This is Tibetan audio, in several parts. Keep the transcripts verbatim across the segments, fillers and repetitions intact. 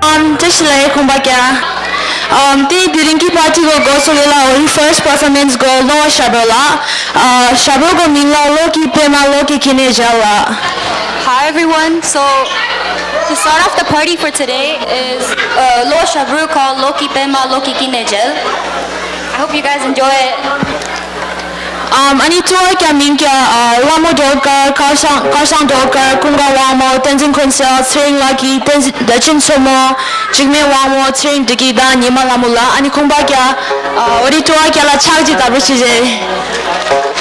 ཨམ། བཀྲ་ཤིས་བདེ་ལེགས། ཁོང་པ་རྒྱལ། ཨམ། དེ་དེ་རིང་གི་པར་ཊི་གོ་གོ་སོ་ཡོད་ལ། འོ་རི་ཕར་སི་པར་ཕོར་མན་སི་གོ་ལོ་ཤ་བོ་ལ། ཨ། ཤ་བོ་གོ་མིང་ལ་ལོ་ཀི་པེ་མ་ལོ་ཀི་ཀི་ནེ་ཇལ་ལ། Hi everyone. So to start off the party for today is uh, Lo Shabru called Loki Pema Loki Kinejel. I hope you guys enjoy it. ཨམ། ཨ་ནི་གཙོ་བོ་རྒྱ་མིང་རྒྱ། ཨ། ལྷ་མོ་སྒྲོལ་དཀར། མཁར་བྱང་། མཁར་བྱང་སྒྲོལ་དཀར། ཀུན་དགའ་དབང་མོ། བསྟན་འཛིན་ཀུན་གསལ། ཚེ་རིང་ལགས་ཀྱི་བསྟན་འཛིན་བདེ་ཆེན་མཚོ་མོ། འཇིགས་མེད་དབང་མོ། ཚེ་རིང་བདེ་སྐྱིད་དང་ཉི་མ་ལྷ་མོ་ལ། ཨ་ནི་ཁོང་པ་རྒྱ། ཨ། འོ་རི་ཀྲོ་བ་རྒྱ་ལ་ཕྱག་ཅིག་བདར་རོགས་ཞུ་རྒྱུ།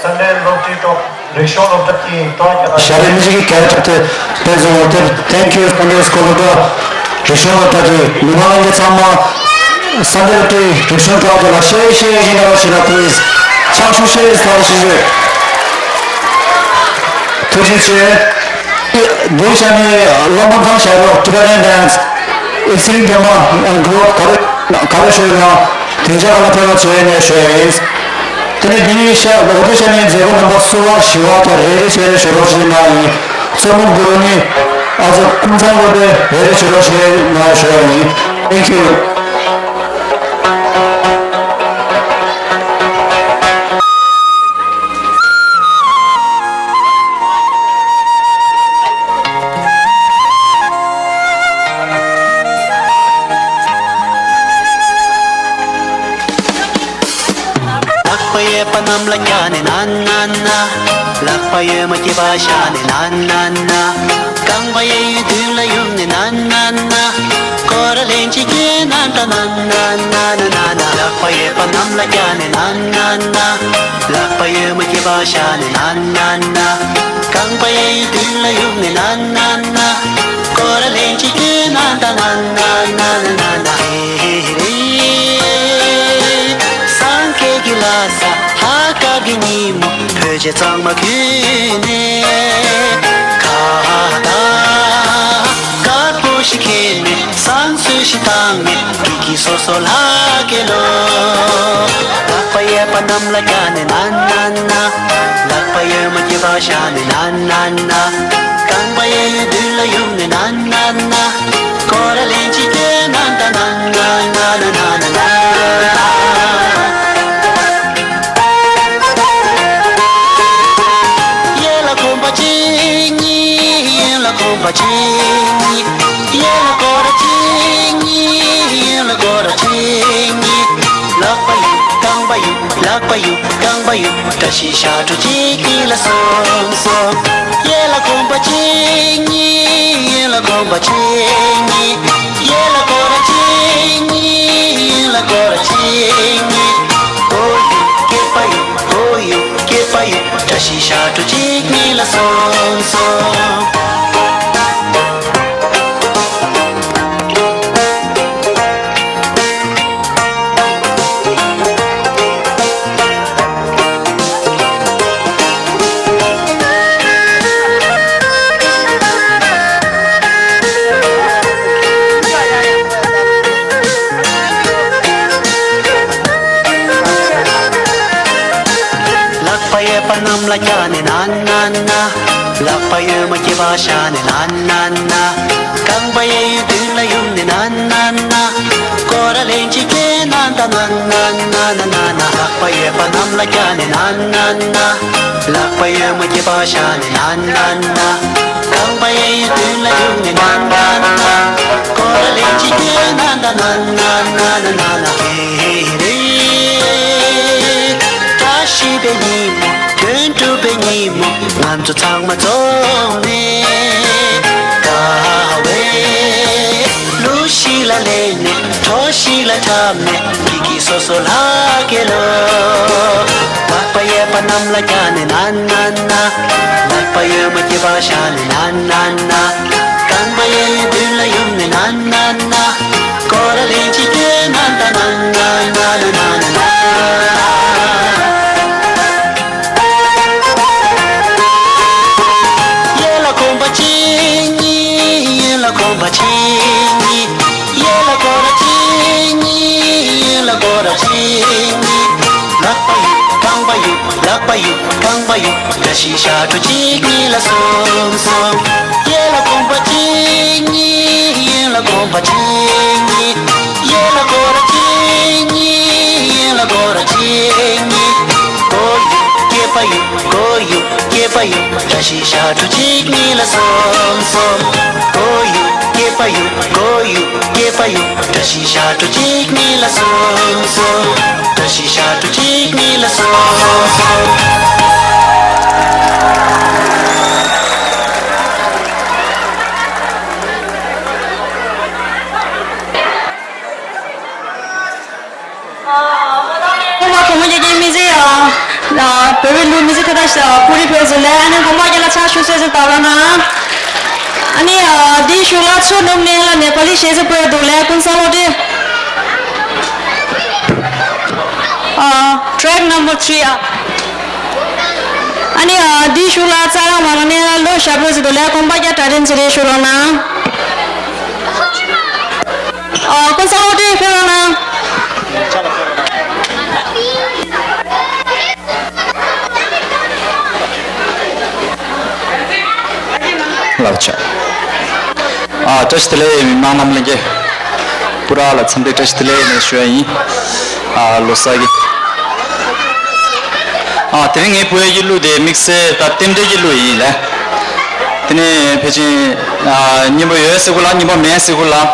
སན་ཌེ་སློབ་གྲྭའི་ཐོག་རིག་གཞུང་སློབ་གྲྭ་གི་ཐོག་ཞྭ་རི་མི་གཅིག་གི་ཀེ་རེག་ཊར་དེ་དཔེ་བཟང་བོ་དེ། Thank you Sunday School སློབ་གྲྭ། རིག་གཞུང་སློབ་གྲྭ་གི་མི་མང་ལྷན་རྒྱས་ཚང་མ། སན་ཌེ་སློབ་གྲྭའི་རིག་གཞུང་ཐོག་དེ་ལ་ཤེས་ཤེས་བཞིན་གནང་རོགས་ཞུ་ན་པི་ལིས། ཕྱག་ཤུགས་ཤེས་ཐོག་ལ་ཞུ་ཞུ། ཐུགས་རྗེ་ཆེ། འདི་ཤ་ནི་བློ་མ་ཐང་ཤ་རོགས་Tibetan dance extreme drama and group ག་རེ་ཞུ་ཡོད་ན་དེ་འདྲ་ག་ལ་ཕེབས་པ་བྱས་ནས་ཞུ་ཡ་ཡིན། དེ་ནས་འདི་ནས་ཤ་ལོག་སྟེ་ཤ་ནས་མཛད་སྒོ་རྣམ་པ་གསུམ་པ་བཞི་པ་དང་རེ་རེ་བྱས་ནས་ཞུ་རོགས་ཞུ་གནང་ཡིན། གཙོ་མོ་གུ་རུ་ནི་ཨ་ཙི་ཀུན་བཟང་སློབ་དཔོན་རེ་རེ་བྱས་རོགས་ཞུ་གནང་ཞུ་ཡ་ཡིན། Thank you. ལག་པ་གཡས་པ་གནམ་ལ་བཀྱག་ནས་ན་ན་ན། ལག་པ་གཡོན་མ་སྐེད་པ་བཞག་ནས་ན་ན་ན། རྐང་པ་གཡས་གཡོན་མདུན་ལ་གཡུག་ནས་ན་ན་ན། སྐོར་ར་ལན་གཅིག་བརྒྱབ་ན་ད་ན་ན་ན་ན་ན། ལག་པ་གཡས་པ་གནམ་ལ་བཀྱག་ནས་ན་ན་ན། ལག་པ་གཡོན་མ་སྐེད་པ་བཞག་ནས་ན་ན་ན། རྐང་པ་གཡས་གཡོན་མདུན་ལ་གཡུག་ནས་ན་ན་ན། སྐོར་ར་ལན་གཅིག་བརྒྱབ་ན་ད་ན་ན་ན་ན་ན་ན། ཧེ་རེ། སངས་རྒྱས་ཀྱི་ལྷ་ས་ལྷ་དཀར་གྱི་ཉིན་མོ། བོད་ཆས་གཙང་མ་གྱོན་ནས། ཁ་བཏགས་དཀར་པོ་ཞིག་གྱོན་ནས། བསང་གསོལ་ཞིག་བཏང་ནས། སྐྱིད་སྐྱིད་སོ་སོ་ལྷག་གེ་ལོ། ལག་པ་གཡས་པ་གནམ་ལ་བཀྱག་ནས་ན་ན་ན། ལག་པ་གཡོན་མ་སྐེད་པ་བཞག་ནས་ན་ན་ན། རྐང་པ་གཡས་གཡོན་མདུན་ལ་གཡུག་ནས་ན་ན་ན། སྐོར་ར་ལན་གཅིག་བརྒྱབ་ན་ད་ན་ན་ན་ན་ན་ན། གཡས་ལ་གོམ་པ་གཅིག་གཉིས། གཡོན་ལ་གོམ་པ་གཅིག་གཉིས། གཡས་ལ་སྐོར་ར་གཅིག་གཉིས། གཡོན་ལ་སྐོར་ར་གཅིག་གཉིས། ལག་པ་གཡུག་རྐང་པ་གཡུག་ལག་པ་གཡུག་རྐང་པ་གཡུག་བཀྲ་ཤིས་ཞབས་བྲོ་གཅིག་གཉིས་ལ་གསུམ་གསུམ། གཡས་ལ་གོམ་པ་གཅིག་གཉིས། གཡོན་ལ་གོམ་པ་གཅིག་གཉིས། གཡས་ལ་སྐོར་ར་གཅིག་གཉིས། གཡོན་ལ་སྐོར་ར་གཅིག་གཉིས། སྐོར་གཡུག་སྐེད་པ་གཡུག་སྐོར་གཡུག་སྐེད་པ་གཡུག་བཀྲ་ཤིས་ཞབས་བྲོ་གཅིག་གཉིས་ལ་གསུམ་གསུམ། ལག་པ་གཡས་པ་གནམ་ལ་བཀྱག་ནས་ན་ན་ན། ལག་པ་གཡོན་མ་སྐེད་པ་བཞག་ནས་ན་ན་ན། རྐང་པ་གཡས་གཡོན་མདུན་ལ་གཡུག་ནས་ན་ན་ན། སྐོར་ར་ལན་གཅིག་བརྒྱབ་ན་ད་ན་ན་ན་ན་ན། ལག་པ་གཡས་པ་གནམ་ལ་བཀྱག་ནས་ན་ན་ན། ལག་པ་གཡོན་མ་སྐེད་པ་བཞག་ནས་ན་ན་ན། རྐང་པ་གཡས་གཡོན་མདུན་ལ་གཡུག་ནས་ན་ན་ན། སྐོར་ར་ལན་གཅིག་བརྒྱབ་ན་ད་ན་ན་ན་ན་ན་ན། ཧེ་རེ། བཀྲ་ཤིས་པའི་ཉིན་མོ། དོན་གྲུབ་པའི་ཉིན་མོ། ང་ཚོ་ཚང་མ་འཛོམས་ནས། དགའ་བའི་གླུ་ཞིག་ལ་ལེན་ནས། བྲོ་ཞིག་ལ་འཁྲབ་ནས། སྐྱིད་སྐྱིད་སོ་སོ་ལྷག་གེ་ལོ། ལག་པ་གཡས་པ་གནམ་ལ་བཀྱག་ནས་ན་ན་ན། ལག་པ་གཡོན་མ་སྐེད་པ་བཞག་ནས་ན་ན་ན། རྐང་པ་གཡས་གཡོན་མདུན་ལ་གཡུག་ནས་ན་ན་ན། སྐོར་ར་ལན་གཅིག་བརྒྱབ་ན་ད་ན་ན་ན་ན་ན་ན། གཡས་ལ་གོམ་པ་གཅིག་གཉིས། གཡོན་ལ་གོམ་པ་གཅིག་གཉིས། གཡས་ལ་སྐོར་ར་གཅིག་གཉིས། གཡོན་ལ་སྐོར་ར་གཅིག་གཉིས། ལག་པ་གཡུག་རྐང་པ་གཡུག་ལག་པ་གཡུག་རྐང་པ་གཡུག་བཀྲ་ཤིས་ཞབས་བྲོ་གཅིག་གཉིས་ལ་གསུམ་གསུམ། གཡས་ལ་གོམ་པ་གཅིག་གཉིས། གཡོན་ལ་གོམ་པ་གཅིག་གཉིས། གཡས་ལ་སྐོར་ར་གཅིག་གཉིས། གཡོན་ལ་སྐོར་ར་གཅིག་གཉིས། སྐོར་གཡུག་སྐེད་པ་གཡུག་སྐོར་གཡུག་སྐེད་པ་གཡུག་བཀྲ་ཤིས་ཞབས་བྲོ་གཅིག་གཉིས་ལ་གསུམ་གསུམ། སྐོར་གཡུག་སྐེད་པ་གཡུག་སྐོར་གཡུག་སྐེད་པ་གཡུག་བཀྲ་ཤིས་ཞབས་བྲོ་གཅིག་གཉིས་ལ་གསུམ་གསུམ། བཀྲ་ཤིས་ཞབས་བྲོ་གཅིག་གཉིས་ལ་གསུམ་གསུམ། ཨ་མ་གོང་མ་རྒྱལ་རྒྱལ་མི་ཚེ་ཡང་། བོད་པའི་ལུགས་མི་ཚེ་ཁ་བརྡ་ཞིག་ཀུ་རི་ཕེབས་སུ་ལས་ཨ་ནི་དགོན་པ་རྒྱལ་ལ་ཕྱག་ཞུ་སེ་སེ་ད་ར་ན། ཨ་ནི་འདིའི་གཞུག་ལ་ཚུར་ནུབ་ནས་ལ་ནེ་པ་ལི་གཞས་ཚིག་ཕུལ་འདུག་ལས་ཀུན་བཟང་བློ་གྲོས། ཨ། track number three ཨ། ཨ་ནི་འདིའི་གཞུག་ལ་ཙ་ར་མ་ར་ནས་ལ་ལོ་ཞབས་བྲོ་ཟེར་འདུག་ལས་དགོན་པ་རྒྱལ་གྲ་སྒྲིག་ཚེ་རེ་ཞུ་རོགས་གནང་། ཨ། ཀུན་བཟང་བློ་གྲོས་ཕེབས་རོགས་གནང་། ལགས་ཆ། ཨ། བཀྲ་ཤིས་བདེ་ལེགས། མི་མང་རྣམས་ལྷན་རྒྱས་པུ་ར་ལ་འཚམས་འདྲི་བཀྲ་ཤིས་བདེ་ལེགས་ནས་ཞུ་ཡ་ཡིན། ཨ། ལོ་གསར་གྱི། ཨ། དེ་རིང་ངའི་ཕུལ་ཡ་གི་གླུ་དེ་དམིགས་བསལ་ད་རྟེན་འབྲེལ་གྱི་གླུ་ཡིན་ལགས། དེ་ནས་ཕལ་ཆེར། ཨ། སྙན་པོ་ཡོད་ཟེར་གོ་ལགས། སྙན་པོ་མེད་ཟེར་གོ་ལགས།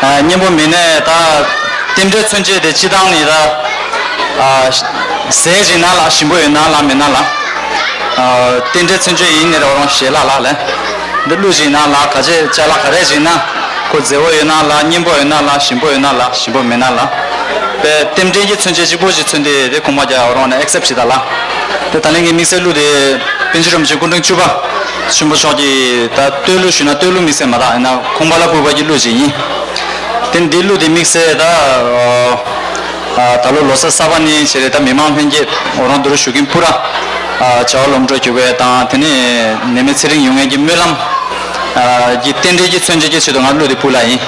ཨ། སྙན་པོ་མེད་ནས་ད་རྟེན་འབྲེལ་མཚོན་བྱེད་དེ་སྤྱིར་བཏང་ནི་ད། ཨ། ཟས་ཡིན་ན་ལགས། ཞིམ་པོ་ཡོད་ན་ལགས། མེད་ན་ལགས། ཨ། རྟེན་འབྲེལ་མཚོན་བྱེད་ཡིན་ནི་རེད། འོ་རང་ཞལ་ལག་ལགས་ལགས། འདི་གླུ་ཡིན་ན་ལགས། ག་ཅི་ཅ་ལག་ག་རེ་ཡིན་ན། ཁོ་མཛེས་པོ་ཡོད་ན་ལགས། སྙན་པོ་ཡོད་ན་ལགས། ཞིམ་པོ་ཡོད་ན་ལགས། ཞིམ་པོ་མེད་ན་ལགས། པའི་རྟེན་འབྲེལ་གྱི་མཚོན་བྱེད་གཅིག་པོ་ཞིག་མཚོན་ཏེ་དེ་ཁོང་པ་རྒྱ་འོ་རང་ནས་ཨེག་སེབ་བྱེད་ད་ལགས། དེ་ད་ལན་གྱི་དམིགས་བསལ་གླུ་དེ་པཎ་ཆེན་རིན་པོ་ཆེ་སྐུ་ཕྲེང་བཅུ་པ་ཆེན་པོ་མཆོག་གིས་ད་བསྟོད་གླུ་ཞུས་ན་བསྟོད་གླུ་དམིགས་བསལ་མ་རེད། ཡིན་ན་ཁོང་པ་ལ་ཕུལ་བ་གི་གླུ་ཞིག་ཡིན། དེ་འདི་གླུ་དེ་དམིགས་བསལ་ད། ཨ། ད་ལོ་ལོ་གསར་གསར་པ་ནི་བྱས་རེད། ད་མི་མང་ལྷན་རྒྱས་འོ་རང་འདུ་རུ་ཞུགས་མཁན་པུ་ར། ཨ། བྱ་བ་ལམ་འགྲོ་གྱུར་པའི་དང་དེ་ནས་ནད་མེད་ཚེ་རིང་ཡོང་མཁན་གྱི་སྨོན་ལམ། ཨ། གྱི་རྟེན་འབྲེལ་གྱི་མཚོན་བྱེད་ཀྱི་ཆེད་དུ་ང་གླུ་དེ་ཕུལ་ལ་ཡིན།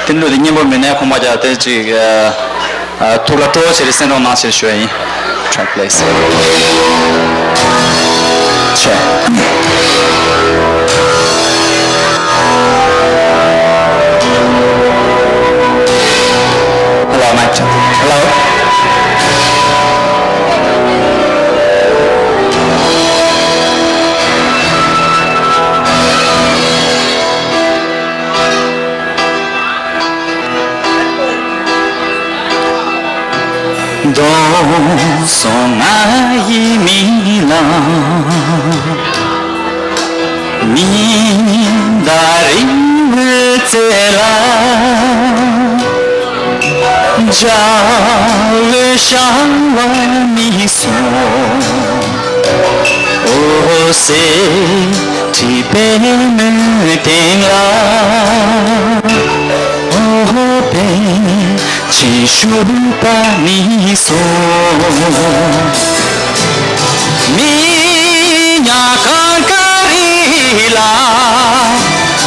དེ་གླུ་དེ་སྙན་པོ་མེད་ནའི་ཁོང་པ་རྒྱ་དེ་ཅིག་ཨ། ཐུགས་ལ་སྤྲོ་བོ་བྱས་རེད། གསན་རོགས་གནང་ཞེས་ཞུ་བ་ཡིན། Track please. Check. Hello, mic check. Hello. གདོང་སོང་ང་ཡི་མིག་ལ། མི་ད་རིང་བུ་ཚེ་ལ། འཇའ་འོད་ཤར་བ་མི་སོང་། འོད་ཟེར་འཁྲིགས་པའི་མོད་སྟེང་ལ། འོད་དཔལ་ཆེན་ཤུགས་པ་མི་སོང་། མི་ཉག་གངས་དཀར་རི་ལ།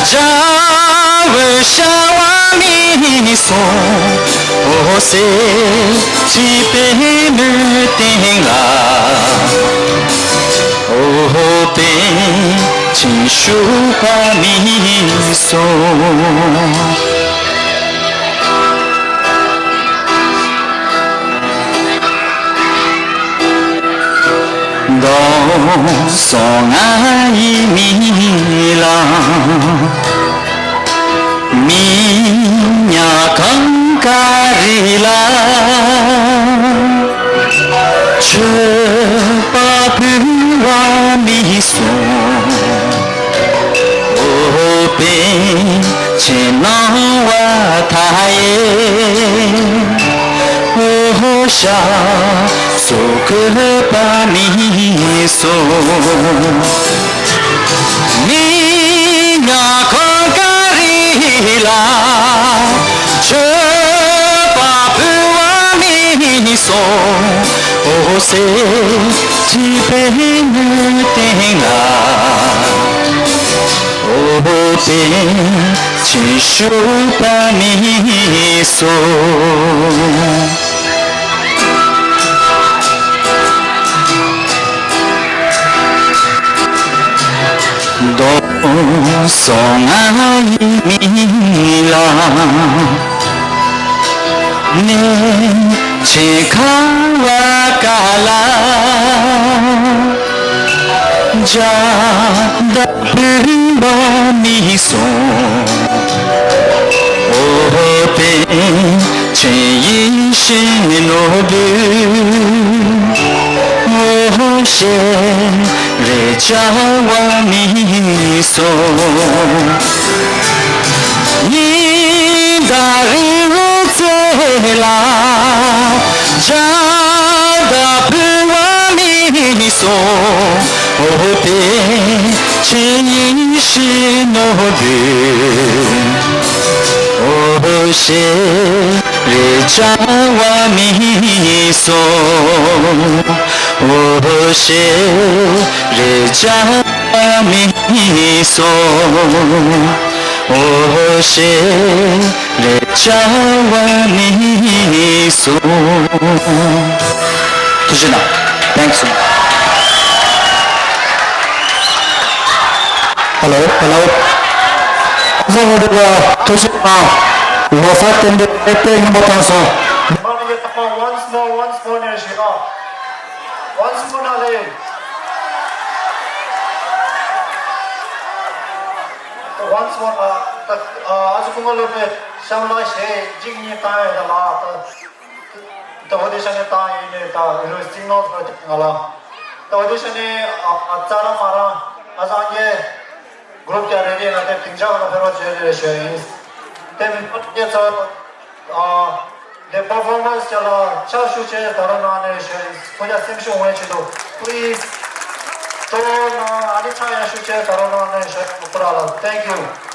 འཇའ་འོད་ཤར་བ་མི་སོང་། འོད་ཟེར་འཁྲིགས་པའི་མོད་སྟེང་ལ། འོད་དཔལ་ཆེན་ཤུགས་པ་མི་སོང་། གདོང་སོང་ང་ཡི་མིག་ལ། མི་ཉག་གངས་དཀར་རི་ལ། མཆོད་པ་ཕུལ་བ་མི་སོང་། འོད་དཔལ་ཆེན་སྣང་བ་མཐའ་ཡས། འོད་ཞགས་སོགས་བཀོད་པ་མི་སོང་། མི་ཉག་གངས་དཀར་རི་ལ། མཆོད་པ་ཕུལ་བ་མི་སོང་། འོད་ཟེར་འཁྲིགས་པའི་མོད་སྟེང་ལ། འོད་དཔལ་ཆེན་ཤུགས་པ་མི་སོང་། གདོང་སོང་ང་ཡི་མིག་ལ། གནས་ཆེན་ཁ་བ་ཀ་ལ། འཇའ་ཟླ་ཕུན་པ་མི་སོང་། འོད་དཔལ་ཆེན་ཡེ་ཤེས་ནོར་བུ། འོད་ཞལ་རེ་འཇའ་བ་མི་སོང་། ཉི་ཟླ་རི་བོའི་རྩེ་ལ། འཇའ་ཟླ་ཕུན་པ་མི་སོང་། འོད་དཔལ་ཆེན་ཡེ་ཤེས་ནོར་བུ། འོད་ཞལ་རེ་འཇའ་བ་མི་སོང་། འོད་ཞལ་རེ་འཇའ་བ་མི་སོང་། འོད་ཞལ་ ལས་བྱ་བ་ནི་སོ། ཐུགས་རྗེ་གནང་། Thanks so much. Hello, hello. ཨ་ཟོ་ཧོ་ཏི་ལ་ཐུགས་རྗེ་གནང་། ལོ་གསར་རྟེན་འབྲེལ་དཔེ་དཔེ་སྙན་པོ་བཏང་སོང་། Once more, once more ནས་ཞུ་ཡ། Once more ན་ལེ། Once more ཨ་ཨ་ཨ་ཟོ་ཀུན་དགའ་སློབ་དཔོན་གཤམ་ལ་གཞས་གཅིག་གཉིས་བཏང་ཡོད་ད་ལ། ད་འོ་དེ་ཤ་ནས་བཏང་ཡོད་ནས་ད་རུ་སིང་ནོ་ང་ལ། ད་འོ་དེ་ཤ་ནས་ཨ་ཨ་ཙ་ར་མ་ར་ཨ་སང་གེ་གུ་རུབ་ཀྱང་རེ་རེ་ན་དེ་དིང་ཆ་ང་ལ་ཕེར་བ་བྱེད་རེ་རེ་ཞུ་ཡིན། དེ་མི་ཕོད་སྐྱེ་ཚོ་ཨ་དེ་པར་ཕོར་མན་སི་ཅ་ལ་ཕྱག་ཤུགས་ཆེ་ད་རུང་གནང་ནས་ཞུ་ཡིན། ཁོ་ཡ་སེམས་ཤུགས་འོང་ཆེད་དུ་please། གཙོ་བོ་ན་ཨ་ནི་ཕྱག་ཡ་ཤུགས་ཆེ་ད་རུང་གནང་ནས་ཞུ་ཡིན། ཁོ་ར་ལ་thank you།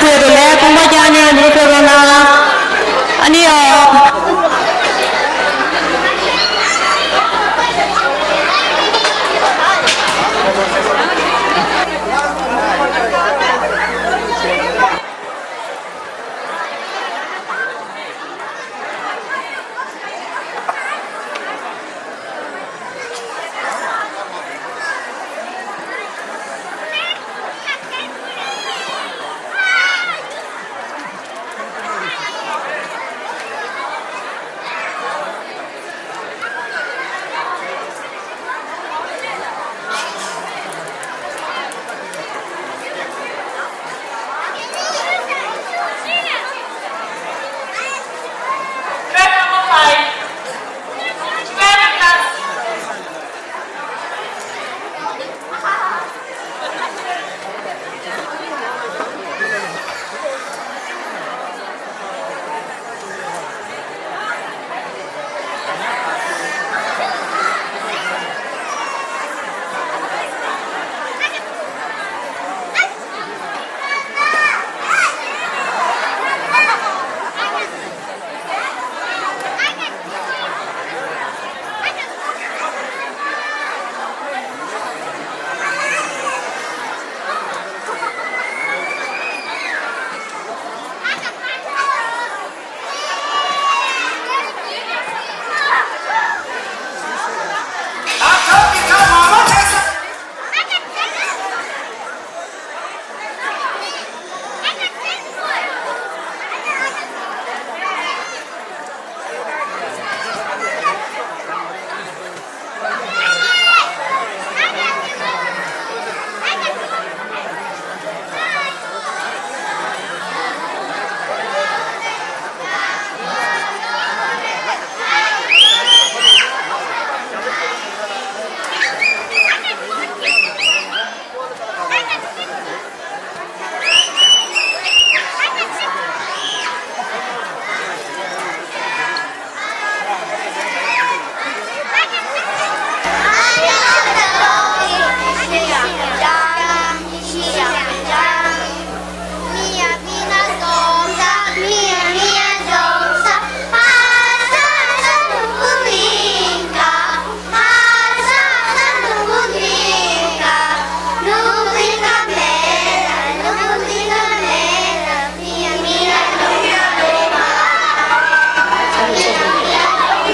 ཡོད་དེ་ལས་དཔུང་པ་བརྐྱངས་ནས་འདུག་ཐོན་རོགས་གནང་། ཨ་ནི་ཨ།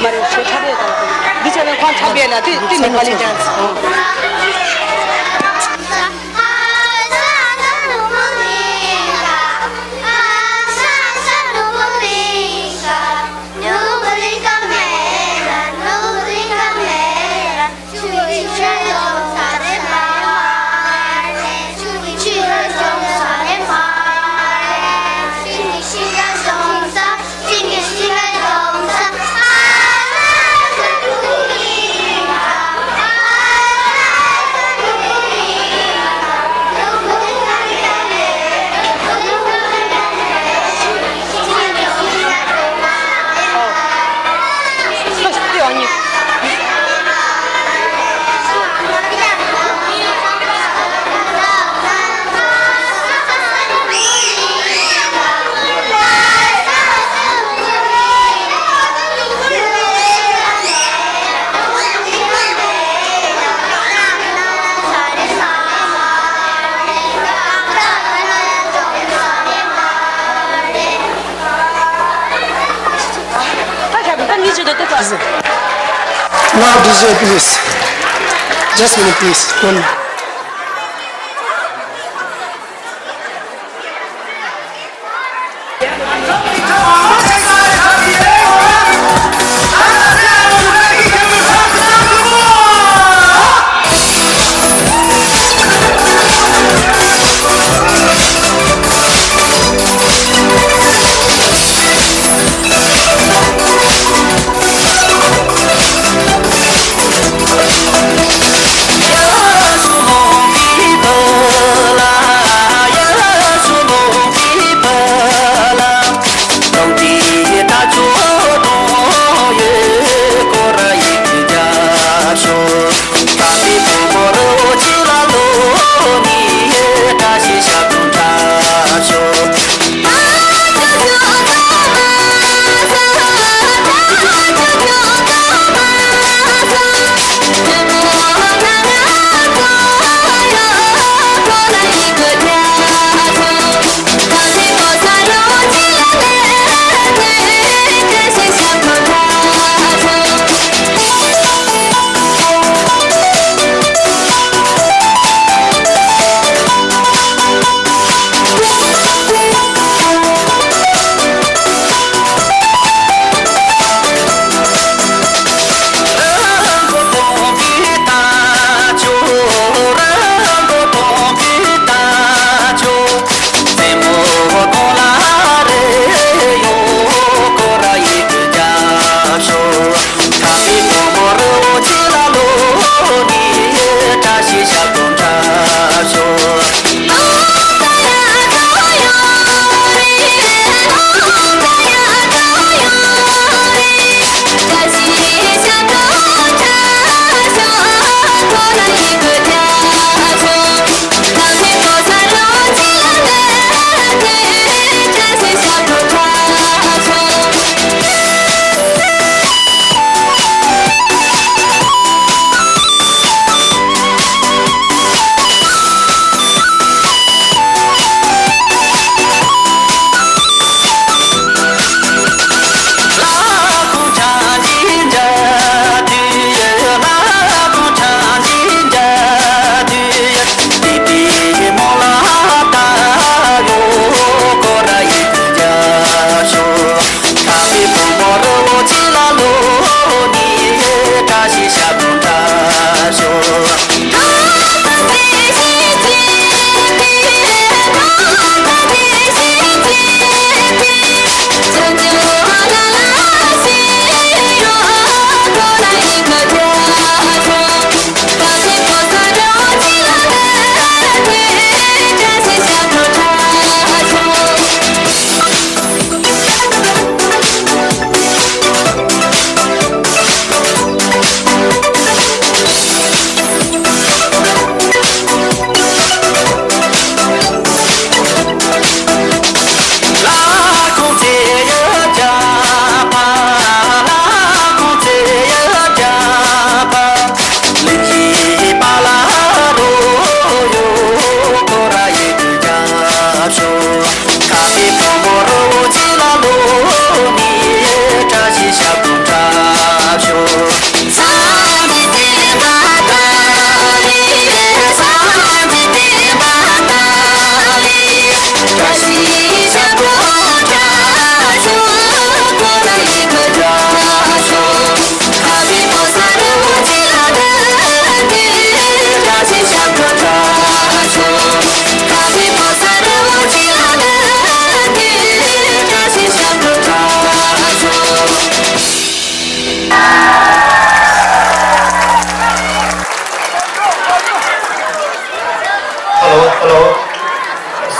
མ་རེད། ཁྱོད་ཁྲ་རེད་དང་། འདི་ཆ་ནས་ཁོང་ཁྲ་རེད་ལ་དེ་དེ་ནི་མ་ལི་ཅན། Now D J, please. Just a minute, please. One minute.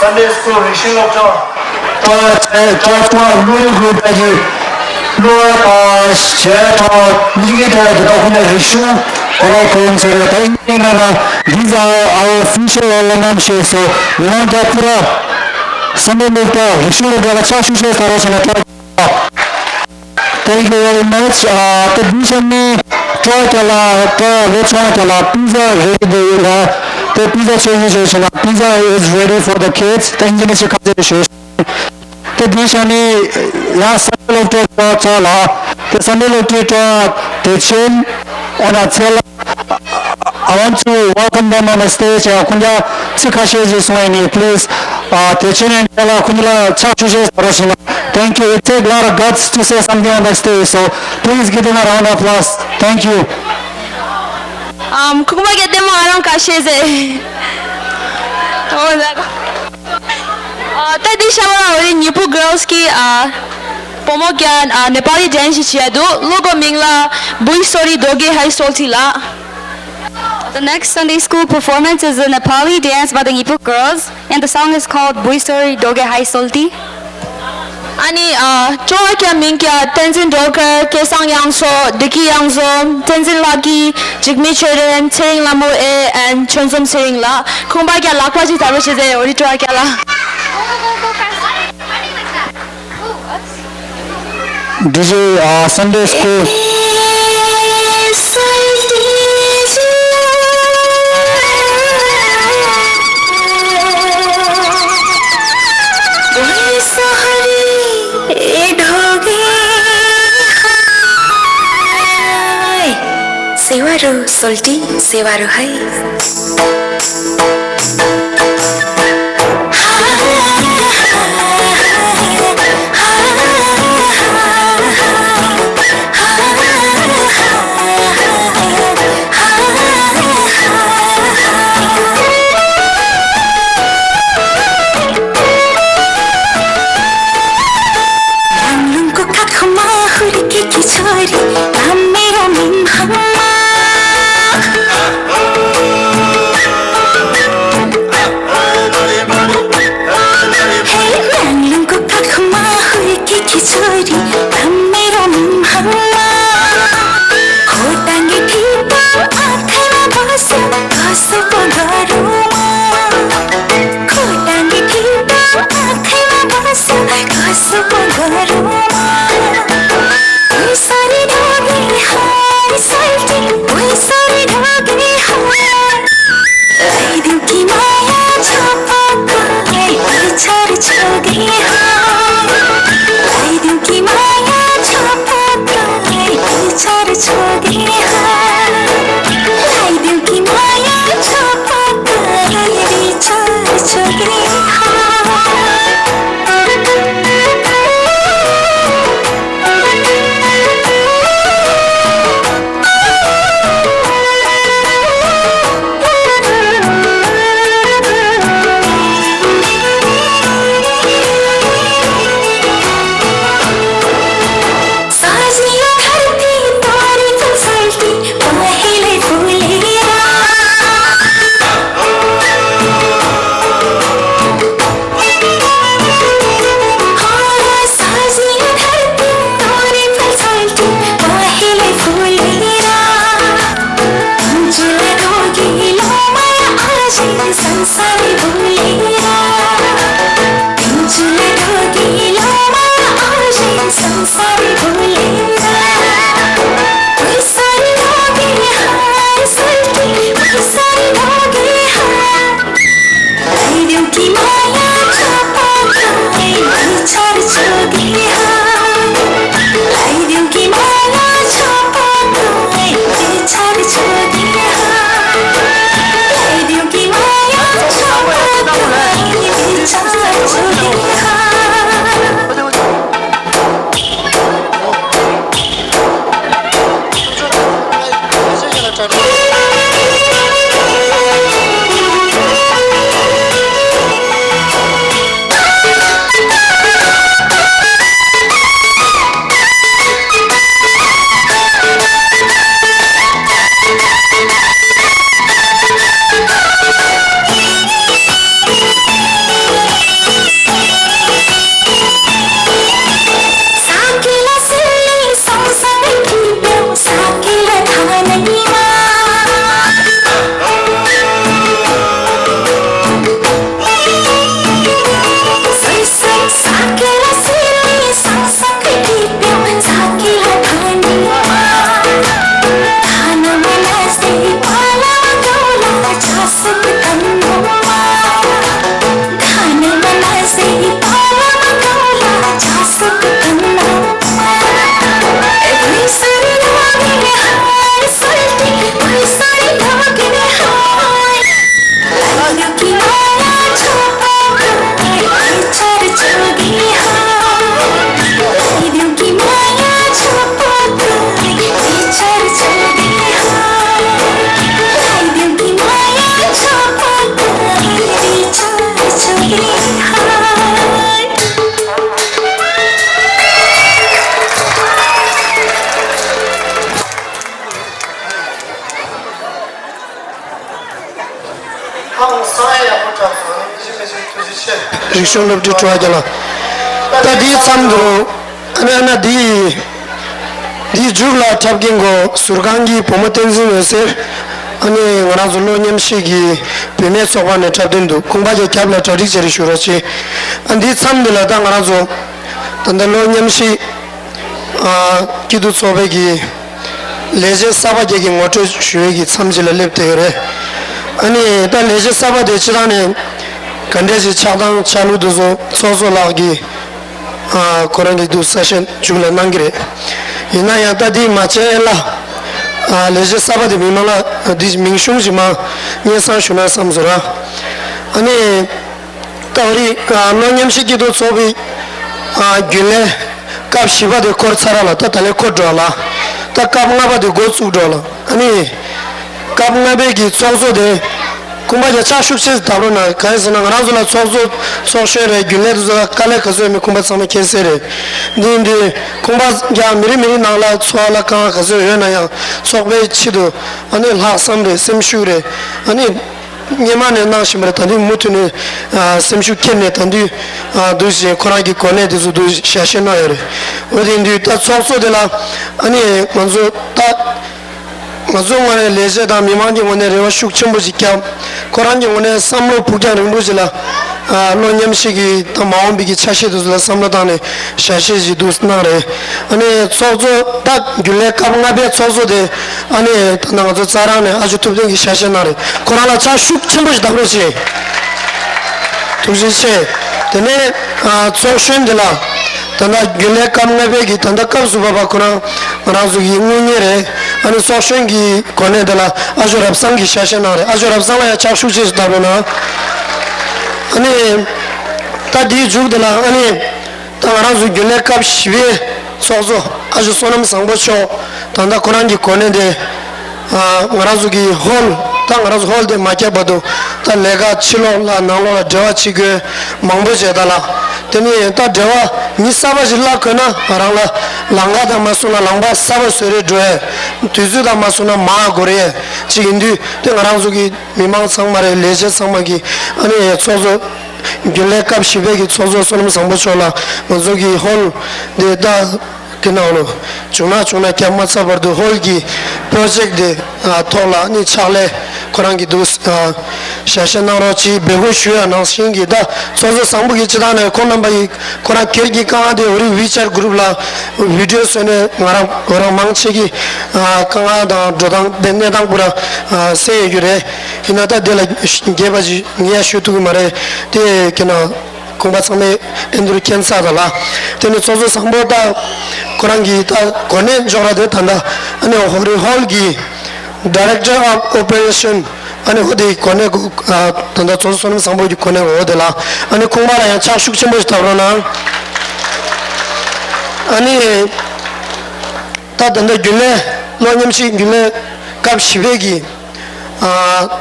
Sunday School རིག་གཞུང་སློབ་གྲྭ། ད་ཆ་ཆ་ཆ་བློ་ཡུལ་དགོས་པ་གི་བློ་བ་དང་བྱས་ཐོག་མི་གི་ཐོག་དེ་དག་ཁོ་ནས་རིག་གཞུང་གོ་ལ་གོ་ཡིན་ཚོད་རེད། ད་ཡིན་ན་ན་འདི་ཚ་our future ལ་ལ་ནམ་ཤེས་སོ། ཡང་ད་ཁོ་ར་སམ་མེ་ལུག་ད་རིག་གཞུང་སློབ་གྲྭ་ལ་ཕྱག་ཤུགས་ཤེས་ས་ར་ཆེ་ན་ཐོག Thank you very much. ཨ་ད་འདི་ཤ་ནི་ཀྲོ་ཀ་ལ་ཀྲོ་ལོ་ཆོ་ཀ་ལ་pizza ready དེ་ཡོད་ལ། ད་pizza ཆོས་ཡོད་ཆོས་ཆོས་ལ། Pizza is ready for the kids. ད་ཨིན་ཇི་ནི་ཆེ་ཁ་ཚེ་ཤོད། ད་འདི་ཤ་ནི་ཡང་སམ་མེ་ལུག་ཀྲོ་ཀྲོ་ལ། ད་སམ་མེ་ལུག་ཀྲོ་ཀྲོ་དེ་ཆེན་ཨོ་ན་ཚེ་ལ། I want to welcome them on the stage. ཁོང་ཚོ་ཚིག་ཁ་ཤས་ཤིག་གསུང་ཡིན་ནི། Please. དེ་ཆེན་ཡང་ཁྱེད་ལ་ཁོང་ཚོ་ལ་ཕྱག་ཤུགས་ཤིག་ཟ་རོགས་ཞུ་ན། Thank you. It take a lot of guts to say something on the stage, so please give them a round of applause. Thank you. ཨམ་ཁུག་མ་གི་ལྟད་མོ་ཨ་རང་ཁ་ཤས་ཟེ། ཨོ་ལ། ཨ་ད་འདི་ཤ་བ་ར་འོ་རི་ཉི་པུ་girls གི་ཨ་བུ་མོ་གྱ་ཨ་ནེ་པ་ལི་dance ཞིག་བྱས་འདུག་ལོ་གོ་མིང་ལ་བུའི་སོ་རི་དོ་གེ་ཧའི་སོལ་ཐི་ལ། The next Sunday school performance is a Nepali dance by the Ngipu girls, and the song is called Buisori Doge Hai Solti. ཨ་ནི་ཨ་ཅོ་ཨ་ཀྱ་མིང་ཀྱ་བསྟན་འཛིན་སྒྲོལ་དཀར། སྐལ་བཟང་དབྱངས་མཚོ། བདེ་སྐྱིད་དབྱངས་འཛོམས། བསྟན་འཛིན་ལྷ་སྐྱིད། འཇིགས་མེད་ཆོས་སྒྲོན། ཚེ་རིང་ལྷ་མོ་ཨེ། and ཆོས་འཛོམས་ཚེ་རིང་ལགས། ཁོང་པ་ཀྱ་ལག་པ་ཅིག་དར་བ་བྱེད་ཟེར། འོ་རི་ཅོ་ཨ་ཀྱ་ལགས། D J, uh, Sunday school. Sewaru solti, sewaru hai. རིག་གཞུང་སློབ་ཕྲུག་ཁྲོ་བ་རྒྱ་ལགས། ད་འདིའི་མཚམས་དུ་ཨ་ནི་ཨ་ན་འདིའི་འདིའི་མཇུག་ལ་འཁྲབ་མཁན་གོ་ཟུར་ཁང་གི་བུ་མོ་བསྟན་འཛིན་འོད་ཟེར། ཨ་ནི་ང་རང་ཚོ་གློག་མཉམ་གཤིས་ཀྱི་བུད་མེད་ཚོགས་པ་ནས་འཁྲབ་སྟོན་འདུག་ཁོང་པ་རྒྱ་རྒྱབ་ལ་གྲ་སྒྲིག་བྱས་རེ་ཞུ་རོགས་བྱེད། ཨ་འདིའི་མཚམས་འདི་ལ་ད་ང་རང་ཚོ་ད་ལྟ་གློག་མཉམ་གཤིས་ཨ་སྐྱིད་སྡུག་ཚོགས་པའི་གི་ལས་བྱེད་གསར་པ་བརྒྱད་ཀྱི་ངོ་སྤྲོད་ཞུ་ཡས་ཀྱི་མཚམས་ཅིག་ལ་སླེབས་བསྡད་ཡོད་རེད། ཨ་ནི་ད་ལས་བྱེད་གསར་པ་དེ་སྤྱི་བཏང་ནས་ག་འདྲས་ཞིག་ཆགས་སྟངས་ཆགས་ལུགས་དེ་ཚོ་ཚོགས་གཙོ་ལགས་ཀྱིས་ཨ་ཁོ་རང་གིས་འདུག་གསལ་བཤད་མཇུག་ལ་གནང་གི་རེད། ཡིན་ན་ཡང་ད་འདི་མ་བྱས་ལ་ཨ་ལས་བྱེད་གསར་པ་དེ་མི་མང་ལ་འདི་མིང་གཞུང་ཞིག་མ་སྙན་སེང་ཞུ་ན་བསམ་བཟོ་ར། ཨ་ནི། ད་འོ་རི་ཨ་གློག་མཉམ་གཤིས་སྐྱིད་སྡུག་ཚོགས་པའི་ཨ་རྒྱུན་ལས་སྐབས་བཞི་པ་དེ་འཁོར་ཚར་ལ། ད་ད་ལན་འཁོར་འགྲོ་ལ། ད་སྐབས་ལྔ་པ་དེ་འགོ་བཙུགས་འགྲོ་ལ། ཨ་ནི་སྐབས་ལྔ་པའི་གི་ཚོགས་གཙོ་དེ་ཁོང་པ་རྒྱ་ཕྱག་ཤུགས་ཆེ་ད་རོ་ན་གང་ཡིན་ཟེར་ན་ང་རང་ཚོ་ལ་ཚོགས་གཙོ་ཚོགས་གཞོན་རེད། རྒྱུན་ལས་དེ་ཚོ་ལ་དཀའ་ལས་ག་ཚོད་ཡོད་མེད་ཁོང་པ་ཚང་མས་མཁྱེན་གསལ་རེད། འདི་འདི་ཁོང་པ་རྒྱ་མི་རིགས་མི་རིགས་ནང་ལ་འཚོ་བ་ལ་དཀའ་ངལ་ག་ཚོད་ཡོད་ན་ཡང་ཚོགས་པའི་ཆེད་དུ་ཨ་ནི་ལྷག་བསམ་རེད། སེམས་ཤུགས་རེད། ཨ་ནི། སྔོན་མ་ནས་གནང་བཞིན་པ་རེད། ད་དུང་མུ་མཐུད་ནས་ཨ་སེམས་ཤུགས་ཁྱེར་ནས་ད་དུང་ཨ་འདུག་བཞིན་ཁོ་རང་གི་གོ་གནས་དེ་ཚོ་འདུག་ཞལ་བཞེས་གནང་ཡོད་རེད། འོ་དེ་དུས་ད་ཚོགས་གཙོ་དེ་ལ་ཨ་ནི་ང་ཚོ་ད་ང་ཚོ་ངོས་ནས་ལས་བྱེད་དང་མི་མང་གི་ངོས་ནས་རེ་བ་ཤུགས་ཆེན་པོ་ཞིག་བརྒྱབ། ཁོ་རང་གི་ངོས་ནས་བསམ་བློ་ཕུགས་རྒྱང་རིང་པོ་ཞིག་ལ་ཨ་གློག་མཉམ་གཤིས་ཀྱི་དང་མ་འོངས་པའི་གི་ཆ་ཤས་དེ་ཚོ་ལ་བསམ་བློ་བཏང་ནས་ཞལ་བཞེས་ཞིག་འདུག་གནང་རེད། ཨ་ནི་ཚོགས་གཙོ་ད་རྒྱུན་ལས་སྐབས་ལྔ་པའི་ཚོགས་གཙོ་དེ་ཨ་ནི་ད་ནང་ང་ཚོ་རྩ་རང་ནས་ཨ་ཅོ་ཐུབ་བསྟན་གྱིས་ཞལ་བཞེས་གནང་རེད། ཁོ་རང་ལ་ཕྱག་ཤུགས་ཆེན་པོ་ཞིག་བརྡབ་རོགས་བྱེད། ཐུགས་རྗེ་ཆེ། དེ་ནས་ཨ་ཚོགས་གཞོན་འདི་ལ་ད་ལྟ་རྒྱུན་ལས་སྐབས་ལྔ་པའི་གི་ད་ལྟ་སྐབས་སུ་བབས་པ་ཁོ་རང་ང་རང་ཚོ་གི་དངུལ་གཉེར་རེད། ཨ་ནི་ཚོགས་གཞོན་གྱི་གོ་གནས་འདི་ལ་ཨ་ཅོ་རབ་བཟང་གིས་ཞལ་བཞེས་གནང་རེད། ཨ་ཅོ་རབ་བཟང་ལ་ཡང་ཕྱག་ཤུགས་ཆེ་ཞིག་བརྡབ་རོགས་གནང་། ཨ་ནི། ད་འདིའི་མཇུག་དེ་ལ་ཨ་ནི་ད་ང་རང་ཚོ་རྒྱུན་ལས་སྐབས་བཞི་པའི་ཚོགས་གཙོ་ཨ་ཅོ་བསོད་ནམས་བཟང་པོ་མཆོག་ད་ལྟ་ཁོ་རང་གི་གོ་གནས་དེ་ཨ་ང་རང་ཚོ་གི་ཧོལ་ད་ང་རང་ཚོ་ཧོལ་དེ་མ་བརྒྱབ་བར་དུ་ད་ལས་ཀ་ཕྱི་ལོགས་ལ་ནང་ལོགས་ལ་འབྲེལ་བ་བྱེད་དགོས་མང་པོ་བྱས་ད་ལ། དེ་ནས་ད་འབྲེལ་བ་མི་གསར་པ་ཞིག་བརླག་དགོས་ན་ང་རང་ལ་ལམ་ཁ་དང་མ་སོང་ན་ལམ་ཁ་གསར་པ་བཟོ་རེ་འགྲོ་ཡས། དུས་ཚོད་དང་མ་སོང་ན་མར་འགོར་ཡས་ཅིག་ཡིན་དུས་དེ་ང་རང་ཚོ་གི་མི་མང་ཚང་མ་རེད། ལས་བྱེད་ཚང་མ་གི་ཨ་ནི་ཚོགས་གཙོ་རྒྱུན་ལས་སྐབས་བཞི་པའི་གི་ཚོགས་གཙོ་བསོད་ནམས་བཟང་པོ་མཆོག་ལ་ང་ཚོ་གི་ཧོལ་འདི་ད་དེ་ནང་ལོ་བྱུང་ན་བྱུང་ན་བརྒྱབ་མ་ཚར་བར་དུ་ཧོལ་གྱི་པྲོ་ཇེཀ་འདི་ཐོག་ལ་ཨ་ནི་ཕྱག་ལས་ཁོ་རང་གི་འདུག་ཞལ་བཞེས་གནང་རོགས་ཅིག་འབོད་སྐུལ་ཞུ་ཡ་ནང་བཞིན་གྱི་ད་ཚོགས་གཙོ་བཟང་པོ་གི་སྤྱི་བཏང་ནས་ཁོང་རྣམ་པ་ཡི་ཁོ་རང་སྒེར་གྱི་དཀའ་ངལ་དེ་འོ་རི་ཝི་ཆེ་ཊི་གུ་རུབ་ལ་བི་ཌི་ཡོ་བཟོས་ནས་ང་རང་ཁོ་རང་མང་ཆེ་གི་དཀའ་ངལ་དང་འགྲོ་སྟངས་དེ་གནས་སྟངས་པུ་ར་གསལ་ཡོད་རྒྱུ་རེད། ཡིན་ན་ད་དེ་ལ་རྒྱས་པ་ཅིག་ངས་ཞུ་ཐུབ་ཀྱི་མ་རེད། དེ་ཁྱེད་ན་ཁོང་པ་ཚང་མས་ཨེ་འདུར་མཁྱེན་ས་ད་ལ། དེ་ནི་ཚོགས་གཙོ་བཟང་པོ་ད་ཁོ་རང་གི་ད་གོ་གནས་འཇོག་ར་དེ་ད་ད་ཨ་ནི་ཧོ་རི་ཧོལ་གི་Director of Operation ཨ་ནི་ཧོ་དེ་གོ་གནས་གོ་ད་ད་ཚོགས་གཙོ་བསོད་ནམས་བཟང་པོ་གི་གོ་གནས་འོ་དེ་ལ་ཨ་ནི་ཁོང་པ་ལ་ཡང་ཕྱག་ཤུགས་ཆེན་པོ་ཞིག་བཏབ་རོགས་གནང་། ཨ་ནི་ད་ད་ད་རྒྱུན་ལས་གློག་མཉམ་གཤིས་རྒྱུན་ལས་སྐབས་བཞི་པའི་གི་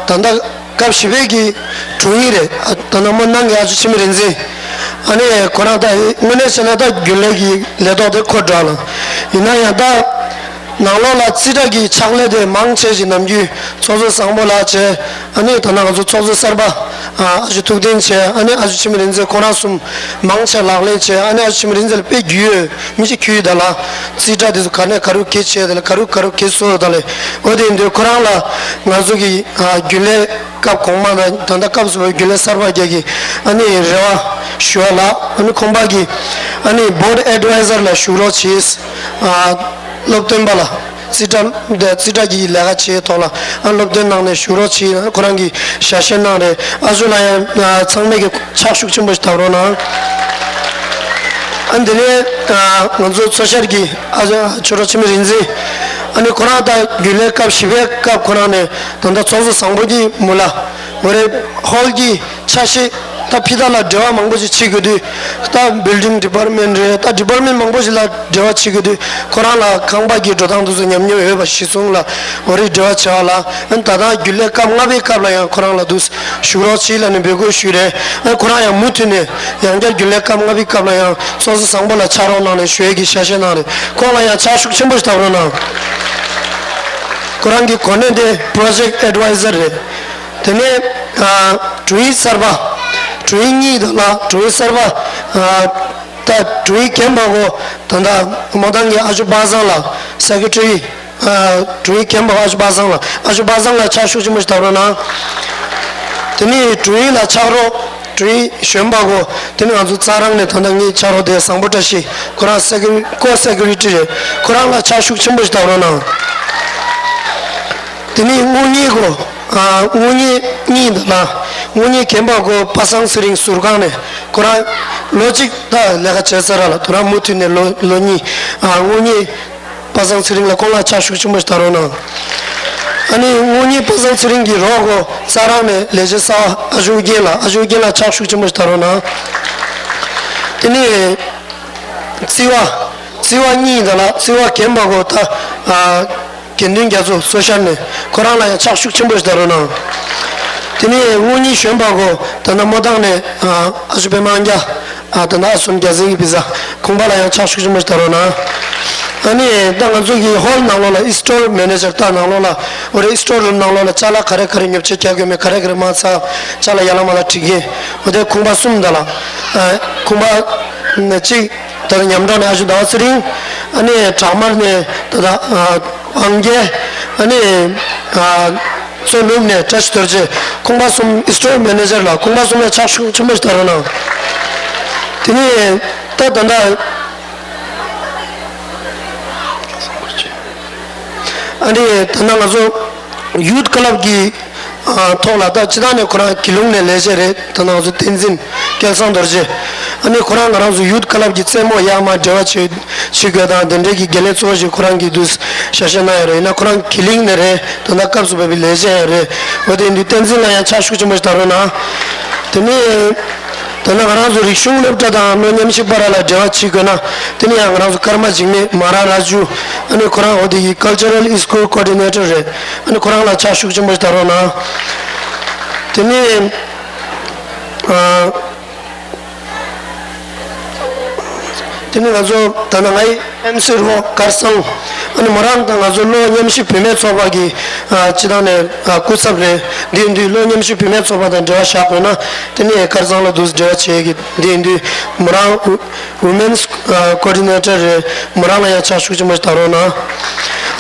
ད་ལྟ་སྐབས་བཞི་པའི་གི་དྲུང་ཡིག་རེད། ད་ལྟ་མོ་ནང་གི་ཨ་ཅོ་འཆི་མེད་རིག་འཛིན། ཨ་ནི་ཁོ་རང་ད་དངོས་གནས་བྱས་ན་ད་རྒྱུན་ལས་ཀྱི་ལས་ཐོག་དེ་འཁོར་འགྲོ་ལ། ཡིན་ན་ཡང་ད་ནང་ལོགས་ལ་རྩིས་ཁྲ་གི་ཕྱག་ལས་དེ་མང་ཆེ་ཞིག་ནམ་རྒྱུན་ཚོགས་གཙོ་བཟང་པོ་ལགས་བྱས། ཨ་ནི་ད་ནང་ང་ཚོ་ཚོགས་གཙོ་གསར་པ་ཨ་ཅོ་ཐུབ་བསྟན་བྱས། ཨ་ནི་ཨ་ཅོ་འཆི་མེད་རིག་འཛིན་ཁོ་རང་གསུམ་མང་ཆེ་ལག་ལེན་བྱས། ཨ་ནི་ཨ་ཅོ་འཆི་མེད་རིག་འཛིན་ལ་དཔེ་རྒྱུས་ཡོད། མི་གཅིག་ཁྱོད་ད་ལ་རྩིས་ཁྲ་འདི་ཚོ་ག་ནས་ག་རུ་གེ་བྱས་ད་ལ་ག་རུ་ག་རུ་གེ་སོ་ད་ལ། འོ་དེ་འདོད་ཁོ་རང་ལ་ང་ཚོ་གི་རྒྱུན་ལས་སྐབས་གོང་མ་དང་ད་ལྟ་སྐབས་སུ་བབས་རྒྱུན་ལས་གསར་པ་རྒྱག་གི་ཨ་ནི་རེ་བ་ཞུ་བ་ལ་ཨ་ནི་ཁོང་པ་གི་ཨ་ནི་Board Advisor ལ་ཞུ་རོགས་བྱེད། སློབ་སྟོན་པ་ལ་རྩིས་ཁྲ་འདི་རྩིས་ཁྲ་གི་ལས་ཀ་བྱེད་ཐོག་ལ་ཨ་སློབ་སྟོན་གནང་ནས་ཞུ་རོགས་བྱེད། ཁོ་རང་གི་ཞལ་བཞེས་གནང་རེད། ཨ་ཚོ་ལ་ཡང་ཚང་མས་ཀྱི་ཕྱག་ཤུགས་ཆེན་པོ་ཞིག་བཏབ་རོགས་གནང་། ཨ་འདི་ནས་ང་ཚོ་ཚོ་ཤར་གྱི་ཨ་ཚོ་ཆོས་གྲོགས་འཆི་མེད་རིག་འཛིན། ཨ་ནི་ཁོ་རང་ད་རྒྱུན་ལས་སྐབས་བཞི་པའི་སྐབས་ཁོ་རང་ནས་ད་ལྟ་ཚོགས་གཙོ་བཟང་པོ་གྱི་མུ་ལ་འོ་རེད། ཧོལ་གྱི་ཆ་ཤས་ད་ཕི་ད་ལ་འབྲེལ་བ་མང་པོ་ཞིག་བྱེད་དགོས་དུས་ད་Building Department རེད། ད་Department མང་པོ་ཞིག་ལ་འབྲེལ་བ་བྱེད་དགོས་དུས་ཁོ་རང་ལ་ཁང་པ་གི་འགྲོ་སྟངས་དེ་ཚོ་ཉམས་མྱོང་ཡོད་པ་གཞི་བཟུང་ལ་འོ་རེད་འབྲེལ་བ་བྱེད་པ་ལ། ཨ་ནི་ད་ལྟ་རྒྱུན་ལས་སྐབས་ལྔ་པའི་སྐབས་ལ་ཡང་ཁོ་རང་ལ་འདུག་ཞུ་རོགས་བྱེད་ལབ་ནས་འབོད་སྐུལ་ཞུས་རེད། ཨ་ཁོ་རང་ཡང་མུ་མཐུད་ནས་ཡང་བསྐྱར་རྒྱུན་ལས་སྐབས་ལྔ་པའི་སྐབས་ལ་ཡང་ཚོགས་གཙོ་བཟང་པོ་ལ་ཕྱག་རོགས་གནང་ནས་ཞུ་ཡས་ཀྱི་ཞལ་བཞེས་གནང་རེད། ཁོང་ལ་ཡང་ཕྱག་ཤུགས་ཆེན་པོ་ཞིག་བཏབ་རོགས་གནང་། ཁོ་རང་གི་གོ་གནས་དེ་Project Advisor རེད། དེ་ནས་ཨ་དྲུང་ཡིག་གསར་པ་ ཀྲུའུ་རིན་གཉིས་དང་ལ་ཀྲུའུ་རིན་གསར་པ། ཨ་ད་ཀྲུའུ་རིན་རྒན་པ་གོ། ད་ལྟ་མོ་ཏང་གི་ཨ་ཇོ་པ་སངས་ལགས་སེ་ཀེ་ཊ་རི། ཨ་ཀྲུའུ་རིན་རྒན་པ་ཨ་ཇོ་པ་སངས་ལགས། ཨ་ཇོ་པ་སངས་ལགས་ཕྱག་ཤུགས་ཆེན་པོ་ཞིག་བརྡབ་རོགས་གནང་། དེ་ནས་ཀྲུའུ་རིན་ལ་ཕྱག་རོགས་ཀྲུའུ་རིན་གཞོན་པ་གོ། དེ་ནས་ང་ཚོ་རྩ་རང་ནས་ད་ལྟ་ངའི་ཕྱག་རོགས་དེ་བཟང་པོ་བཀྲ་ཤིས། ཁོ་རང་སེ་ཀེ་རི་ཀོ་སེ་ཀེ་རི་ཊི་རེད། ཁོ་རང་ལ་ཕྱག་ཤུགས་ཆེན་པོ་ཞིག་བརྡབ་རོགས་གནང་། དེ་ནས་དངུལ་གཉེར་གོ། ཨ་དངུལ་གཉེར་གཉིས་དང་ལ། དངུལ་གཉེར་རྒན་པ་གོ་པ་སངས་ཚེ་རིང་ཟུར་ཁང་ནས། ཁོ་རང་ལོ་གཅིག་ད་ལས་ཀ་བྱས་ཚར་ར་ལ། དུ་རང་མུ་མཐུད་ནས་ལོ་ལོ་གཉིས། ཨ་དངུལ་གཉེར་པ་སངས་ཚེ་རིང་ལ་ཁོང་ལ་ཕྱག་ཤུགས་ཆེན་པོ་ཞིག་བརྡབ་རོགས་གནང་། ཨ་ནི་དངུལ་གཉེར་པ་སངས་ཚེ་རིང་གི་རོགས་གོ་རྩ་རང་ནས་ལས་བྱེད་གསར་པ་ཨ་ཇོ་ཨུ་རྒྱན་ལགས། ཨ་ཇོ་ཨུ་རྒྱན་ལགས་ཕྱག་ཤུགས་ཆེན་པོ་ཞིག་བརྡབ་རོགས་གནང་། དེ་ནས་རྩིས་པ། རྩིས་པ་གཉིས་དང་ལ་རྩིས་པ་རྒན་པ་གོ་ད། ཨ་དགེ་འདུན་རྒྱ་མཚོ་སོ་ཤར་ནས། ཁོ་རང་ལ་ཡང་ཕྱག་ཤུགས་ཆེན་པོ་ཞིག་བརྡབ་རོགས་གནང་། དེ་ནས་དངུལ་གཉེར་གཞོན་པ་གོ་ད་ནང་མོ་ཏང་ནས། ཨ་ཨ་ཇོ་པད་མ་ཨང་རྒྱ། ཨ་ད་ནང་ཨ་སོན་རྒྱ་ཟིང་གི་བི་ཟ། ཁོང་པ་ལ་ཡང་ཕྱག་ཤུགས་ཆེན་པོ་ཞིག་བརྡབ་རོགས་གནང་། ཨ་ནི་ད་ང་ཚོ་གི་ཧོལ་ནང་ལོགས་ལ་ཨི་སི་ཊོར་མེ་ནེ་ཇར་ད་ནང་ལོགས་ལ། འོ་རེ་ཨི་སི་ཊོར་རུམ་ནང་ལོགས་ལ་ཅ་ལག་ག་རེ་ག་རེ་ཉོ་ཆ་རྒྱག་དགོས་མེད། ག་རེ་ག་རེ་མ་ཚ་ཅ་ལག་ཡ་ལ་མ་ལ་བྲིས་མཁན། འོ་དེ་ཁོང་པ་གསུམ་ད་ལ། ཨ་ཁོང་པ་གཅིག་ད་ལྟ་མཉམ་དུ་ནས་ཨ་ཇོ་ཟླ་བ་ཚེ་རིང་། ཨ་ནི་བྲག་དམར་ནས་ད་ལྟ་ཨ་དབང་རྒྱལ། ཨ་ནི་ཨ་མཚོ་ནུབ་ནས་བཀྲ་ཤིས་རྡོ་རྗེ། ཁོང་པ་གསུམ་ཨི་སི་ཊོར་མེ་ནེ་ཇར་ལ། ཁོང་པ་གསུམ་ལ་ཕྱག་ཤུགས་ཆེན་པོ་ཞིག་བརྡབ་རོགས་གནང་། དེ་ནས་ད་ད་ལྟ་ཨ་ནི་ད་ལྟ་ང་ཚོ་ཡུ་ཐི་ཀ་ལབ་ཀྱི་ཨ་ཐོག་ལ་ད་སྤྱི་བཏང་ནས་ཁོ་རང་ཀི་ལུང་ནས་ལས་བྱེད་རེད། ད་ནང་ཚོ་བསྟན་འཛིན་སྐལ་བཟང་རྡོ་རྗེ། ཨ་ནི་ཁོ་རང་ང་རང་ཚོ་ཡུ་ཐི་ཀ་ལབ་ཀྱི་རྩེད་མོ་ཡར་མར་འབྲེལ་བ་བྱེད་བྱེད་དགོས་དང་དེ་འདྲའི་གི་འགན་ལེན་གཙོ་བོ་ཞིག་ཁོ་རང་གིས་དུས་ཞལ་བཞེས་གནང་ཡོད་རེད། ཡིན་ན་ཁོ་རང་ཀི་ལིང་ནས་རེད། ད་ལྟ་སྐབས་སུ་བབས་པའི་ལས་བྱེད་ཡང་རེད། འོ་དེ་ཡིན་དུས་བསྟན་འཛིན་ལ་ཡང་ཕྱག་ཤུགས་ཆེན་པོ་ཞིག་བརྡབ་རོགས་གནང་། དེ་ནས་ད་ནང་ང་རང་ཚོ་རིག་གཞུང་སློབ་གྲྭ་དང་གློག་ཉམས་ཞིབ་པ་ར་ལ་འབྲེལ་བ་བྱེད་དགོས་ན། དེ་ནས་ཡང་ང་རང་ཚོ་ཀརྨ་འཇིགས་མེད་མ་ར་ར་ཇུ། ཨ་ནི་ཁོ་རང་འོ་དེ་གི་ཀལ་ཅར་རལ་ཨི་སི་ཀུལ་ཀོ་ཌི་ནེ་ཊར་རེད། ཨ་ནི་ཁོ་རང་ལ་ཕྱག་ཤུགས་ཆེན་པོ་ཞིག་བརྡབ་རོགས་གནང་། དེ་ནས་ཨ། དེ་ནས་ང་ཚོ་ད་ནང་ངའི་ཨེམ་སི་རོ་སྐལ་བཟང་། ཨ་ནི་མོ་རང་དང་ང་ཚོ་གློག་ཉམས་ཞིབ་བུད་མེད་ཚོགས་པ་གི་ཨ་སྤྱི་བཏང་ནས་ཨ་སྐུ་ཚབ་རེད། འདི་ཡིན་དུས་གློག་ཉམས་ཞིབ་བུད་མེད་ཚོགས་པ་དང་འབྲེལ་བ་བཞག་དགོས་ན། དེ་ནས་སྐལ་བཟང་ལ་འདུག་འབྲེལ་བ་བྱེད་ཀྱི། འདི་ཡིན་དུས་མོ་རང་ཝུ་མེན་སི་ཨ་ཀོ་ཌི་ནེ་ཊར་རེད། མོ་རང་ལ་ཡང་ཕྱག་ཤུགས་ཆེན་པོ་ཞིག་བརྡབ་རོགས་གནང་།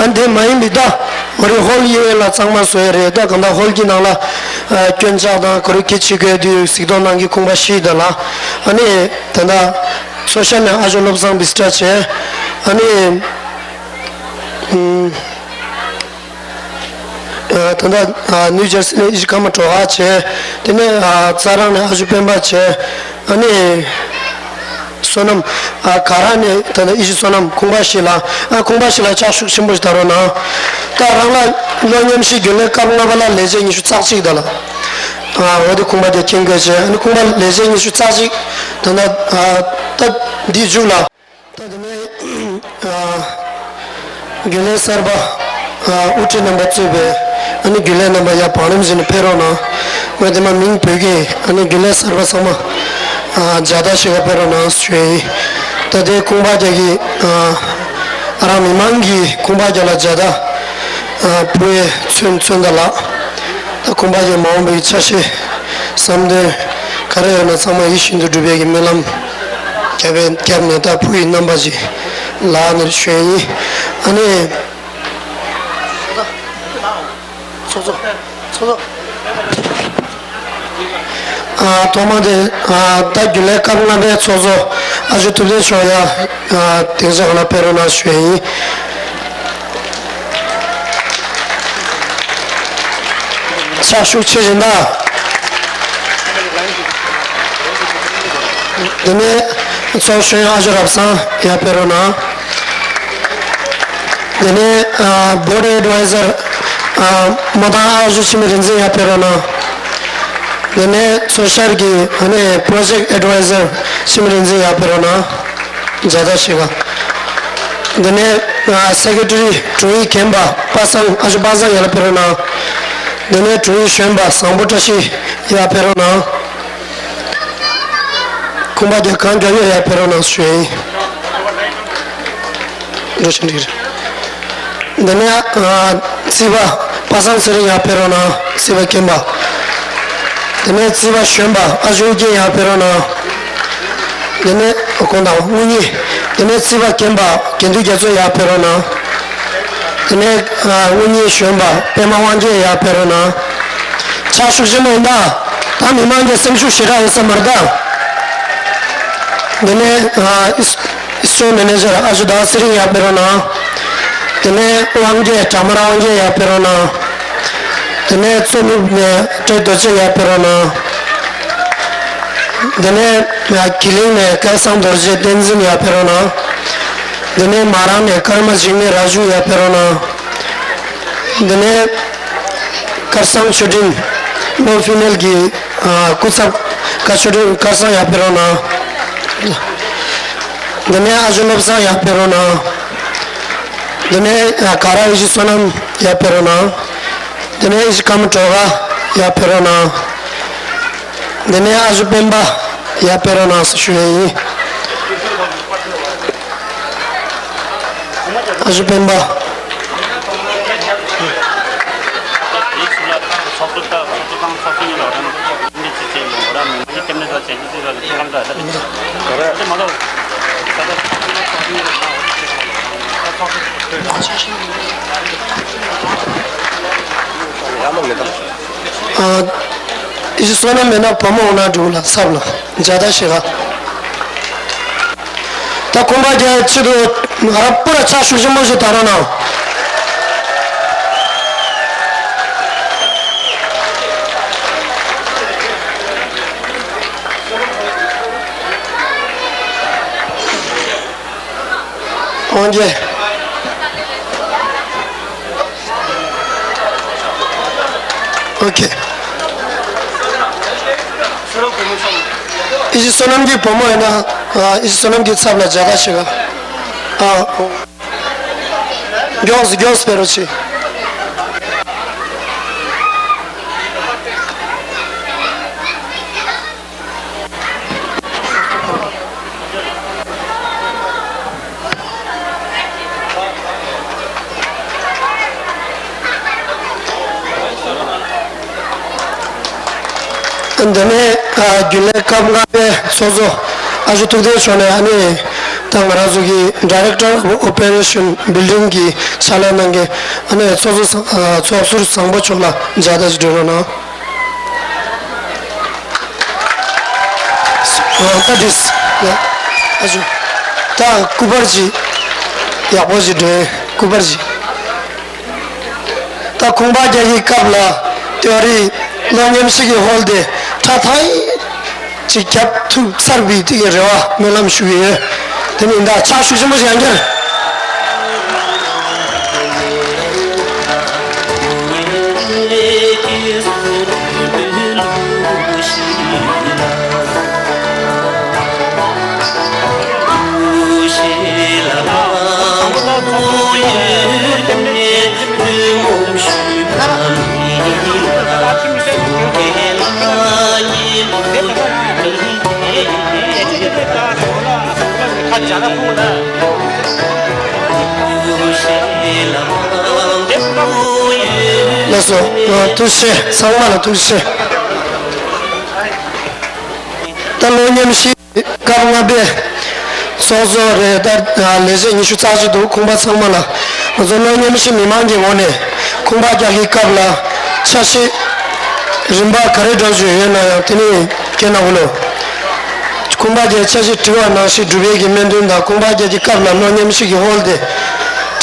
ཨ་ནི་དེ་མ་ཡིན་པའི་ད་འོ་རེ་ཧོལ་ཨི་ཝེན་ཊ་ལ་གཙང་མ་བཟོ་ཡ་རེད། ད་གང་ལྟར་ཧོལ་གྱི་ནང་ལ་ཨ་སྐྱོན་ཆག་དང་ཁོ་རེ་གི་ཆི་གོས་དུས་གཟིགས་རྟོག་གནང་གི་ཁུངས་པ་ཤི་ད་ལ། ཨ་ནི་ད་ལྟ་སོ་ཤལ་ནས་ཨ་ཇོ་བློ་བཟང་བི་སི་ཏྲ་བྱས། ཨ་ནི་ཨུམ། ཨ་ད་ལྟ་ཨ་ནིའུ་ཇར་སི་ནས་ཨི་ཤི་ཀ་མ་གྲོ་ཧ་བྱས། དེ་ནས་ཨ་རྩ་རང་ནས་ཨ་ཇོ་སྤེན་པ་བྱས། ཨ་ནི་བསོད་ནམས་ཨ་ག་ར་ནས་ད་ལྟ་ཨི་ཤི་བསོད་ནམས་ཁུངས་པ་ཤི་ལ། ཨ་ཁུངས་པ་ཤི་ལ་ཕྱག་ཤུགས་ཆེན་པོ་ཞིག་བརྡབ་རོགས་གནང་། ད་རང་ལ་གློག་ཉམས་ཞིབ་རྒྱུན་ལས་སྐབས་ལྔ་པ་ལ་ལས་བྱེད་ཉི་ཤུ་རྩ་གཅིག་ད་ལ། ཨ་འོ་དེ་ཁུངས་པ་དེ་མཁྱེན་དགོས་བྱས། ཨ་ནི་ཁུངས་པ་ལས་བྱེད་ཉི་ཤུ་རྩ་གཅིག་ད་ལྟ་ཨ་ད་འདི་མཇུག་ལ། ད་དེ་ནས་ཨ་རྒྱུན་ལས་གསར་པ་ཨ་དབུ་ཁྲིད་རྣམ་པ་གཙོས་པའི་ཨ་ནི་རྒྱུན་ལས་རྣམ་པ་ཡར་བང་རིམ་བཞིན་ཕེབས་རོགས་གནང་། ང་དེ་མ་མིང་འབོད་ཀྱིན། ཨ་ནི་རྒྱུན་ལས་གསར་པ་ཚང་མ་ཨ་མཇལ་དར་ཞུ་ག་ཕེབས་རོགས་གནང་ཞུ་ཡ་ཡིན། ད་དེ་ཁུངས་པ་རྒྱག་གི་ཨ་ཨ་རང་མི་མང་གིས་ཁུངས་པ་རྒྱག་ལ་མཇལ་དར་ཨ་ཕུལ་བའི་མཚོན་མཚོན་དར་ལགས། ད་ཁུངས་པ་རྒྱག་མ་འོངས་པའི་ཆ་ཤས་བསམ་དོན་ག་རེ་ཡོད་ན་ཚང་མ་ཡིད་བཞིན་དུ་འགྲུབ་པའི་གི་སྨོན་ལམ། རྒྱབ་པའི་རྒྱབ་ནས་ད་ཕུ་ཡི་རྣམ་པ་ཅིག་ལག་ནས་ཞུ་ཡ་ཡིན། ཨ་ནི། ཚོགས་གཙོ། ཚོགས་གཙོ། ཨ་ཐོག་མ་དེ་ཨ་ད་རྒྱུན་ལས་སྐབས་ལྔ་པའི་ཚོགས་གཙོ་ཨ་ཇོ་ཐུབ་བསྟན་མཆོག་ཡ་ཨ་སྡིངས་ཆ་སྒང་ལ་ཕེབས་རོགས་གནང་ཞུ་ཡ་ཡིན། ཕྱག་ཤུགས་ཆེ་བཞིན་གདའ། དེ་ནས་ཚོགས་གཞོན་ཨ་ཇོ་རབ་བཟང་ཡར་ཕེབས་རོགས་གནང་། དེ་ནས་ཨ་བྷོར་ཌི་ཨེ་ཌི་ཝའི་ཛར་ཨ་མོ་ཏང་ཨ་ཇོ་འཆི་མེད་རིག་འཛིན་ཡར་ཕེབས་རོགས་གནང་། དེ་ནས་མཚོ་ཤར་གྱི་ཨ་ནི་པྲོ་ཇེཀ་ཨེ་ཌི་ཝའི་ཛར་འཆི་མེད་རིག་འཛིན་ཡར་ཕེབས་རོགས་གནང་། མཇལ་དར་ཞུ་ག། དེ་ནས་ཨ་སེ་ཀེ་ཊ་རི་དྲུང་ཡིག་རྒན་པ་པ་སངས། ཨ་ཇོ་པ་སངས་ཡར་ལ་ཕེབས་རོགས་གནང་། དེ་ནས་དྲུང་ཡིག་གཞོན་པ་བཟང་པོ་བཀྲ་ཤིས་ཡར་ཕེབས་རོགས་གནང་། ཁུངས་པ་རྒྱག་གང་མགྱོགས་ཡོད་ཡར་ཕེབས་རོགས་གནང་ཞུ་ཡ་ཡིན། འགྲོ་ཆེན་འགྲིག་རེད། འདི་ནས་ཨ་རྩིས་པ་པ་སངས་ཚེ་རིང་ཡར་ཕེབས་རོགས་གནང་། རྩིས་པ་རྒན་པ། དེ་ནས་རྩིས་པ་གཞོན་པ་ཨ་ཇོ་ཨོ་རྒྱན་ཡར་ཕེབས་རོགས་གནང་། དེ་ནས་དགོངས་དག་དངུལ་གཉེར། དེ་ནས་རྩིས་པ་རྒན་པ་དགེ་འདུན་རྒྱ་མཚོ་ཡར་ཕེབས་རོགས་གནང་། དེ་ནས་ཨ་དངུལ་གཉེར་གཞོན་པ་པད་མ་དབང་རྒྱལ་ཡར་ཕེབས་རོགས་གནང་། ཕྱག་ཤུགས་ཆེན་པོ་ཡིན་ད། ད་མི་མང་གི་སེམས་ཤུགས་ཞེ་དྲག་ཡོད་ས་མ་རེད་ད། དེ་ནས་ཨ་ཨིས་ཨིས་ཊོར་མེ་ནེ་ཇར་ཨ་ཞུ་དཱས་ཚེ་རིང་ཡར་ཕེབས་རོགས་གནང་། དེ་ནས་དབང་རྒྱལ་གྲགས་མར་དབང་རྒྱལ་ཡར་ཕེབས་རོགས་གནང་། དེ་ནས་མཚོ་ནུབ་ནས་བཀྲས་རྡོ་རྗེ་ཡར་ཕེབས་རོགས་གནང་། དེ་ནས་ཨ་གི་ལིང་ནས་སྐལ་བཟང་རྡོ་རྗེ་བསྟན་འཛིན་ཡར་ཕེབས་རོགས་གནང་། དེ་ནས་མ་རང་ནས་ཀརྨ་འཇིགས་མེད་ར་ཇུ་ཡར་ཕེབས་རོགས་གནང་། དེ་ནས་སྐལ་བཟང་ཆོས་སྒྲོན་བློ་ཕི་ནལ་གྱི་ཨ་སྐུ་ཚབ་སྐལ་ཆོས་སྒྲོན་སྐལ་བཟང་ཡར་ཕེབས་རོགས་གནང་། དེ་ནས་ཨ་ཇོ་བློ་བཟང་ཡར་ཕེབས་རོགས་གནང་། དེ་ནས་ཨ་ག་ར་ཨི་ཞི་བསོད་ནམས་ཡར་ཕེབས་རོགས་གནང་། དེ་ནས་ཨི་ཞི་ཀརྨ་སྒྲོལ་དཀར་ཡར་ཕེབས་རོགས་གནང་། དེ་ནས་ཨ་ཇོ་སྤེན་པ་ཡར་ཕེབས་རོགས་གནང་ཟེར་ཞུ་ཡས་ཡིན། ཨ་ཇོ་སྤེན་པ། ཨ། ཨི་ཞི་བསོད་ནམས་མེད་ན་བུ་མོ་འོང་ན་འགྲིག་ལ་ཚབ་ལ་མཇལ་དར་ཞེ་དགའ། ད་ཁོང་པ་རྒྱལ་ཆེད་དུ་ང་རང་པུ་ར་ཕྱག་ཤུགས་ཆེན་པོ་ཞིག་དར་རོགས་གནང་། དབང་རྒྱལ། ཨོ་ཁེ། ཨི་ཞི་བསོད་ནམས་ཀྱི་བུ་མོ་ཡིན་ན། ཨ། ཨི་ཞི་བསོད་ནམས་ཀྱི་ཚབ་ལ་མཇལ་དར་ཞིག་ཨ། མགྱོགས་སུ་མགྱོགས་སུ་སྤེལ་རོགས་གྱིས། འདི་ནས་ཨ་རྒྱུན་ལས་སྐབས་ལྔ་པའི་ཚོགས་གཙོ་ཨ་ཞུ་ཐུབ་བསྟན་མཆོག་ནས་ཨ་ནི་ད་ང་རང་ཚོ་གི་Director of Operation Building གི་ཕྱག་ལས་གནང་མཁན་ཨ་ནི་ཚོགས་གཙོ་ཚོགས་ཟུར་བཟང་པོ་མཆོག་ལ་མཇལ་དར་ཞིག་སྒྲོན་རོགས་གནང་། ད་དྲིས། ཨ་ཅུ། ད་སྐུ་པར་ཅིག་ཡག་པོ་ཞིག་འདྲེན། སྐུ་པར་ཅིག། ད་ཁང་པ་རྒྱག་གི་སྐབས་ལ་ཏེ་རི་གློག་མཉམ་བཤིག་གི་ཧོལ་དེ་ཁྲ་ཐག་ཅིག་རྒྱབ་ཐུབ་ཚར་བའི་དེ་གི་རེ་བ་སྨོན་ལམ་ཞུ་གི་ཡོད། དེ་མིན་ད་ཕྱག་ཤུགས་ཆེན་པོ་ཞིག་ཡང་བསྐྱར། ལགས་སོ། ཐུགས་རྗེ་ཆེ། ཚང་མ་ལ་ཐུགས་རྗེ་ཆེ། ད་གློག་མཉམ་བཤིག་སྐབས་ལྔ་པའི་ཚོགས་གཙོ་རེད། ད་ལས་བྱེད་ཉི་ཤུ་རྩ་གཅིག་འདུག་ཁང་པ་ཚང་མ་ལ་ང་ཚོ་གློག་མཉམ་བཤིག་མི་མང་གི་ངོས་ནས་ཁང་པ་རྒྱག་གི་སྐབས་ལ་འཆར་གཞི་རིམ་པ་ག་རེ་འགྲོ་བཞིན་ཡོད་ན་ཡང་དེ་ནི་སྐད་ནང་གུ་ལོ། ཁང་པ་རྒྱག་འཆར་གཞི་དྲི་བ་ནང་བཞིན་སྒྲུབ་ཡས་ཀྱི་སྨོན་འདུན་དང་ཁང་པ་རྒྱག་གི་སྐབས་ལ་གློག་མཉམ་བཤིག་གི་ཧོལ་དེ་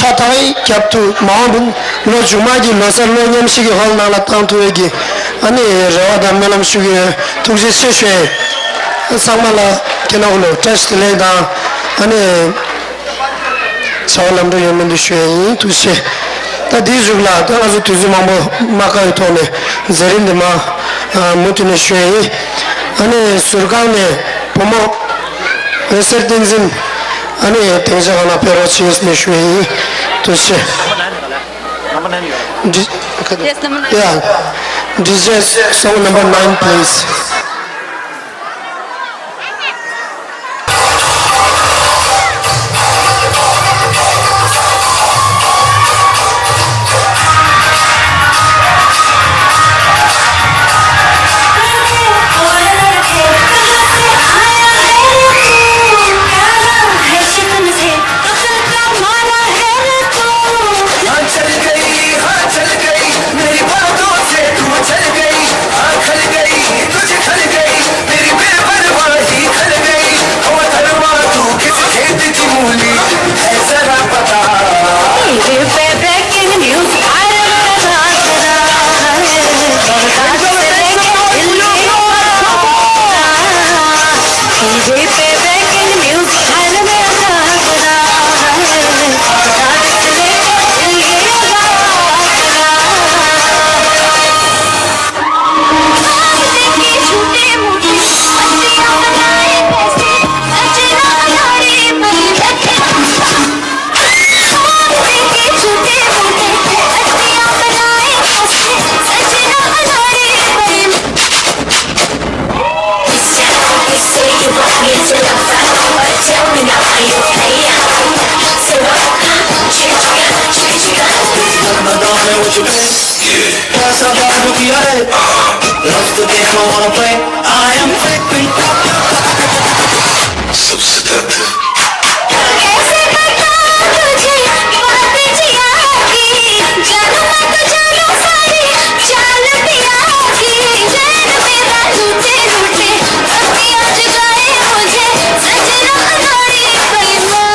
ཁྲ་ཐག་རྒྱབ་ཏུ་མ་འོངས་པའི་ལོ་མཇུག་མ་གི་ལོ་གསར་གློག་མཉམ་བཤིག་གི་ཧོལ་ནང་ལ་བཏང་ཐུབ་ཡས་ཀྱི་ཨ་ནི་རེ་བ་དང་སྨོན་ལམ་ཞུ་གི་ཡོད། ཐུགས་རྗེ་ཆེ་ཞུ་ཡས། ཚང་མ་ལ་སྐད་ནང་གུ་ལོ་བཀྲ་ཤིས་བདེ་ལེགས་དང་ཨ་ནི། བྱ་བ་ལམ་འགྲོ་ཡོང་མིན་འདུག་ཞུ་ཡ་ཡིན། ཐུགས་རྗེ་ཆེ། ད་འདིའི་གཞུག་ལ་ད་ང་ཚོ་དུས་ཚོད་མང་པོ་མ་བཀག་པའི་ཐོག་ནས་མཛད་རིམ་འདི་མ་མུ་མཐུད་ནས་ཞུ་ཡ་ཡིན། ཨ་ནི་ཟུར་ཁང་ནས་བུ་མོ་འོད་ཟེར་བསྟན་འཛིན་ཨ་ནི་སྡིངས་ཆ་སྒང་ལ་ཕེབས་རོགས་བྱེད་ཟེར་ནས་ཞུ་ཡ་ཡིན། ཐུགས་རྗེ་ཆེ། Number nine. Yes, number nine. Yeah. D J song number nine, please. What you play? Yeah. Pass out, रुक यार। Love the game, I wanna play. I am flipping. Subsidate. कैसे बताऊं तुझे बात जिया की, जानू मैं तो जानू सारी चाल पिया की। चैन मेरा रूठे रूठे, अखियां जगाए मुझे, सजना हमारी बलवा।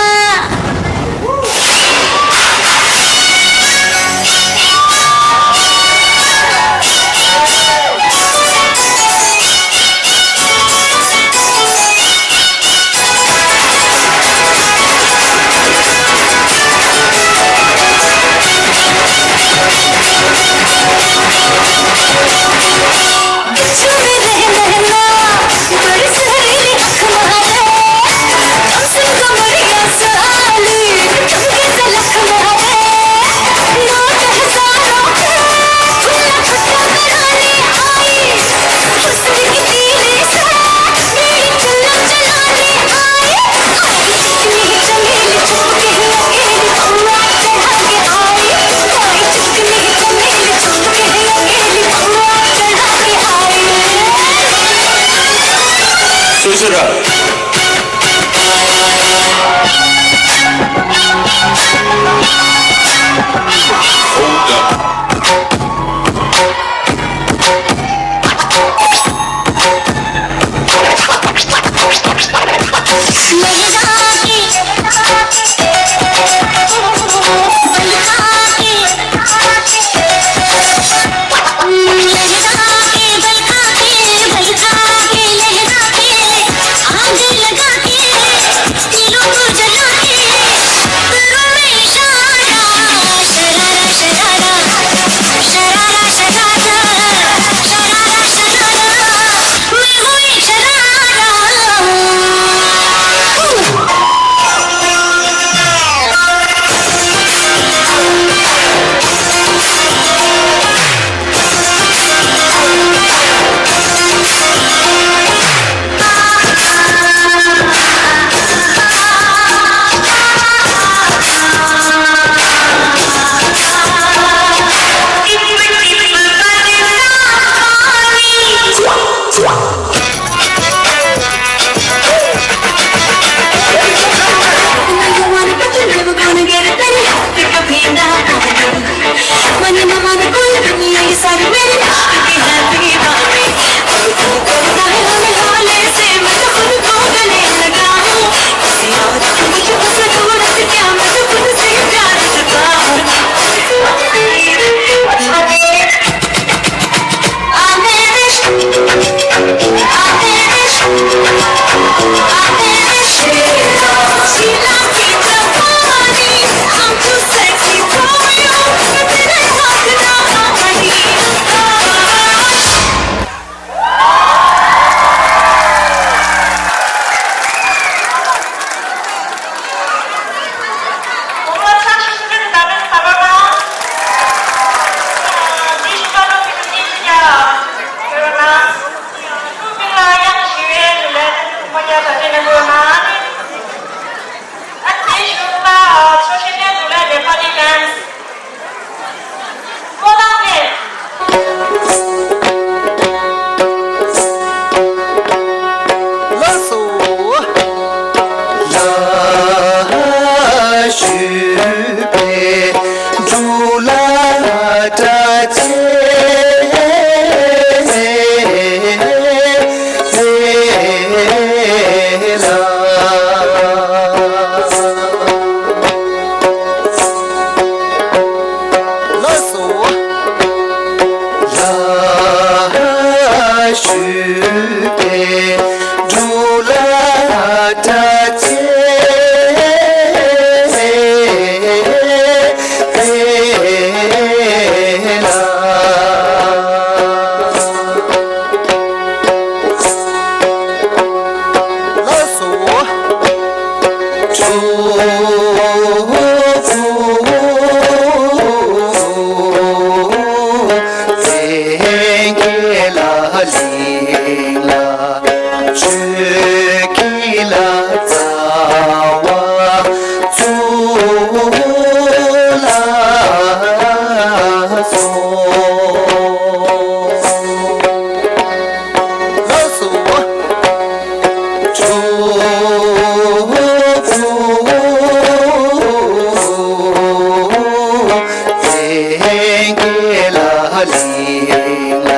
ལྷན་སྐྱེས་ལ་གླིང་ལ་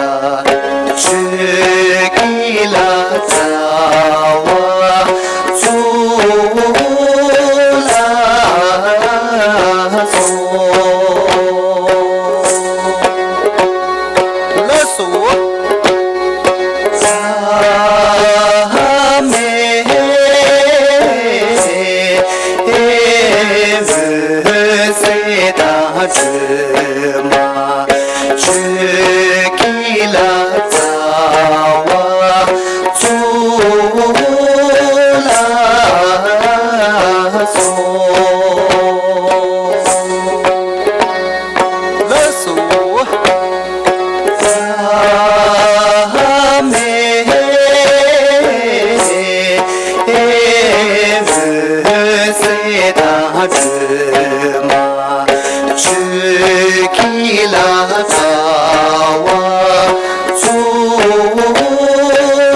ཆོས་སྐྱིད་ལ་རྩ་བ་ཚུགས་ལ་སོགས། ལགས་སོ། བསམ་མེད་འོད་ཟེར་དང་སྒྲོལ་མ་ཆོས་སྐྱིད་ལ་རྩ་བ་ཚུགས་ལ་སོགས། ལགས་སོ། བསམ་མེད་འོད་ཟེར་དང་སྒྲོལ་མ་ཆོས་སྐྱིད་ལ་རྩ་བ་ཚུགས་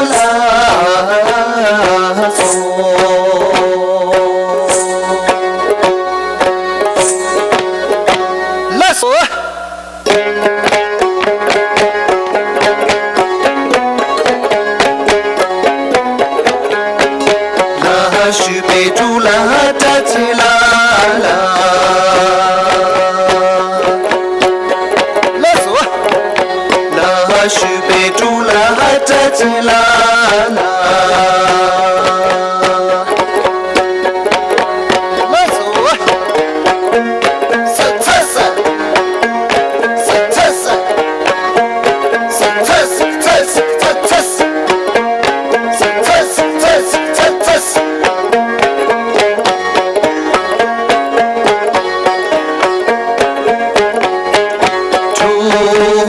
ལ་སོགས། ལགས་སོ། ལ་ཞུ་པའི་ཕྲུ་ལ་བཀྲ་ཤིས་ལ་ལ། ལགས་སོ། ལ་ཞུ་པའི་ཕྲུ་ལ་བཀྲ་ཤིས་ལ་ལ། ལགས་སོ།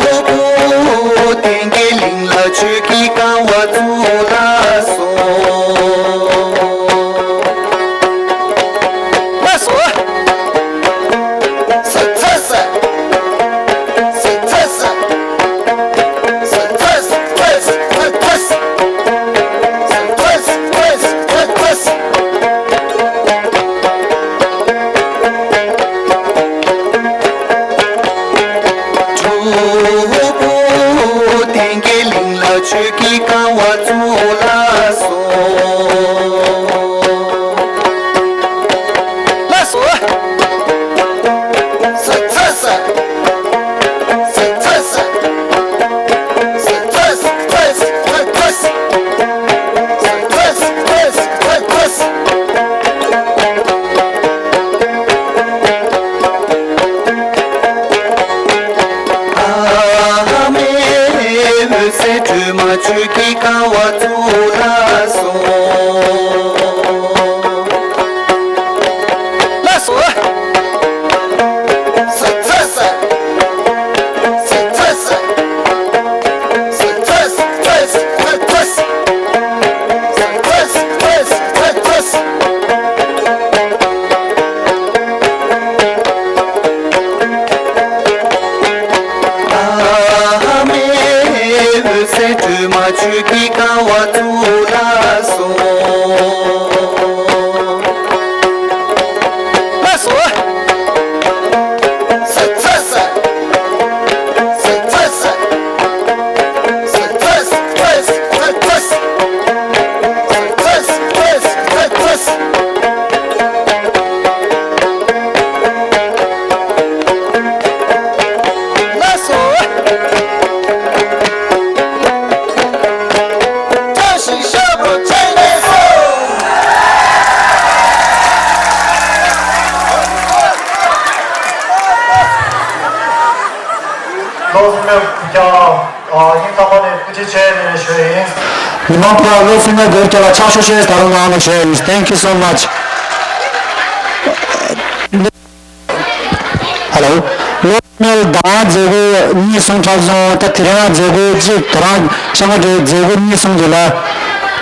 གྲུབ་པོ་བསྟན་རྒྱས་གླིང་ལ་ཆོས་ཀྱི་ཁང་བ་བཙུགས་ལ་སོགས། ལགས་སོ། གྲུབ་པོ་བསྟན་རྒྱས་གླིང་ལ་ཆོས་ཀྱི་ཁང་བ་བཙུགས་ལ་སོགས། ལགས་སོ། ཨ་མའི་འོད་ཟེར་སྒྲོལ་མ་ཆོས་ཀྱི་ཁང་བ་བཙུགས་ལ་སོགས། ལགས་སོ། ཨ་མའི་འོད་ཟེར་སྒྲོལ་མ་ཆོས་ཀྱི་ཁང་བ་བཙུགས་ལ་སོགས། ལགས་སོ། ལགས་སོ། བཀྲ་ཤིས་ཤོག་བུ་ཆེན་ལེགས་སོ། བློ་སེང་ལ་ཀྱང་སྙིང་ཐག་པ་ནས་ཐུགས་རྗེ་ཆེ་ནས་ཞུ་ཡིན། མི་མང་པོ་བློ་སེང་ལ་སྒོར་སྐྱ་ལ་ཕྱག་ཤུགས་ཆེ་ད་རུང་གནང་ནས་ཞུ་ཡིན། Thank you so much. Hello. ལོ་སྨད་ཟླ་བ་མཛད་སྒོ་གཉིས་གསུམ་འཁྲབ་སོང་། ད་དེ་རིང་མཛད་སྒོ་གཅིག་ད་རང་ཤང་གྲོའི་མཛད་སྒོ་གཉིས་གསུམ་འདུག་ལ།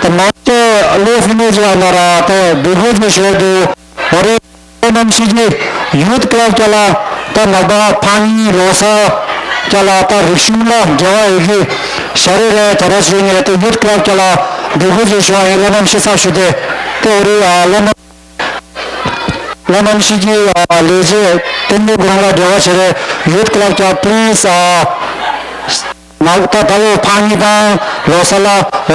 ད་མང་ཆེ་ལོ་སྨད་ཅིག་ཡང་ན་ར་ད་འབུལ་སྐུལ་ཅིག་ཞུས་འདུག་འོ་རེད། བསོད་ནམས་ཤེས་ཀྱི་ཡུཐ་ཀླབ་ཀྱ་ལ་ད་ནག་པ་ཕ་ནི་ལོ་གསར་ཀྱ་ལ་ད་རིག་གཞུང་ལ་འབྲེལ་བ་ཡོད་ཀྱི་ཞྭ་རེ་རེ་ག་ར་ཞུས་ནས་ད་ཡུཐ་ཀླབ་ཀྱ་ལ་འབུལ་སྐུལ་ཅིག་ཞུ་བ་ཡིན། བསོད་ནམས་ཤེས་ཚར་ཞུ་དེ་དེ་འོ་རེད། ཨ་བསོད་ནམས། ལ་ནམ་ཞིག་གི་ལས་བྱེད་ལྟེ་གནས་ཁོ་རང་ལ་འབྲེལ་བ་བྱེད་རེད། Youth Club ཀྱང་please ནག་ད་ད་ལོ་ཕ་ཉིས་དང་ལོ་ས་ལ་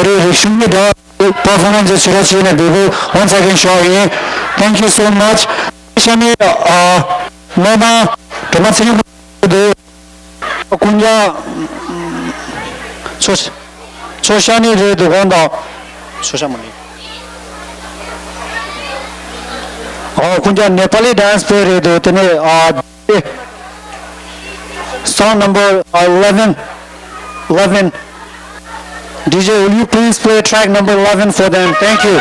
རི་རིག་གཞུང་གི་འབྲེལ་བ་performance བྱེད་རོགས་བྱས་ནས་འབུལ་འབུལ་once again ཞུ་བ་ཡིན། Thank you so much. ཤ་མི་ནོ་མ་དྲི་མ་ཚིག་འདུག་ཀུན་ཀྱང་ཚོ་ཚོ་ཤ་ནི་རེད་འདུག་གོང་དང་ཚོ་ཤ་མ་ནི། ཨོ་ཀུན་ཀྱང་ནེ་པ་ལི་dance དེ་རེད་འདུག་དེ་ནས་ཨ། Song number eleven. eleven. D J, will you please play track number eleven for them? Thank you.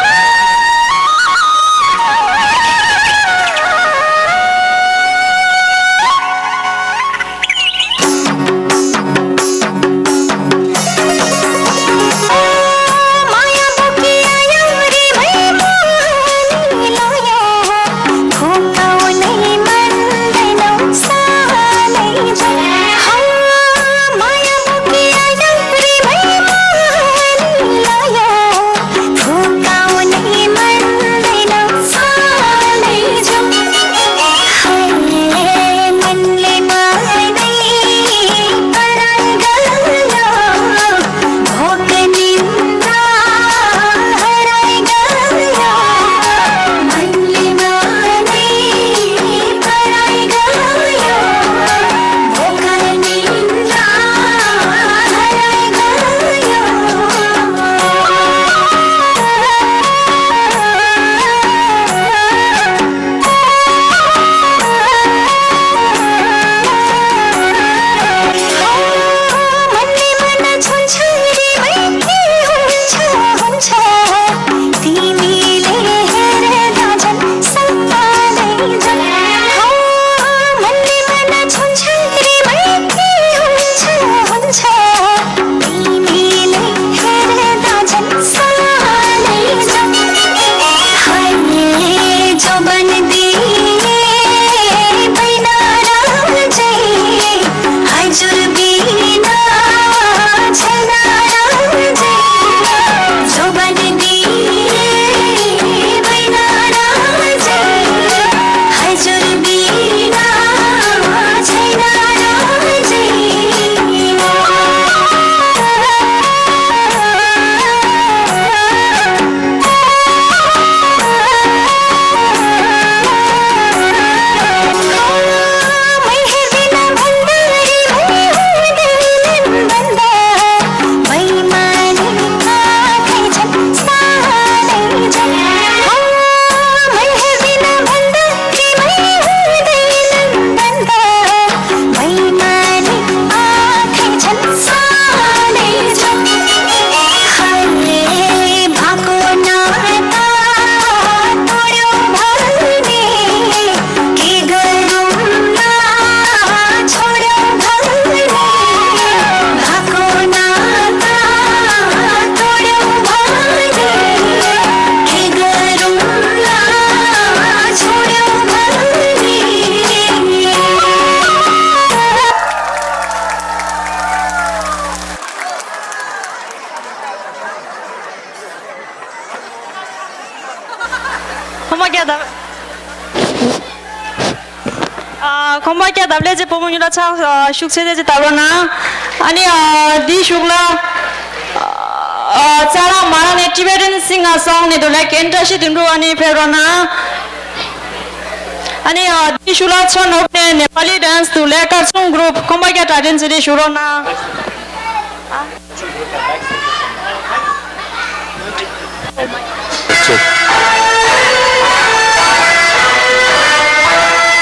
ཁོང་མ་སྐྱ་བདག་ཨ། ཁོང་མ་སྐྱ་བདག་ལས་ཀྱི་བུ་མོ་ཉུང་ལ་ཚང་ཤུགས་ཆེ་ཆེ་ཅིག་བཏབ་རོགས་གནང་། ཨ་ནི་ཨ་འདིའི་གཞུག་ལ་ཨ་ཙ་ར་མ་ར་ནས་Tibetan singer song ནས་དུ་ལ་ཀེན་ཏྲ་ཤི་དུན་འགྲོ་ཨ་ནི་ཕེབས་རོགས་གནང་། ཨ་ནི་ཨ་འདིའི་གཞུག་ལ་ཚོ་ནོབ་ནས་ནེ་པ་ལི་dance དུ་ལས་ཀར་ཚོང་group ཁོང་མ་སྐྱ་གྲ་སྒྲིག་ཅིག་རེ་ཞུ་རོགས་གནང་།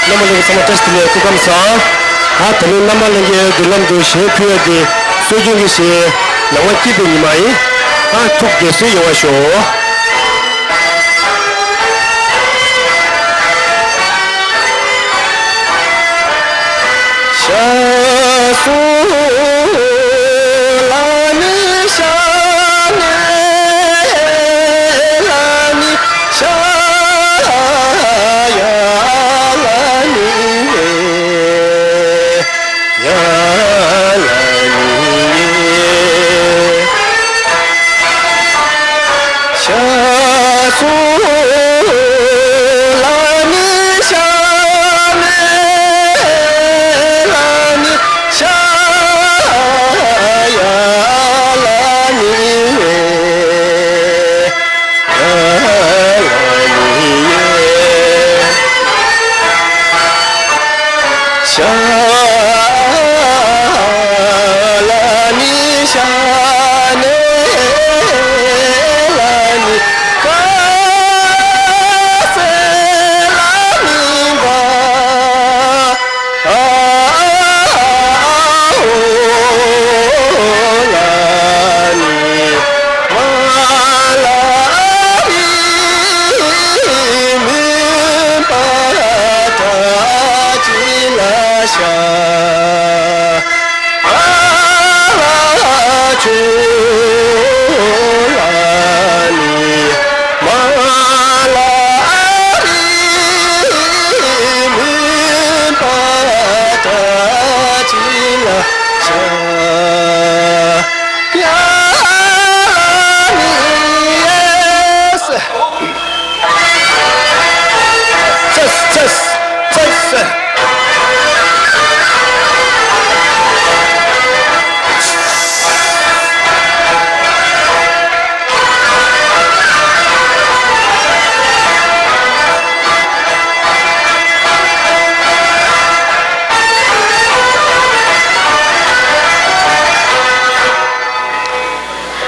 རྣམ་པ་ལྷན་རྒྱས་ཚང་མ་བཀྲ་ཤིས་བདེ་ལེགས། སྐུ་ཁམས་བཟང་། ད་དེ་ནས་རྣམ་པ་ལྷན་རྒྱས་མདུན་ལམ་དུ་གཞས་ཕུལ་ཡ་དེ་སྲོལ་རྒྱུན་གྱི་གཞས་ནང་པ་སྐྱིད་པའི་ཉི་མ་ཡིན། ད་ཐུགས་དགྱེས་གསོལ་ཡོང་བ་ཤོག། Yes! Yes, yes, yes.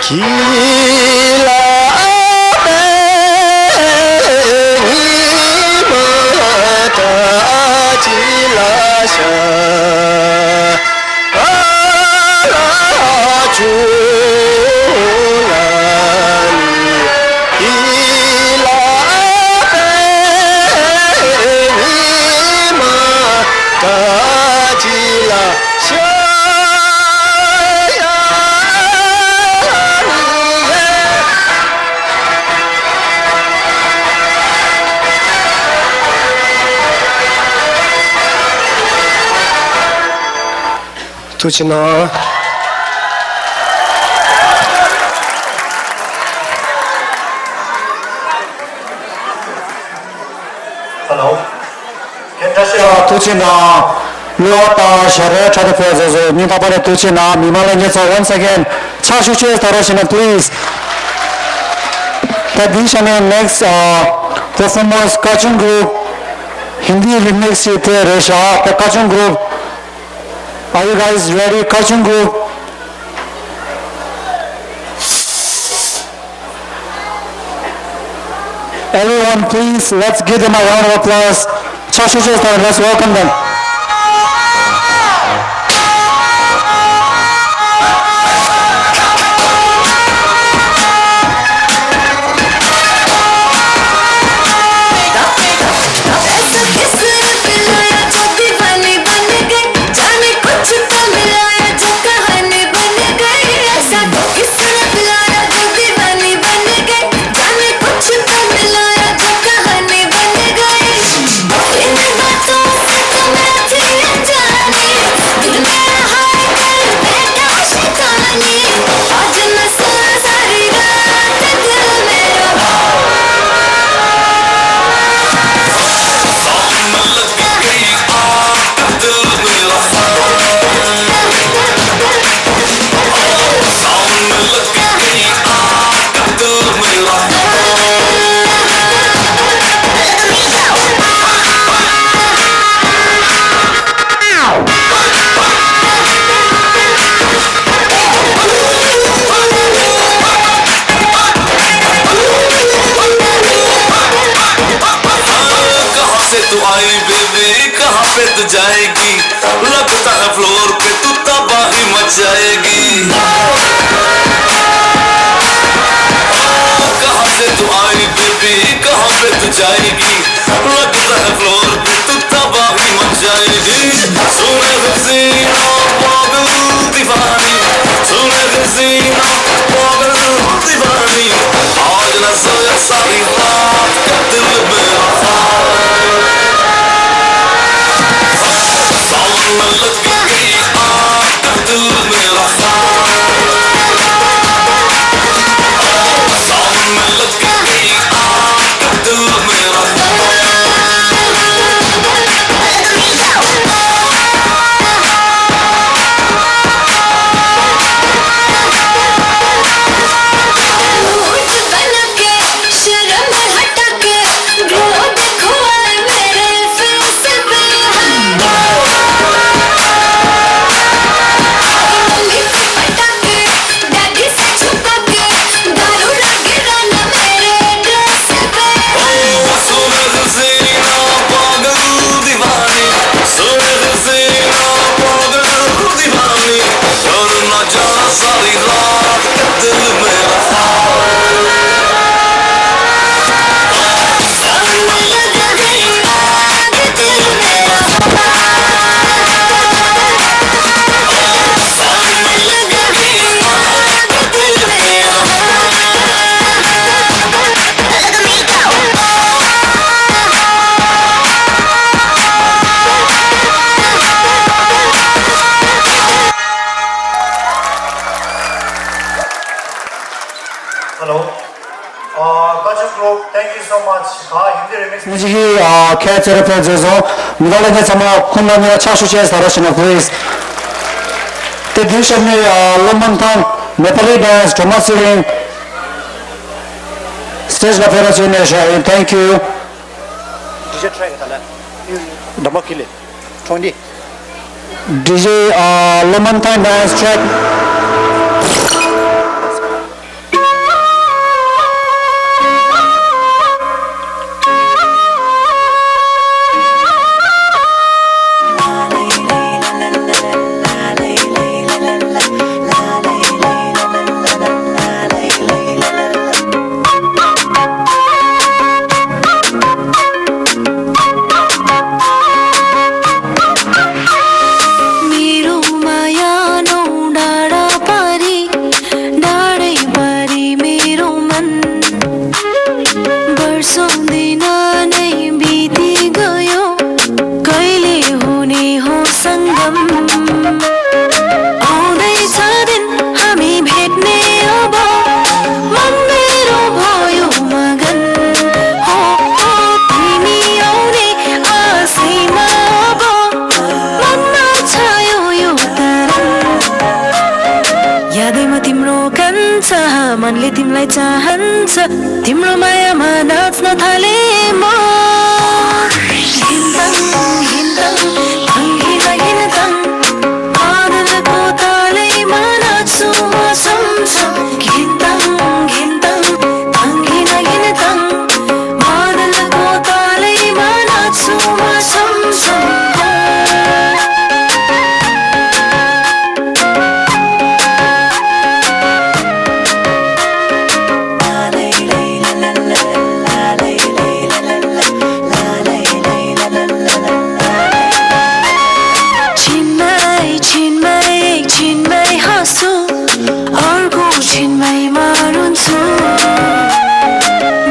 ཁྱི་ལ་ཨ་ཏེ་ཉི་མ་ད་ཅི་ལ་ཤ་ཨ་ལ་ཆུ་ལ་ནི་ཁྱི་ལ་ཨ་ཏེ་ཉི་མ་ད་ཅི་ལ་ཤ། ཐུགས་རྗེ་གནང་། Hello. ཐུགས་རྗེ་གནང་། གླུ་བ་དང་ཞབས་བྲོའི་ཕྲག་དོག་ཕེབས་བཟོ་བཟོ་སྙིང་ཐག་པ་ནས་ཐུགས་རྗེ་གནང་། མི་མང་ལ་ངེད་ཚོ་once again ཕྱག་ཤུགས་ཆེ་གཏོང་རོགས་བྱེད་ན་please. ད་འདི་ཤ་ནས་next uh, performance Kachung group Hindi remix ཡི་དེ་རེད་ཤག་ད་Kachung group, are you guys ready? Kachung group. Everyone, please, let's give them a round of applause. ཕྱག་ཤུགས་ཆེ་གཏོང་། Let's welcome them. कहाँ से तू आई बेबी, कहाँ पे तू जाएगी? लगता है फ्लोर पे तू तबाही मचाएगी। कहाँ से तू आई बेबी, कहाँ पे तू जाएगी? लगता है फ्लोर पे तू तबाही मचाएगी। सुन हसीना पागल दीवानी, सुन हसीना पागल दीवानी, आज ना सोया सारी रात का दिल मेरा। सावन में लग गई आग का दिल मेरा। सावन में लग गई आग का दिल मेरा। མི་གཅིག་གིས་ཨ་ཁྱེད་ཚེ་རིང་ཕེབས་མཛད་སོང་། མི་ག་ལ་ངས་ཚང་མ་ཁོང་རྣམ་གཉིས་ལ་ཕྱག་ཞུ་ཅེས་ཟ་རོགས་བྱེད་ན་please། དེ་དུས་ཤར་ནས་ཨ་སློབ་མ་ཐང་Nepali dance སྒྲོལ་མ་ཚེ་རིང་stage ལ་ཕེབས་རོགས་བྱེད་ནས་ཞུ་ཡིན། Thank you. ཌི་ཇེ་ཊེག་ད་ལ་འདམ་བ་ཁི་ལེ་ཁྲོང་ཌི། ཌི་ཇེ་ཨ་སློབ་མ་ཐང་dance track། मेरो माया नौ डाँडा पारी, डाँडै पारी मेरो मन। वर्षौँ दिन नै बितिगयो, कहिले हुने हो सङ्गम? आउँदैछ दिन हामी भेट्ने अब, मन मेरो भयो मगन। हो, हो, तिमी आउने आशैमा अब, मनमा छायो यो तरङ्ग। यादैमा तिम्रो कान्छ, मनले तिमीलाई चाहन्छ, तिम्रो मायामा नाच्न थाले म। हिन्ताङ, हिन्ताङ, थाङ, हिना, हिन्ताङ। बादलको तालैमा नाच्छु म छमछम। हिन्ताङ, हिन्ताङ, थाङ, हिना, हिन्ताङ। बादलको तालैमा नाच्छु म छमछम। छिनमै, छिनमै, छिनमै हाँस्छु, अर्को छिनमै म रुन्छु।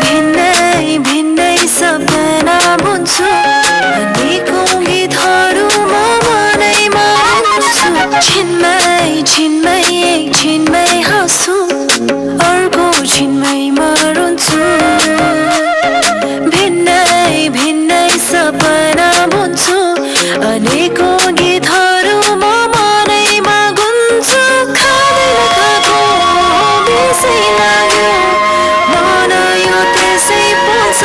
भिन्नै, भिन्नै सपना बुन्छु, अनेकौँ गीतहरू म मनैमा रुन्छु। छिनमै, छिनमै, छिनमै हाँस्छु, अर्को छिनमै म रुन्छु। भिन्नै, भिन्नै सपना बुन्छु, अनेकौँ गीतहरू म मनैमा गुन्छु। खाँदै खाएको बिर्सै लाग्यो, मन यो त्यसै पो छ।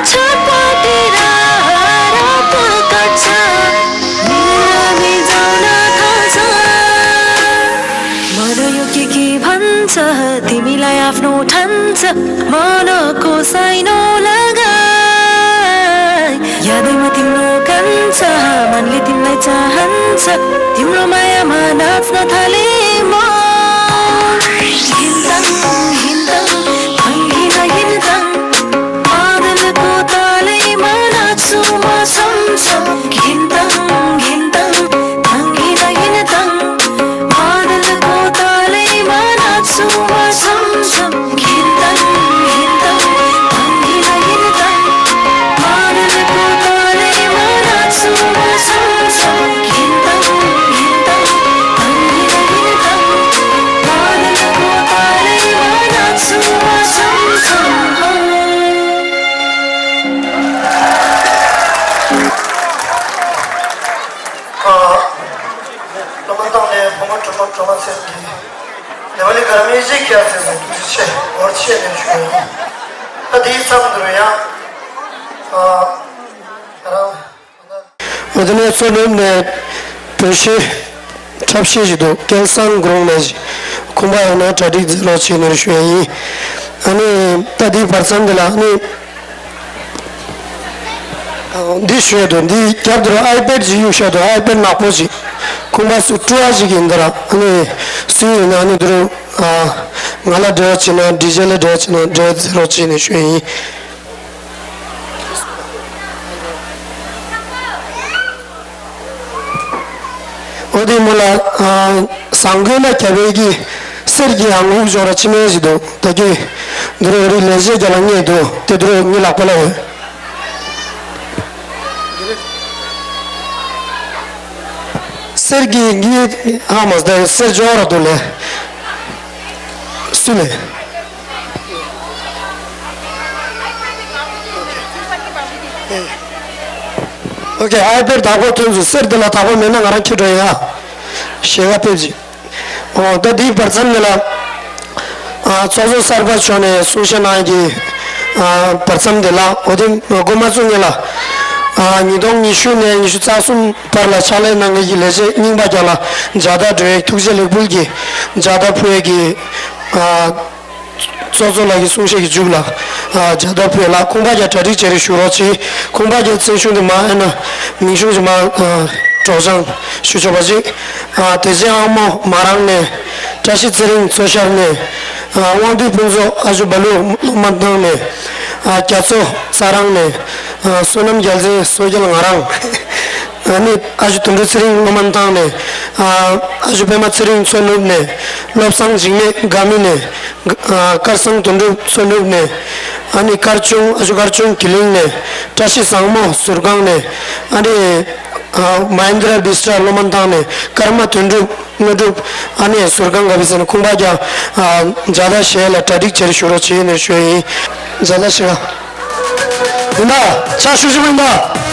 छटपटेर रात काट्छ, मिलामी जान थाल्छ। मन यो के के भन्छ, तिमीलाई आफ्नो ठान्छ, मनको साइनो लगाई। यादैमा तिम्रो कान्छ, मनले तिमीलाई चाहन्छ, तिम्रो मायामा नाच्न थाले म। हिन्ताङ, हिन्ताङ, थाङ, हिना, हिन्ताङ। बादलको तालैमा नाच्छु म छमछम। हिन्ताङ, हिन्ताङ, थाङ, हिना, हिन्ताङ। बादलको तालैमा नाच्छु म छमछम। हिन्ताङ, हिन्ताङ, थाङ, हिना, हिन्ताङ। बादलको तालैमा नाच्छु म छमछम। हिन्ताङ, हिन्ताङ, थाङ, हिना, हिन्ताङ। बादलको तालैमा नाच्छु म छमछम। ཨ། སློབ་མ་ཐང་ནས་བུ་མོ་སྒྲོལ་མ་སྒྲོལ་མ་ཚེ་རིང་གིས་ནེ་པ་ལི་གར་མི་ཇིག་ཁྱེར་ཚེ་ཟེར་ཐུགས་རྗེ་ཆེ་འོར་ཆེ་ནས་ཞུ་ཡིན། ད་དེའི་མཚམས་འདིར་ཡང་ཨ་རང་། འོ་དེ་ནས་མཚོ་སྣེ་ནས་བོད་གཞས་འཁྲབ་གཞས་ཞིག་འདུག་སྐལ་བཟང་སྒྲོན་མེ་ཞིག་ཁོང་པ་ཡང་ན་གྲ་སྒྲིག་མཛད་རོགས་བྱས་ནས་ཞུ་ཡ་ཡིན། ཨ་ནི་ད་དེའི་བར་མཚམས་འདི་ལ་ཨ་ནི། འདི་ཞུས་འདུག་འདི་རྒྱབ་དུ་ཨའི་པེ་ཌི་ཅིག་གཡུགས་བཞག་འདུག་ཨའི་པེ་ཌི་ནག་པོ་ཅིག་ཁོང་པ་སུ་སྤྲོ་བ་ཞིག་ཡིན་འདི་ར། ཨ་ནི་སུ་ཡིན་ན་ཨ་ནི་འདི་རུ་ང་ལ་འབྲེལ་བ་བྱེད་ན་ཌི་ཇེ་ལ་འབྲེལ་བ་བྱེད་ན་འབྲེལ་བ་མཛད་རོགས་བྱས་ནས་ཞུས་ཡིན། འོ་དེ་མོ་ལ་ཨ་བཟང་དགོས་ན་རྒྱབ་པའི་གི་གསེར་གྱི་ཨང་དབུགས་འཇོག་ར་ཆི་མེད་ཞིག་འདུག་ད་གི་འདི་རུ་རི་ལས་བྱེད་རྒྱ་ལ་རྙེད་འདུག་དེ་འདི་རུ་ངའི་ལག་པ་ལ་ཡོད། གསེར་གྱི་ངའི་ཨ་མ་ཟད་གསེར་འཇོག་ར་འདུག་ལས། སུ་ལས། ཨོ་ཁེ། ཨའི་པེཌ་དྭགས་པོ་ཐོན་ཚུལ་གསེར་དེ་ལ་དྭགས་པོ་མེད་ན་ང་རང་ཁྱེར་འགྲོ་ཡིན་ཨ། ཞེ་ག་ཕེབས་ཅིག་ཨོ་ད་འདིའི་བར་མཚམས་ནས་ལ། ཨ་ཚོགས་གཙོ་གསར་པ་མཆོག་ནས་གསུང་བཤད་གནང་གི། ཨ་བར་མཚམས་དེ་ལ་འོ་དེ་འགོ་མ་བཙུགས་ངེས་ལ། ཨ་ཉིས་སྟོང་ཉི་ཤུ་ནས་ཉི་ཤུ་རྩ་གསུམ་བར་ལ་ཕྱག་ལས་གནང་མཁན་གྱི་ལས་བྱེད་རྙིང་པ་རྒྱ་ལ་ཇ་ད་འགྲོ་ཡའི་ཐུགས་རྗེ་ལེགས་འབུལ་གྱི་ཇ་ད་ཕུལ་ཡས་ཀྱི། ཨ་ཚོགས་གཙོ་ལགས་ཀྱི་གསུང་བཤད་ཀྱི་མཇུག་ལ། ཨ་ཇ་ད་ཕུལ་ལ་ཁོང་པ་རྒྱ་གྲ་སྒྲིག་བྱེད་རེ་ཞུ་རོགས་གྱིས། ཁོང་པ་རྒྱ་མཚན་གཞུང་དེ་མ་ཨེ་ན་མིང་གཞུང་གི་མ་ཨ་སྒྲོག་སྦྱང་ཞུ་ཆོག་པ་ཅིག་ཨ་དེ་རྗེས་ཨ་མོ་མ་རང་ནས། བཀྲ་ཤིས་ཚེ་རིང་མཚོ་ཤར་ནས། ཨ་དབང་འདུས་ཕུན་ཚོགས་ཨ་ཇོ་བ་ལུ་སློབ་མ་ཐང་ནས། ཨ་རྒྱ་མཚོ་ས་རང་ནས། ཨ་བསོད་ནམས་རྒྱལ་མཚན་བསོད་རྒྱལ་ང་རང་། ཨ་ནི་ཨ་ཇོ་དོན་གྲུབ་ཚེ་རིང་སློབ་མ་ཐང་ནས། ཨ་ཨ་ཇོ་པད་མ་ཚེ་རིང་མཚོ་ནུབ་ནས། བློ་བཟང་འཇིགས་མེད་དགའ་མི་ནས། ཨ་དཀར་བཟང་དོན་གྲུབ་མཚོ་ནུབ་ནས། ཨ་ནི་དཀར་ཆུང་ཨ་ཇོ་དཀར་ཆུང་གི་གླིང་ནས། བཀྲ་ཤིས་བཟང་མོ་ཟུར་ཁང་ནས། ཨ་ནི་ཨ་མ་ཧིན་དྲ་བི་སི་ཊ་སློབ་མ་ཐང་ནས། ཀརྨ་དོན་གྲུབ་དངོས་གྲུབ། ཨ་ནི་ཟུར་ཁང་ག་བི་ས་ནས་ཁོང་པ་རྒྱ། ཨ་ཇ་ད་བཞེས་ལ་གྲ་སྒྲིག་བྱེད་རེ་ཞུ་རོགས་བྱེད་ནས་ཞུ་ཡིན། ཇ་ད་བཞེས་ལ། ཡིན་ད། ཕྱག་ཤུགས་ཆེན་པོ་ཡིན་ད།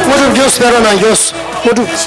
དངོས་གྲུབ་མགྱོགས་སྤེལ་རོགས་གནང་མགྱོགས། དངོས་གྲུབ། ཐུགས་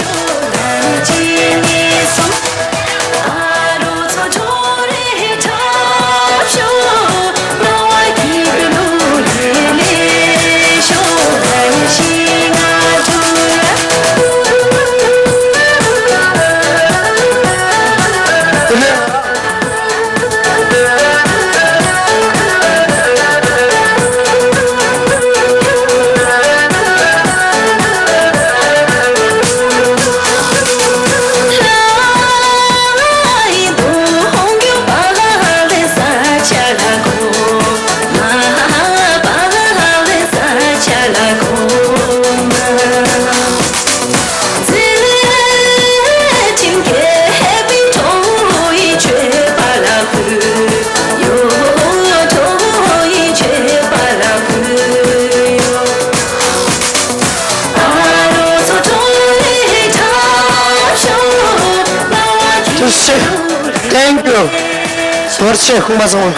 རྗེ་ཆེ། Thank you། རྡོ་རྗེ་ཆེ། ཁོང་པ་ཚང་མ།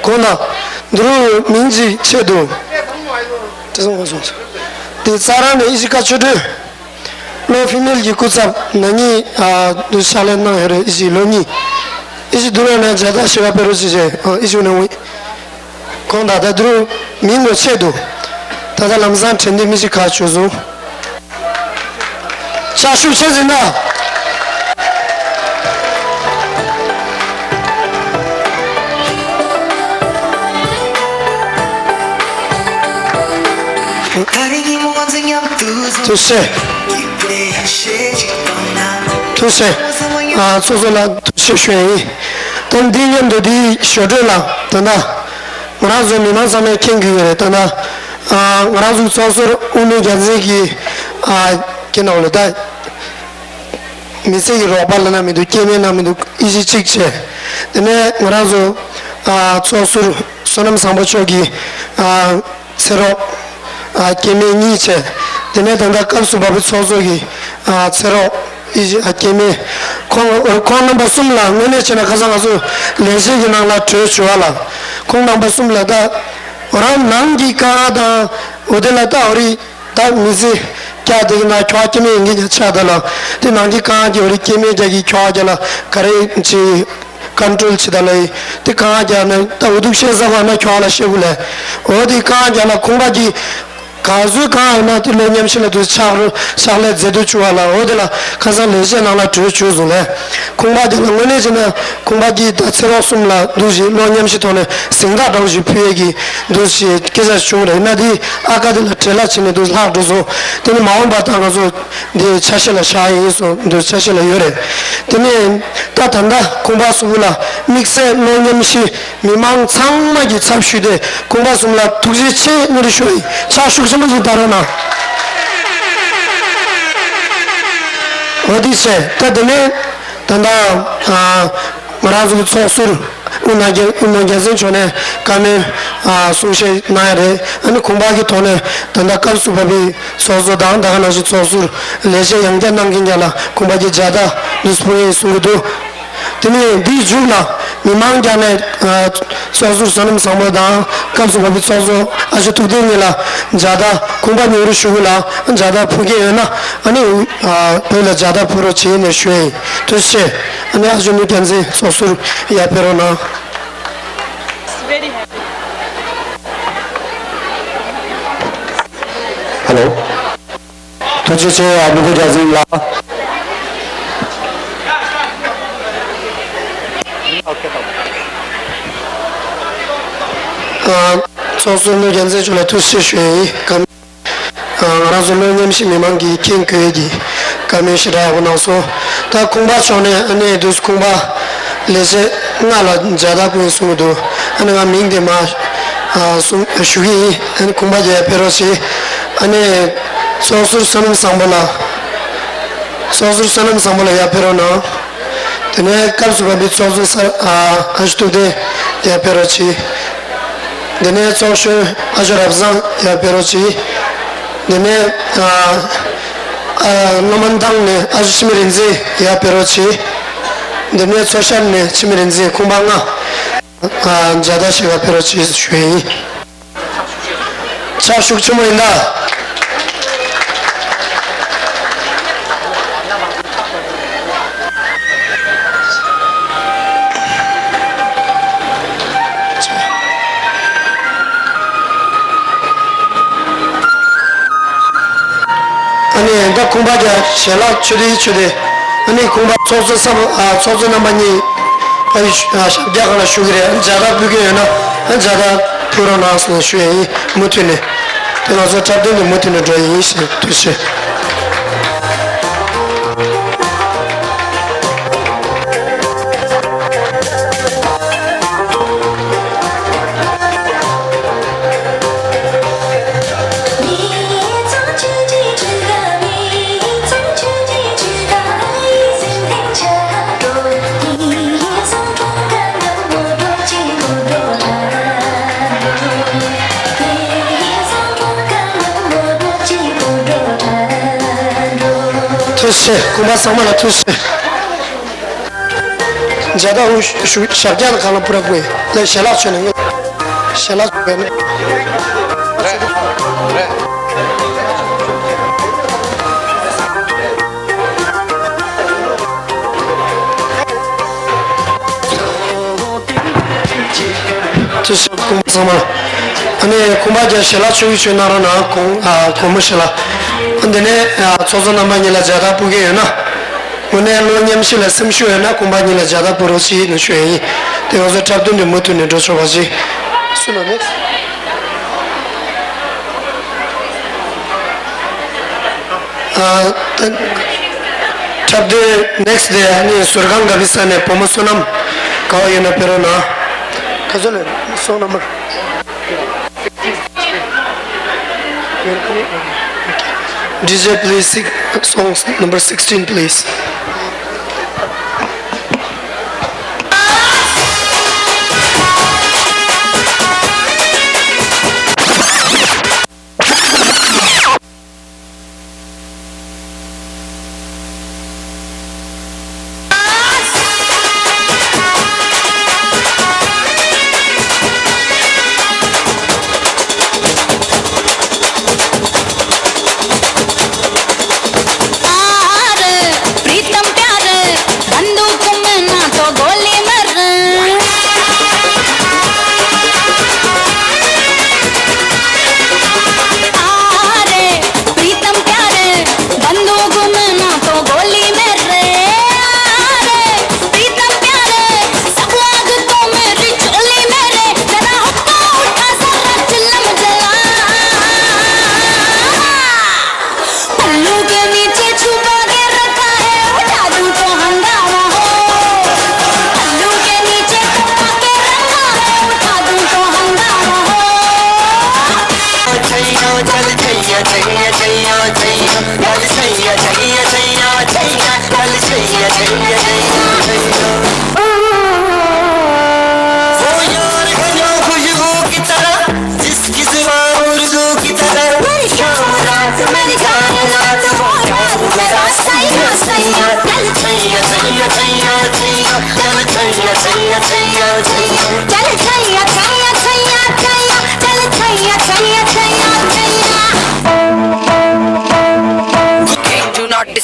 ཁོང་ན་འདི་རུ་མིང་གཅིག་ཆེད་དུ། དེ་སོང་ཁོང་སོང་། དེ་རྩ་རང་ནས་ཨི་ཤི་ཀ་ཆོས་སྒྲོན། ལོ་ཕི་མེལ་གྱི་སྐུ་ཚབ་ན་ནིང་ཨ་འདུ་ཕྱག་ལས་གནང་ཡོད་རེད། ཨི་ཤི་ལོ་གཉིས། ཨི་ཤི་འདུ་ར་ན་ཇ་ད་ཤི་བ་པེ་རོ་ཅི་ཅེ་ཨ་ཨི་ཤི་ནང་ཝི། ཁོང་ད་ལྟ་འདི་རུ་མིང་ངོ་ཆེད་དུ། ད་ལྟ་ལམ་སང་དྲན་རྟེན་མི་ཞིག་ཁག་བྱུང་སོང་། ཕྱག་ཤུགས་ཆེ་ཟིན་ན། ཐུགས་རྗེ་ཆེ། ཐུགས་རྗེ་ཆེ། ཨ་ཚོགས་གཙོ་ལགས་ཐུགས་རྗེ་ཆེ་ཞུ་ཡ་ཡིན། ད་འདི་མཉམ་དུ་འདིའི་ཞོ་སྒྲོན་ལགས་ད་ལྟ་ང་རང་ཚོ་མི་མང་ཚང་མས་མཁྱེན་གྱི་ཡོད་རེད། ད་ལྟ་ཨ་ང་རང་ཚོའི་ཚོགས་ཟུར་དབུ་མའི་རྒྱལ་མཚན་གྱི་ཨ་ཁྱེད་ནང་ལ་ད་མི་ཚེ་གི་རོགས་པ་ལ་ན་མི་འདུག་སྐྱེ་དམན་ན་མི་འདུག་ཨི་ཤི་གཅིག་བྱས། དེ་ནས་ང་རང་ཚོ་ཨ་ཚོགས་ཟུར་བསོད་ནམས་བཟང་པོ་མཆོག་གིས་ཨ་ཚེ་རོགས་ཨ་སྐྱེ་དམན་གཉིས་བྱས། དེ་ནས་ད་ལྟ་སྐབས་སུ་བབས་པའི་ཚོགས་གཙོ་གིས་ཨ་ཚེ་རོགས་ཨི་ཤི་ཨ་སྐྱེ་དམན། ཁོང་ཁོང་རྣམ་པ་གསུམ་ལ་དངོས་གནས་བྱས་ན་ཁ་སང་ང་ཚོ་ལས་བྱེད་ཀྱི་ནང་ལ་གྲོས་བྱུང་བ་ལ། ཁོང་རྣམ་པ་གསུམ་ལ་ད་རང་ནང་གི་དཀའ་ངལ་དང་འོ་དེ་ལ་ད་འོ་རི་ད་མི་ཚེ་བསྐྱལ་དེ་གི་ན་ཁྱོ་སྐྱེ་དམན་ཡིན་གྱི་ཆགས་ད་ལ། དེ་ནང་གི་དཀའ་ངལ་གྱི་འོ་རི་སྐྱེ་དམན་རྒྱ་གི་ཁྱོ་རྒྱ་ལ་ག་རེ་ཅི་ཀོན་ཊོལ་བྱེད་ད་ལ་ཡི། དེ་དཀའ་ངལ་རྒྱ་ན་ད་འུ་ཐུག་ཤེས་ས་ག་ན་ཁྱོ་ལ་ཤེས་བུ་ལས། འོ་དེ་དཀའ་ངལ་རྒྱ་ལ་ཁོང་པ་གི་ ག་ཚོད་གང་ཡིན་ན་དེ་གློག་བརྙན་ཕྱི་ལ་དུ་ཕྱག་རོ་ཕྱག་ལས་མཛད་དུ་བཅུག་པ་ལ། འོ་དེ་ལ་ཁ་སང་ལས་བྱེད་ནང་ལ་གྲོས་བྱུང་སོང་ལས། ཁང་པ་དེ་ལ་དངོས་གནས་བྱས་ན་ཁང་པ་དེ་ད་ཚེ་རོགས་གསུམ་ལ་འདུག་ཞིག་གློག་བརྙན་ཕྱི་ཐོག་ནས་གཟེངས་རྟགས་འདྲ་བོ་ཞིག་ཕུལ་ཡས་ཀྱི་འདུག་ཞིག་སྐད་ཆ་བྱུང་རེད། ན་དེ་ཨ་ཁ་དེ་ལ་བྲེལ་ལ་བྱས་ནས་འདུག་ལྷག་འགྲོ་སོང་། དེ་ནི་མ་འོངས་པ་ད་ང་ཚོ་འདི་ཆ་ཤས་ལ་བཞག་ཡིན་སོང་འདུག་ཆ་ཤས་ལ་ཡོད་རེད། དེ་ནས་ད་ད་ལྟ་ཁང་པ་གསུམ་པོ་ལ་དམིགས་བསལ་གློག་བརྙན་ཕྱི་མི་མང་ཚང་མ་གི་ཚབ་ཞུས་ཏེ་ཁང་པ་གསུམ་ལ་ཐུགས་རྗེ་ཆེ་གནང་རེ་ཞུ་ཡིན། ཕྱག་ཤུགས་ཆེན་པོ་ཞིག་བཏང་རོགས་གནང་། འོ་དེ་བྱས་ད་དེ་ནས་ད་ལྟ་ང་རང་ཚོ་གི་ཚོགས་ཟུར་དབུ་ནག་རྒྱལ་དབུ་ནག་རྒྱལ་མཚན་མཆོག་ནས་བཀའ་མོལ་གསུང་བཤད་གནང་ཡ་རེད། ཨ་ནི་ཁང་པ་གི་ཐོག་ནས་ད་ལྟ་སྐབས་སུ་བབས་པའི་ཚོགས་གཙོ་དང་ད་ག་ནང་བཞིན་ཚོགས་ཟུར་ལས་བྱེད་ཡང་བསྐྱར་གནང་མཁན་རྒྱ་ལ་ཁང་པ་གི་བྱ་དགའ་འདུག་སྤུངས་ཡིན་གསུང་གི་འདུག་དེ་ནས་འདིའི་མཇུག་ལ་མི་མང་རྒྱ་ནས་ཚོགས་ཟུར་བསོད་ནམས་བཟང་པོ་དང་སྐབས་སུ་བབས་པའི་ཚོགས་གཙོ་ཨ་ཞོ་ཐུབ་བསྟན་གཉིས་ལ་བྱ་དགའ་ཁང་པ་ཉོ་རུ་ཞུ་གི་ལ་བྱ་དགའ་ཕུལ་མཁན་ཡོད་ན་ཨ་ནི་བོད་ལ་བྱ་དགའ་ཕུལ་རོགས་བྱེད་ནས་ཞུ་ཡིན། ཐུགས་རྗེ་ཆེ། ཨ་ནི་ཨ་ཞོ་ནུས་རྒྱལ་མཚན་ཚོགས་ཟུར་ཡར་ཕེབས་རོགས་གནང་། Hello. ཐུགས་རྗེ་ཆེ། ཨ་མི་གོ་རྒྱལ་མཚན་ལགས། ཨ། ཚོགས་ཟུར་ནུས་རྒྱལ་མཚན་མཆོག་ལ་ཐུགས་རྗེ་ཆེ་ཞུ་ཡ་ཡིན། བཀའ་མོལ། ཨ། ང་རང་ཚོ་གློག་བརྙན་ཕྱི་མི་མང་གིས་མཁྱེན་དགོས་ཀྱི་བཀའ་མོལ་ཞེ་དྲག་ཡག་པོ་གནང་སོང་། ད་ཁང་པ་ཕྱོགས་ནས་ཨ་ནེ་དུས་ཁང་པ་ལས་བྱེད་ལྔ་ལ་བྱ་དགའ་ཕུལ་གསུང་གི་འདུག་ཨ་ནེ་ང་མིང་དེ་མ་ཨ་གསུང་ཞུ་གི་ཡིན། ཨ་ནེ་ཁང་པ་རྒྱག་ཡ་ཕེབས་རོགས་བྱེད། ཨ་ནེ་ཚོགས་ཟུར་བསོད་ནམས་བཟང་པོ་ལགས། ཚོགས་ཟུར་བསོད་ནམས་བཟང་པོ་ལགས་ཡར་ཕེབས་རོགས་གནང་། དེ་ནས་སྐབས་སུ་བབས་པའི་ཚོགས་གཙོ་སར་ཨ་ཨ་ཞོ་ཐུབ་བསྟན་ཡར་ཕེབས་རོགས་གྱིས། དེ་ནས་ཚོགས་གཞོན་ཨ་ཞོ་རབ་བཟང་ཡར་ཕེབས་རོགས་གྱིས། དེ་ནས་ཨ་ཨ་སློབ་མ་མདང་ནས་ཨ་ཞོ་འཆི་མེད་རིག་འཛིན་ཡར་ཕེབས་རོགས་གྱིས། དེ་ནས་ཚོགས་ཤར་ནས་འཆི་མེད་རིག་འཛིན། ཁང་པ་ལྔ་ཨ་མཇལ་དར་ཞིག་ཡར་ཕེབས་རོགས་གྱིས་ཞུ་ཡ་ཡིན། ཕྱག་ཤུགས་ཆེན་པོ་ཡིན་ད། ཨ་ནི་ད་ཁང་པ་རྒྱག་ཞལ་ལག་མཆོད་རྟེན་མཆོད་རྟེན། ཨ་ནི་ཁང་པ་ཚོགས་གཙོ་ས་ཨ་ཚོགས་གཙོ་རྣམ་པ་གཉིས་ཨ་ཞབས་བཀྱག་སྒང་ལ་བཞུགས་ཀྱི་རེད། མཇལ་དར་ཕུལ་མཁན་ཡོད་ན་ཨ་མཇལ་དར་ཕུལ་རོགས་གནང་ཟེར་ནས་ཞུ་ཡ་ཡིན། མུ་མཐུད་ནས་དེ་ང་ཚོ་འཁྲབ་སྟོན་དེ་མུ་མཐུད་ནས་འགྲོ་ཡ་ཡིན་ཞེས་ཐུགས་རྗེ་ཆེ། ཐུགས་རྗེ་ཆེ། སྐུ་པར་ཚང་མ་ལ་ཐུགས་རྗེ་ཆེ། མཇལ་དར་འུ་ཞུ་ཞབས་བཀྱག་ལ་གང་ལ་པུ་ར་པུ་ལ་ཞལ་ལག་མཆོད་ནས་ཞལ་ལག་མཆོད་པས་ནི། ཐུགས་རྗེ་ཆེ་སྐུ་པར་ཚང་མ། ཨ་ནི་སྐུ་པར་རྒྱག་ཞལ་ལག་མཆོད་ཀྱི་མཆོད་གནང་རོགས་གནང་། གོང་ཨ་གོང་མ་ཞལ་ལག་ཨ་འདི་ནས་ཨ་ཚོགས་གཙོ་རྣམ་པ་གཉིས་ལ་མཇལ་དར་ཕུལ་མཁན་ཡོད་ན། དངོས་གནས་གློག་བརྙན་ཕྱི་ལ་སེམས་ཤུགས་ཡོད་ན་ཁང་པ་གཉིས་ལ་མཇལ་དར་ཕུལ་རོགས་བྱེད་ནས་ཞུ་ཡ་ཡིན། དེ་ང་ཚོ་འཁྲབ་སྟོན་འདི་མུ་མཐུད་ནས་འགྲོ་ཆོག་པ་བྱེད། སུ་ལ་ནེགསི། ཨ་ད་འཁྲབ་སྟོན་ནེགསི་དེ་ནི་ཟུར་ཁང་ག་བི་ས་ནས་བུ་མོ་བསོད་ནམས་ག་བ་ཡོད་ན་ཕེབས་རོགས་གནང་། ག་ཚོད་ལས་སོང་ནམ་བར། D J, please, six, song number sixteen, please.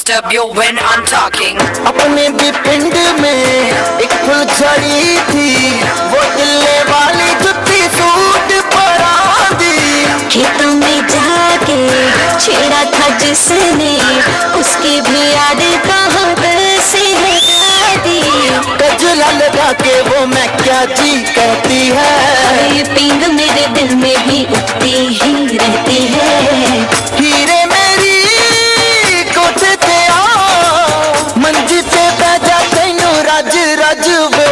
disturb you when I'm talking. अपने भी पिंड में एक फुलझड़ी थी, वो तिल्ले वाली जुत्ती सूट परा दी। खेतों में जाके छेड़ा था जिसने, उसकी भी याद कहाँ से हटा दी। गजरा लगा के वो मैं क्या जी कहती है। ये पींग मेरे दिल में भी उठती ही रहती है। हीरे मेरी कोठे ते आ, मंजी ते बैठा तैनू रज रज वे।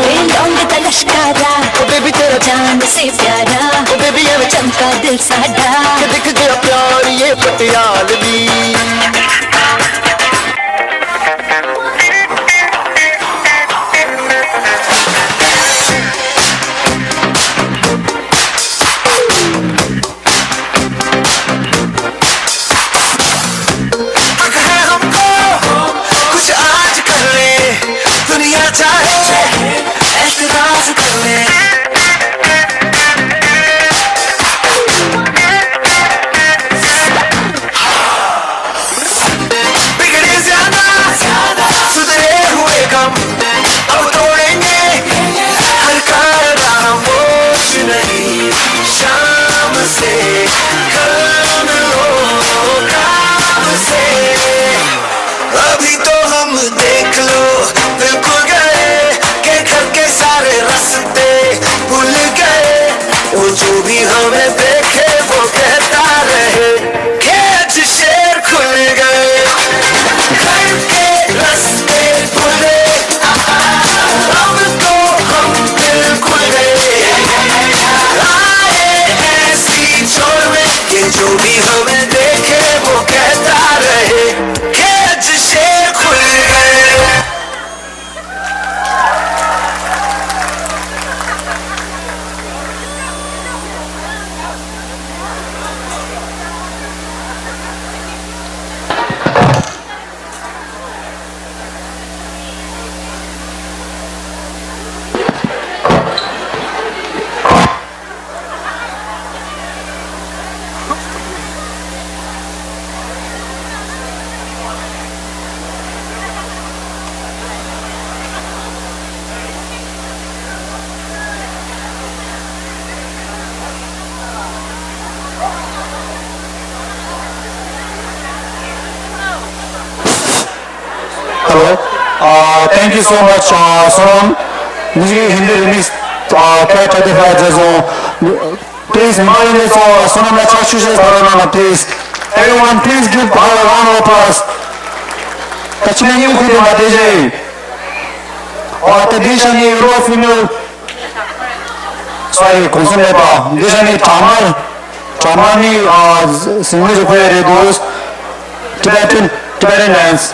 ਏ ਲੌਂਗ ਦਾ ਲਸ਼ਕਾਰਾ, ਓ ਬੇਬੀ ਤੇਰਾ, ਜਾਨ ਸੇ ਪਿਆਰਾ। ਓ ਬੇਬੀ ਐਵੇਂ ਚਮਕਾ ਦਿਲ ਸਾਡਾ। ਕਿ ਦਿਖ ਗਿਆ ਪਿਆਰ ਇਹ ਪਟਿਆਲਵੀ। हक है हमको कुछ आज कर ले, दुनिया चाहे एतराज कर ले। बिगड़े ज्यादा, सुधरे हुए कम, अब तोड़ेंगे हर कायदा हम। होश नहीं शाम से, कल मिलो काम से। अभी तो हम, देख लो, बिल्कुल गए, के घर के सारे रास्ते भूल गए। वो जो भी हमें देखे, वो कहता रहे, के आज शेर खुल गए। घर के रास्ते खुले, अब तो हम बिल्कुल गए। आए ऐसी छोर में, कि जो भी हमें देखे, वो कहता रहे, के आज शेर खुल गए। Hello. Uh, thank you so much, uh, Sonam. Niji Hindi remix, uh, क्या कहते हैं जैसो, please, हमारे लिए तो सोनम ने अच्छा शुरू से करो ना, please. Everyone, please give her a round of applause. कचने यूं खुद बातें जे। और तदीशा ने euro female Sorry, གོང་ས་མེད་པ། འདི་ཤ་ནི་གྲང་དམར། གྲང་དམར་ནི་ཨ་ཟིང་མོ་ཞིག་ཁོ་ཡ་རེད་འདུག Tibetan, Tibetan dance.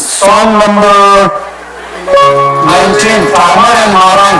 Song number nineteen, གྲང་དམར་ཡང་ང་རང་།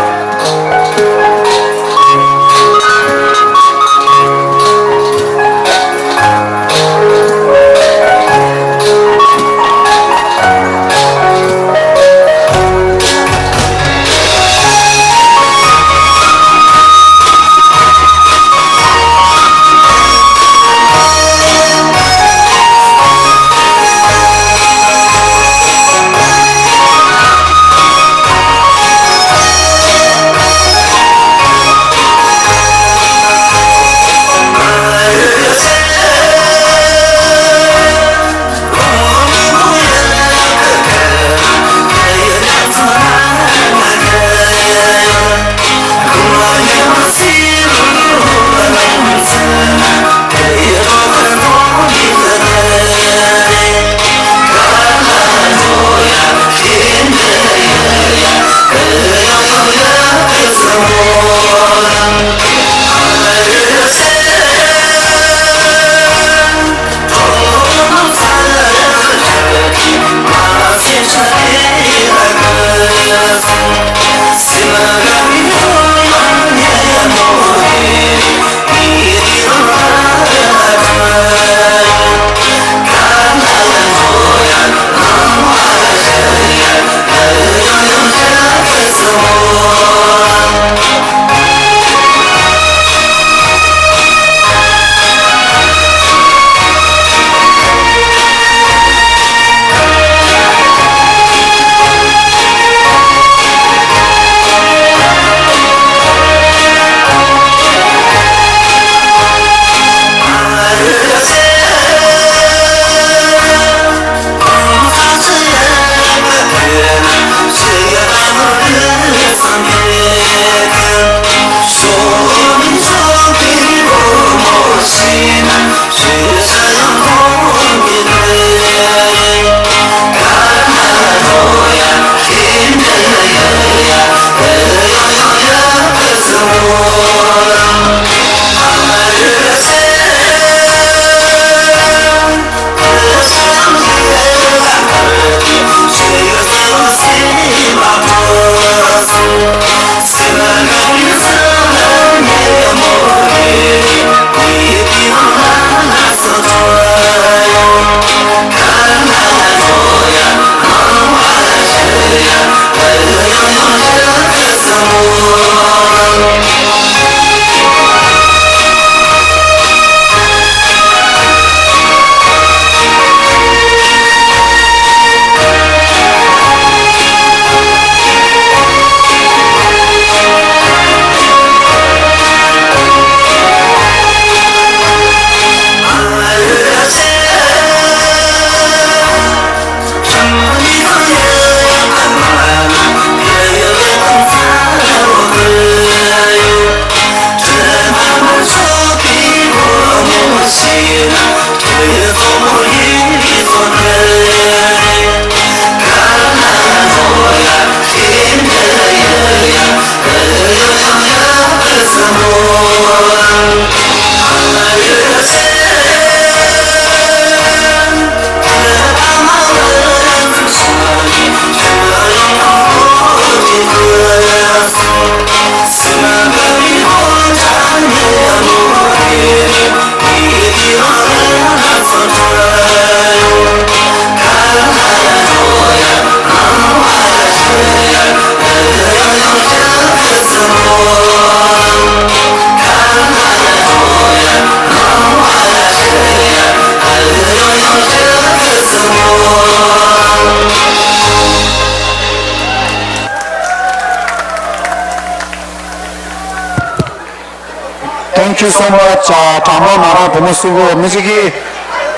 so much. ཨ་གྲངས་མང་མ་རང་བུ་མོ་སུ་གོ་མི་ཅིག་གིས་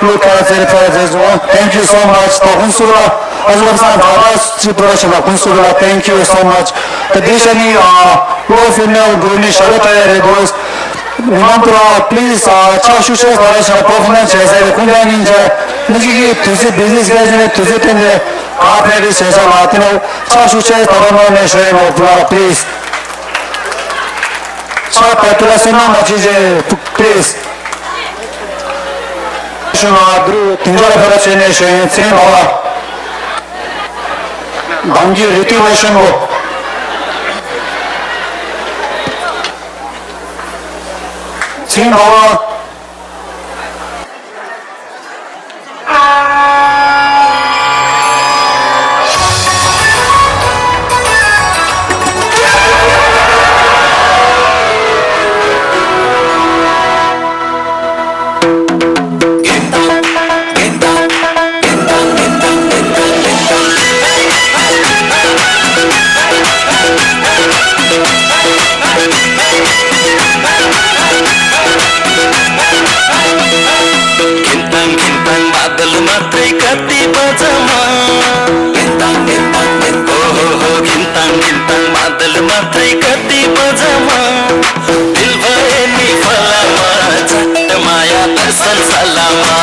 ལུ་ཁ་ཟེར་ཁ་ཟེར་སོང་། Thank you so much. ད་ཀུན་སུ་ལ་ཨ་ཟོ་བསམ་ད་ད་ཅི་པོ་ར་ཤ་ན་ཀུན་སུ་ལ་thank you so much. ད་དེ་ཤ་ནི་ཨ་ལོ་ཕི་མེལ་གུ་རུ་ནི་ཤ་ལ་ཏ་ཡ་རེ་དོ། མི་མང་པོ་ར་པི་ལི་སི་ཨ་ཕྱག་ཤུགས་ཆེ་ད་ར་ཤ་ན་པར་ཕོར་མན་སི་བྱས་ཟེར་ཁུངས་ཀྱང་ཉིན་ཆ་མི་ཅིག་གིས་དུས་ཚོད་བི་ཟི་སི་ཀེ་ཇུ་ལ་དུས་ཚོད་བཏོན་ཏེ་ག་ཕེ་རི་བྱས་ཤ་ལ་དེ་ནི་ཕྱག་ཤུགས་ཆེ་ད་ར་ནོ་ནས་ཤོད་ཡིན་ནོ་པི་ལ་པི་ལི་སི། ཕྱག་ཕེ་ཏུ་ལ་སེ་ན་མ་ཅི་ཅེ་པི་ལི་སི། ཤུ་ང་དུ་དིང་ཅོ་ལ་ཕེ་ར་ཆེ་ནས་ཤོད་ཡིན་ཚེ་ནོ་ལ། གང་གི་རི་ཏི་ལ་ཤོན་གོ། ཚེ་ནོ་ལ། ཁྱིམ་ཐང་ཁྱིམ་ཐང་མ་དལ་མ་ཐའི་ཀ་ཏི་པ་ཛ་མ། ཁྱིམ་ཐང་ཁྱིམ་ཐང་ཁྱིམ་ཐང་ཧོ་ཧོ་ཧོ། ཁྱིམ་ཐང་ཁྱིམ་ཐང་མ་དལ་མ་ཐའི་ཀ་ཏི་པ་ཛ་མ། दिल भाई नी फलामा चट्ट माया दर्शन सलामा।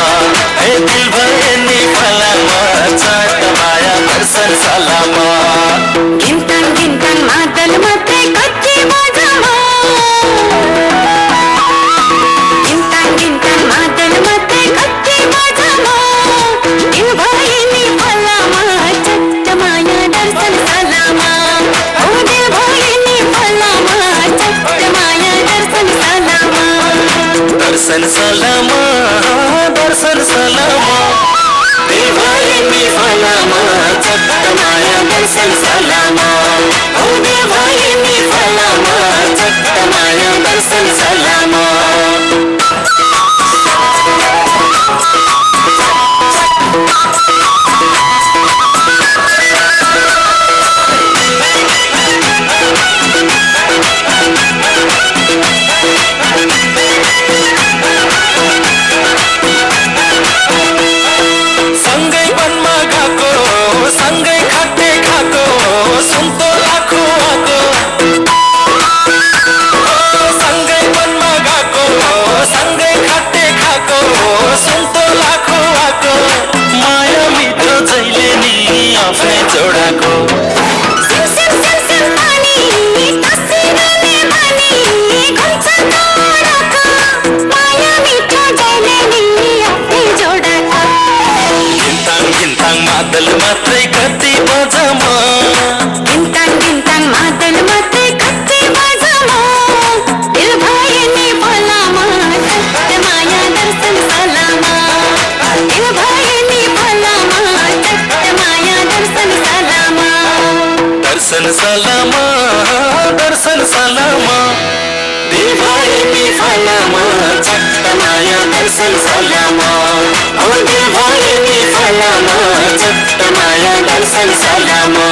हे दिल भाई नी फलामा चट्ट माया दर्शन सलामा। गिंतन गिंतन मादल मते कच्ची बाजामा। गिंतन गिंतन मादल मते कच्ची बाजामा। दिल भाई नी फलामा चट्ट माया दर्शन सलामा। ओ दिल भाई नी फलामा चट्ट माया दर्शन सलामा। दर्शन सलामा, दर्शन सलामा। दिल भाई नी फलामा चट्ट माया दर्शन सलामा। ओ दिल भाई नी फलामा चट्ट माया दर्शन सलामा। सँगै वनमा गएको, सँगै खट्टे खाएको, सुनको लाखु आएको। सँगै वनमा गएको, सँगै खट्टे खाएको, सुनको लाखु आएको। माया मिठो जहिले नि आफ्नै जोडाको। सिम सिम सिम सिम पानी, तसिरहने बानी, घुम्छ तोडको। माया मिठो जहिले नि आफ्नै जोडाको। घिन्ताङ घिन्ताङ मादल मात्रै कति बजामा। घिन्ताङ घिन्ताङ मादल मात्रै कति बजामा। दिल भाइ नि फलामा, चट्ट माया दर्शन सलामा। दिल भाइ नि फलामा, चट्ट माया दर्शन सलामा। दर्शन सलामा, दर्शन सलामा। दिल भाइ नि फलामा, चट्ट माया दर्शन सलामा। ओ दिल भाइ नि फलामा, चट्ट माया दर्शन सलामा।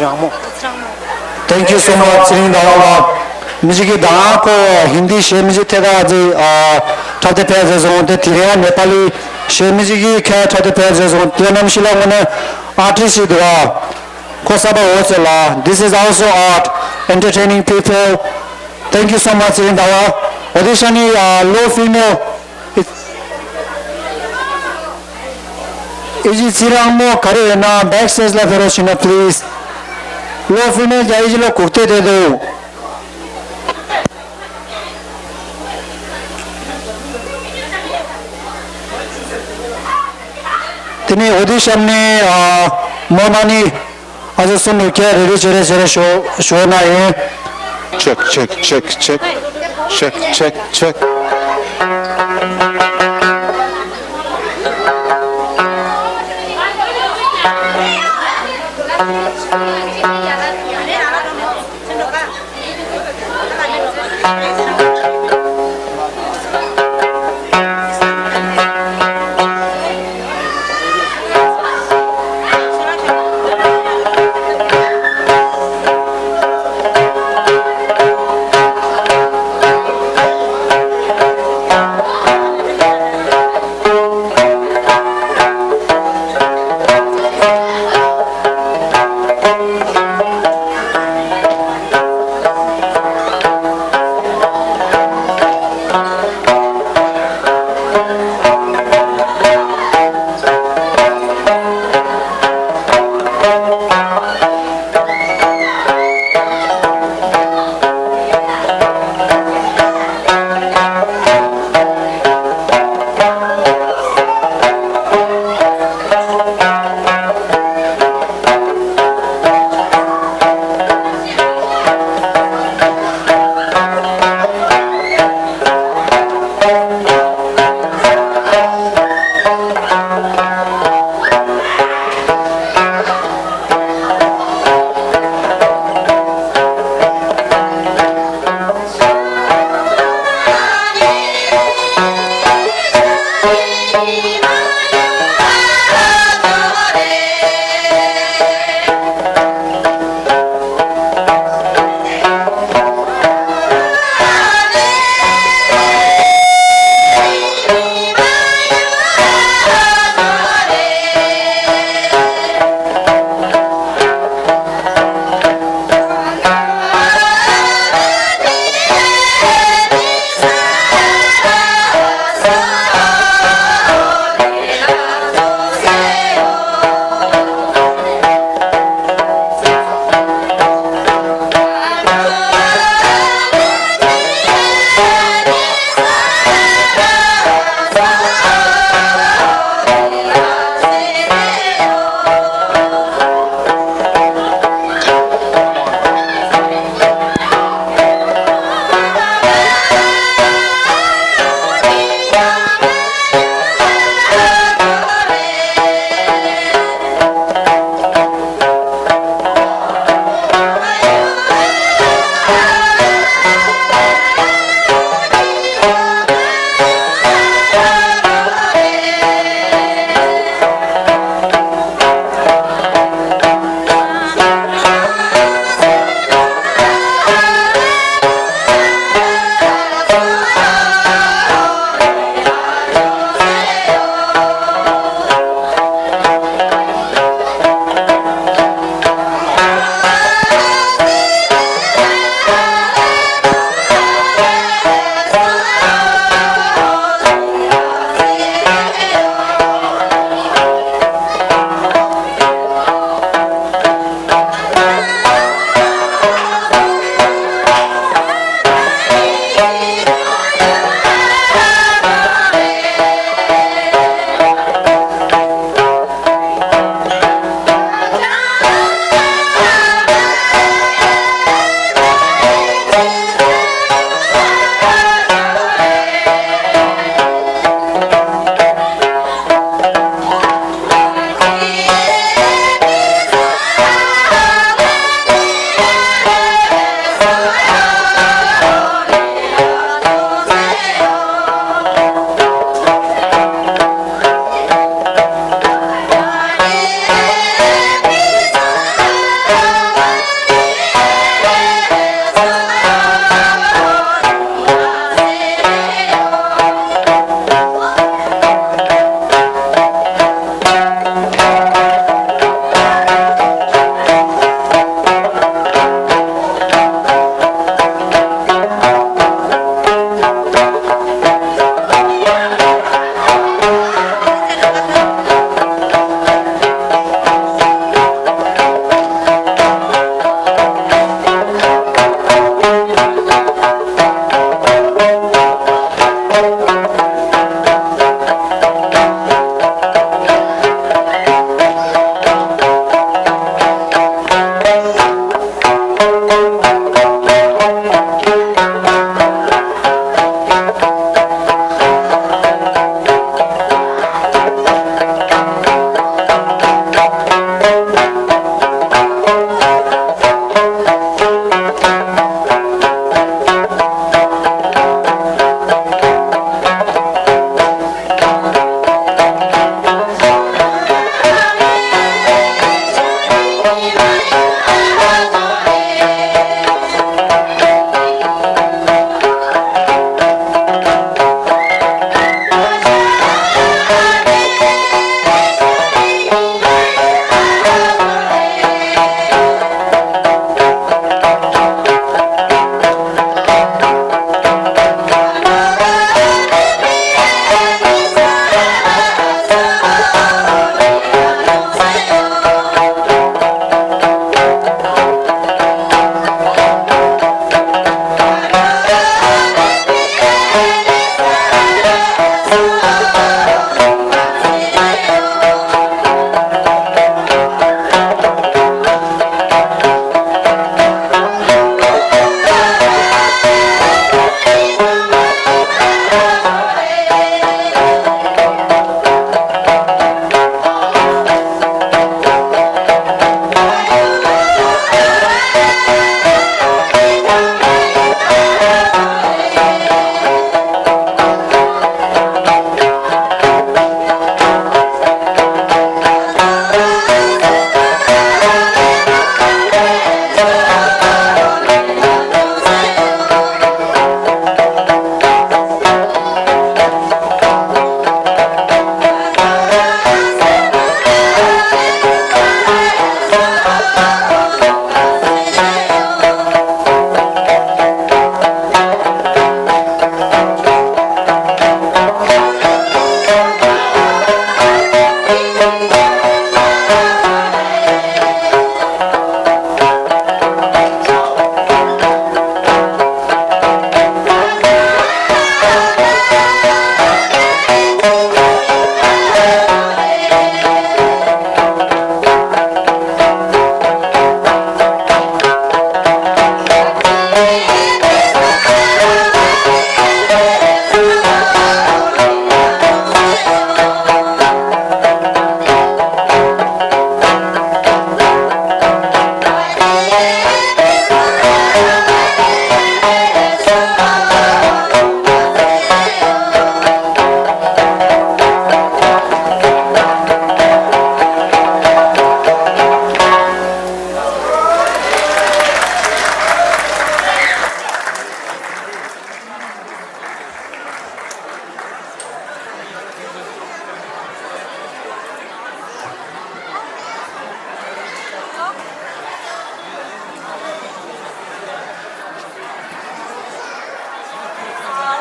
རང་མོ། Thank you so much ཚེ་རིང་ཟླ་བ་ལགས། མི་ཞིག་གིས་ད་ཁོ་ཧིན་དི་ཤེས་མི་ཞིག་ཐད་ཀ་ཅིག་ཨ་འཁྲབ་སྟེ་ཕེབས་ཟེར་སོང་། དེ་དེ་རིང་ནེ་པ་ལི་ཤེས་མི་ཞིག་གིས་ཁ་འཁྲབ་སྟེ་ཕེབས་ཟེར་སོང་། དེ་རྣམ་ཤེས་ལ་དངོས་གནས་ཨར་ཊིསི་ཞིག་འདུག་ག་ཁོ་གསར་པ་འོ་ཚོད་ལ། This is also art, entertaining people. Thank you so much ཚེ་རིང་ཟླ་བ། འོ་དེ་ཤ་ནི་ཨ་ལོ་ཕི་མེལ། ཨི་ཇི་ཚེ་རིང་མོ་ག་རེ་ཡོད་ན་བེག་སི་ཊེཇ་ལ་ཕེབས་རོགས་བྱས་ན་པི་ལིས། ལོ་ཕི་མེལ་རྒྱ་ཨི་ཇི་ལོ་གུག་ཏེ་དེ་འདུག་དེ་ནས་འོ་དེ་ཤ་ནི་ཨ་མོ་ན་ནི། ཨ་ཙི་གསུམ་ལ་ཁྱེད་རེ་རེ་བྱེད་རེ་བྱེད་རེ་ཞོ་ཞོ་ན་ཡིན། Check, check, check, check. Check, check, check.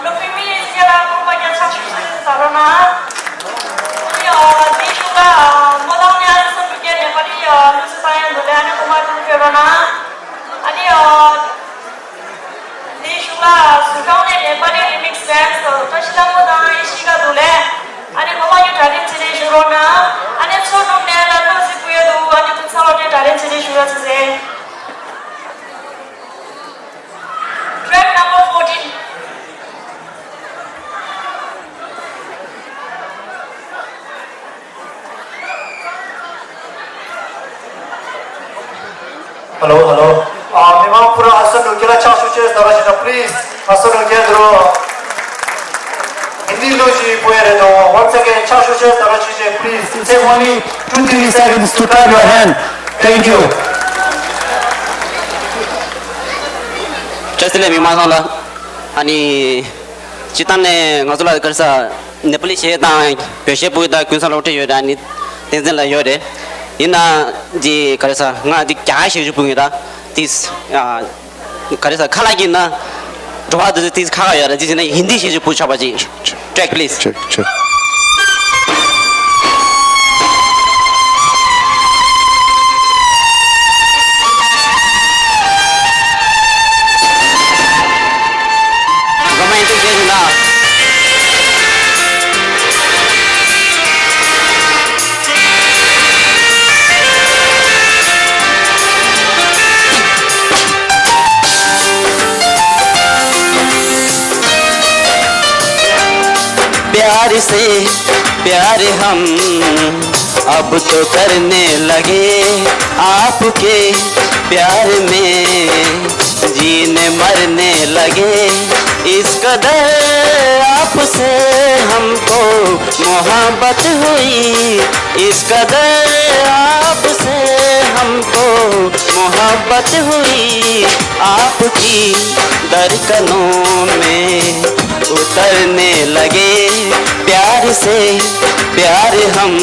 སློབ་དཔོན་མི་ལས་སྐྱེ་ལ་ཁོང་པ་རྒྱ་ཆགས་ཤིག་ཟེར་ད་རོ་ན། ཨ་ནི་ཨ་དེའི་གཞུག་ལ་མོ་དང་ནི་ཨ་རི་སོན་པའི་སྐད་ནས་པ་ནི་ལུས་སུ་ས་ཡན་དུ་ལས་ཨ་ནི་ཁོང་པ་དུ་ཕེབས་རོ་ན། ཨ་ནི་ཨ་དེའི་གཞུག་ལ་ཟུར་ཁང་ནས་ནས་པ་ནི་རི་མིག་སི་ཌན་སི་བཀྲ་ཤིས་ལྷ་མོ་དང་ཨི་ཤི་ཀ་དུ་ལས་ཨ་ནི་ཁོང་པ་ཡུ་གྲ་སྒྲིག་བྱེད་ནས་བཞུགས་རོ་ན། ཨ་ནི་མཚོ་ནུབ་ནས་ལ་ནུ་ཟི་པུ་ཡོད་དུ་ཨ་ནི་ཁོང་ས་ལོ་ཏྲེ་གྲ་སྒྲིག་བྱེད་ནས་བཞུགས་ར་ཚེ་ཚེ། Track number fourteen. Hello, hello. ཨ། མི་མང་ཕུ་ར་ཨ་སོ་ནུ་ཀེ་ལ་ཆག་ཤུ་ཅེས་ཟ་ར་ཞིག་ན། Please, ཨ་སོ་ནུ་ཀེ་དུ་རོ། ཧིན་དི་ལུ་ཞིག་པོ་ཡ་རེ་དོ། Once again, ཆག་ཤུ་ཅེས་ཟ་ར་ཞིག་ཅེས། Please, take only two, three seconds to clap your hand. Thank you. བཀྲ་ཤིས་བདེ་ལེགས་མི་མང་ཚང་ལ། ཨ་ནི། སྤྱིར་བཏང་ནས་ང་ཚོ་ལ་ག་རེ་ཟ། ནེ་པ་ལི་གཞས་དང་བོད་གཞས་པོ་དང་ཀུན་བཟང་སློབ་གྲྭ་ཡོད་རེད། ཨ་ནི་བསྟན་འཛིན་ལགས་ཡོད་རེད། ཡིན་ན་འདི་ག་རེ་ཟ། ང་འདི་རྒྱ་གར་གཞས་ཅིག་ཕུལ་གྱི་ཡིན་ད། ཏིས་ཨ། ག་རེ་ཟ། ཁ་ལག་གི་ན་འགྲོ་བ་འདི་ཏིས་ཁ་ཁ་ཡོད་རེད། འདི་ཟེར་ན་ཧིན་དི་གཞས་ཅིག་ཕུལ་ཆོག་པ་ཅིག Track, please. Check, check. प्यार से प्यार हम अब तो करने लगे, आपके प्यार में जीने मरने लगे। इस कदर आपसे हमको मोहब्बत हुई, इस कदर आपसे हमको मोहब्बत हुई आपकी धड़कनों में, उतरने लगे प्यार से प्यार हम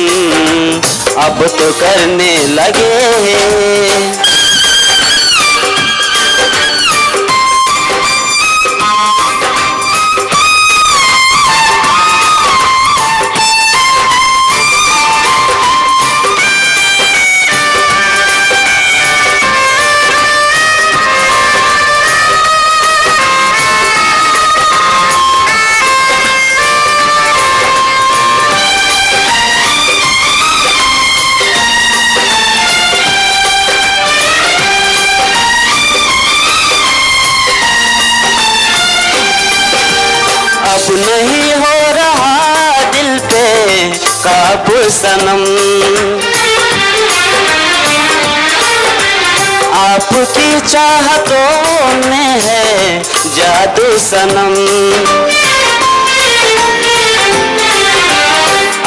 अब तो करने लगे। अब नहीं हो रहा दिल पे काबू सनम, आपकी चाहतों में है जादू सनम।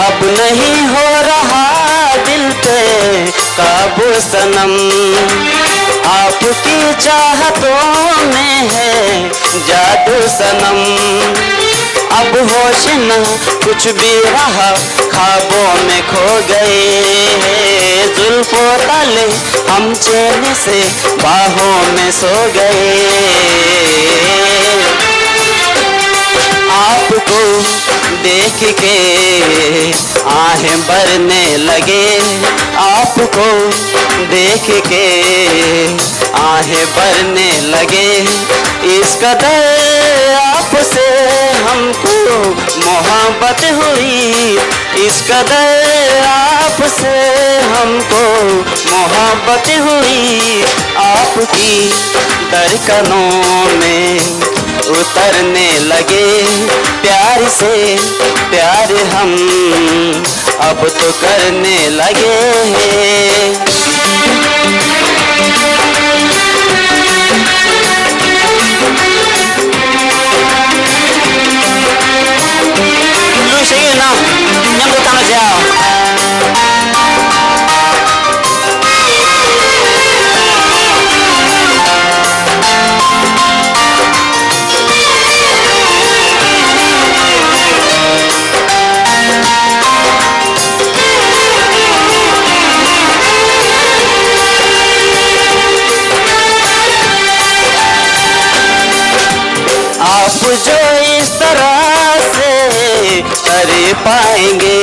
अब नहीं हो रहा दिल पे काबू सनम, आपकी चाहतों में है जादू सनम। अब होश न कुछ भी रहा, ख्वाबों में खो गए हैं, जुल्फों तले हम चैन से बाहों में सो गए। आपको देख के आहें भरने लगे, आपको देख के आहें भरने लगे। इस कदर आपसे हमको मोहब्बत हुई, इस कदर आपसे हमको मोहब्बत हुई। आपकी धड़कनों में उतरने लगे प्यार से प्यार हम, अब तो करने लगे हैं। ལུས་ཤེས་ཡོད་ན་མཉམ་དུ་བཏང་ན་བྱ། आप जो इस तरह से कर पाएंगे,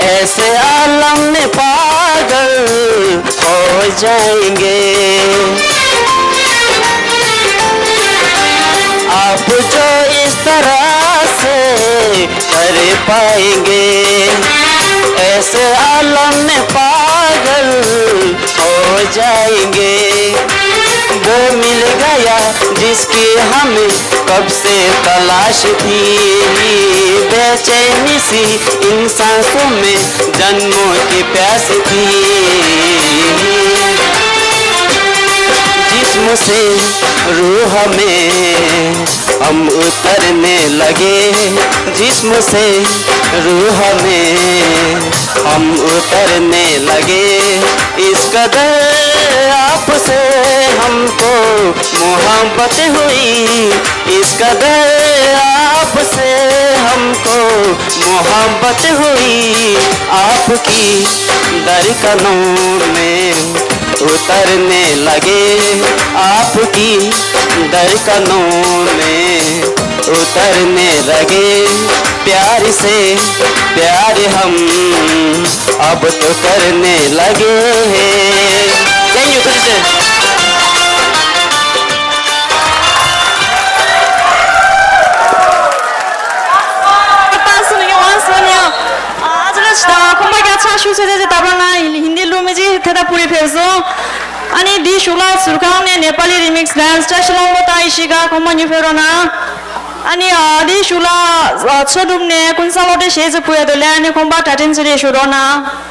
ऐसे आलम में पागल हो जाएंगे। आप जो इस तरह से कर पाएंगे, ऐसे आलम में पागल हो जाएंगे। वो मिल गया जिसकी हमें कब से तलाश थी, बेचैनी सी इन सांसों में जन्मों की प्यास थी। जिस्म से रूह में हम उतरने लगे, जिस्म से रूह में हम उतरने लगे। इस कदर आपसे हमको मोहब्बत हुई, इस कदर आपसे हमको मोहब्बत हुई। आपकी धड़कनों में उतरने लगे, आपकी धड़कनों में उतरने लगे। प्यार से प्यार हम अब तो करने लगे हैं। Thank you, thank you. ཨ་ཙི་ལགས་ད་ཁོང་པ་རྒྱ་ཚ་ཞུ་ཚེ་ཚེ་ད་བར་ན་ཧིན་དི་གླུ་མི་ཅིག་དེ་ད་པུ་རི་ཕེབས་སོང་། ཨ་ནི་འདིའི་གཞུག་ལ་ཟུར་ཁང་ནས་ནེ་པ་ལི་རི་མིག་སི་ཌན་སི་བཀྲ་ཤིས་ལྷུན་པོ་དང་ཡེ་ཤི་ཀ་ཁོང་མ་མྱུར་ཕེབས་རོགས་གནང་། ཨ་ནི་ཨ་འདིའི་གཞུག་ལ་ཨ་མཚོ་ནུབ་ནས་ཀུན་བཟང་བློ་གྲོས་ཞེས་ཚེ་ཕུལ་ཡ་དོ་ལས། ཨ་ནི་ཁོང་པ་གྲ་སྒྲིག་ཚེ་རེ་ཞུ་རོགས་གནང་།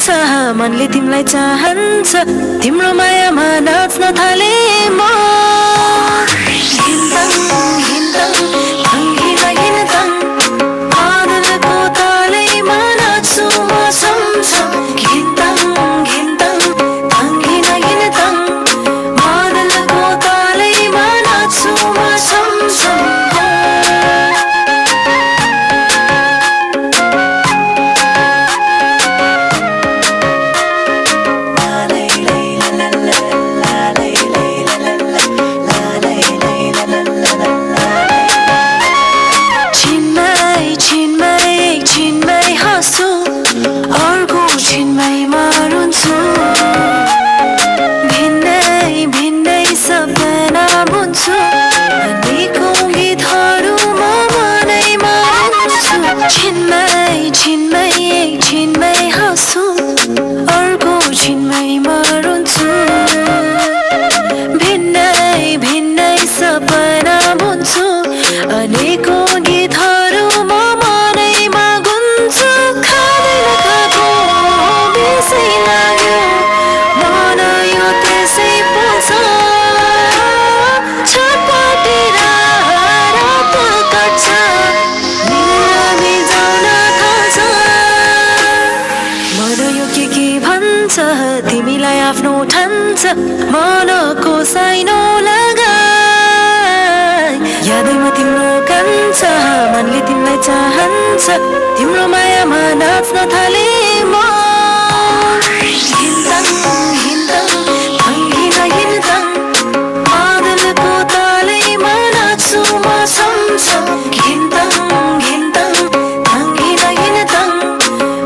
चाह, मनले तिमीलाई चाहन्छ। तिम्रो मायामा नाच्न थाले म। हिँड्दङ, हिँड्दङ, हिँड्दङ, बादलको तालैमा नाच्छु म छमछम। हिँड्दङ, हिँड्दङ, हिँड्दङ, बादलको तालैमा नाच्छु म छमछम। छिनमै छिनमै छिनमै हाँस्छु, अर्को छिनमै म रुन्छु। भिन्नै भिन्नै सपना बुन्छु, अनेकौँ गीतहरू म मनैमा रुन्छु। छिनमै छिनमै छिनमै हाँस्छु, अर्को छिनमै म रुन्छु। भिन्नै भिन्नै सपना बुन्छु, अनेकौँ गीतहरू म मनैमा गुन्छु। खाँदै खाएको बिर्सै लाग्यो, मन यो त्यसै पो छ। छटपटी रात काट्छ, बिरामी जान थाल्छ। मन यो के के भन्छ, तिमीलाई आफ्नो ठान्छ, मनको साइनो लगाई। यादैमा तिम्रो कान्छ, मनले तिमीलाई चाहन्छ। तिम्रो मायामा नाच्न थाले म। हिँड्दङ, हिँड्दङ, हिँड्दङ, बादलको तालैमा नाच्छु म छमछम। हिँड्दङ, हिँड्दङ, हिँड्दङ,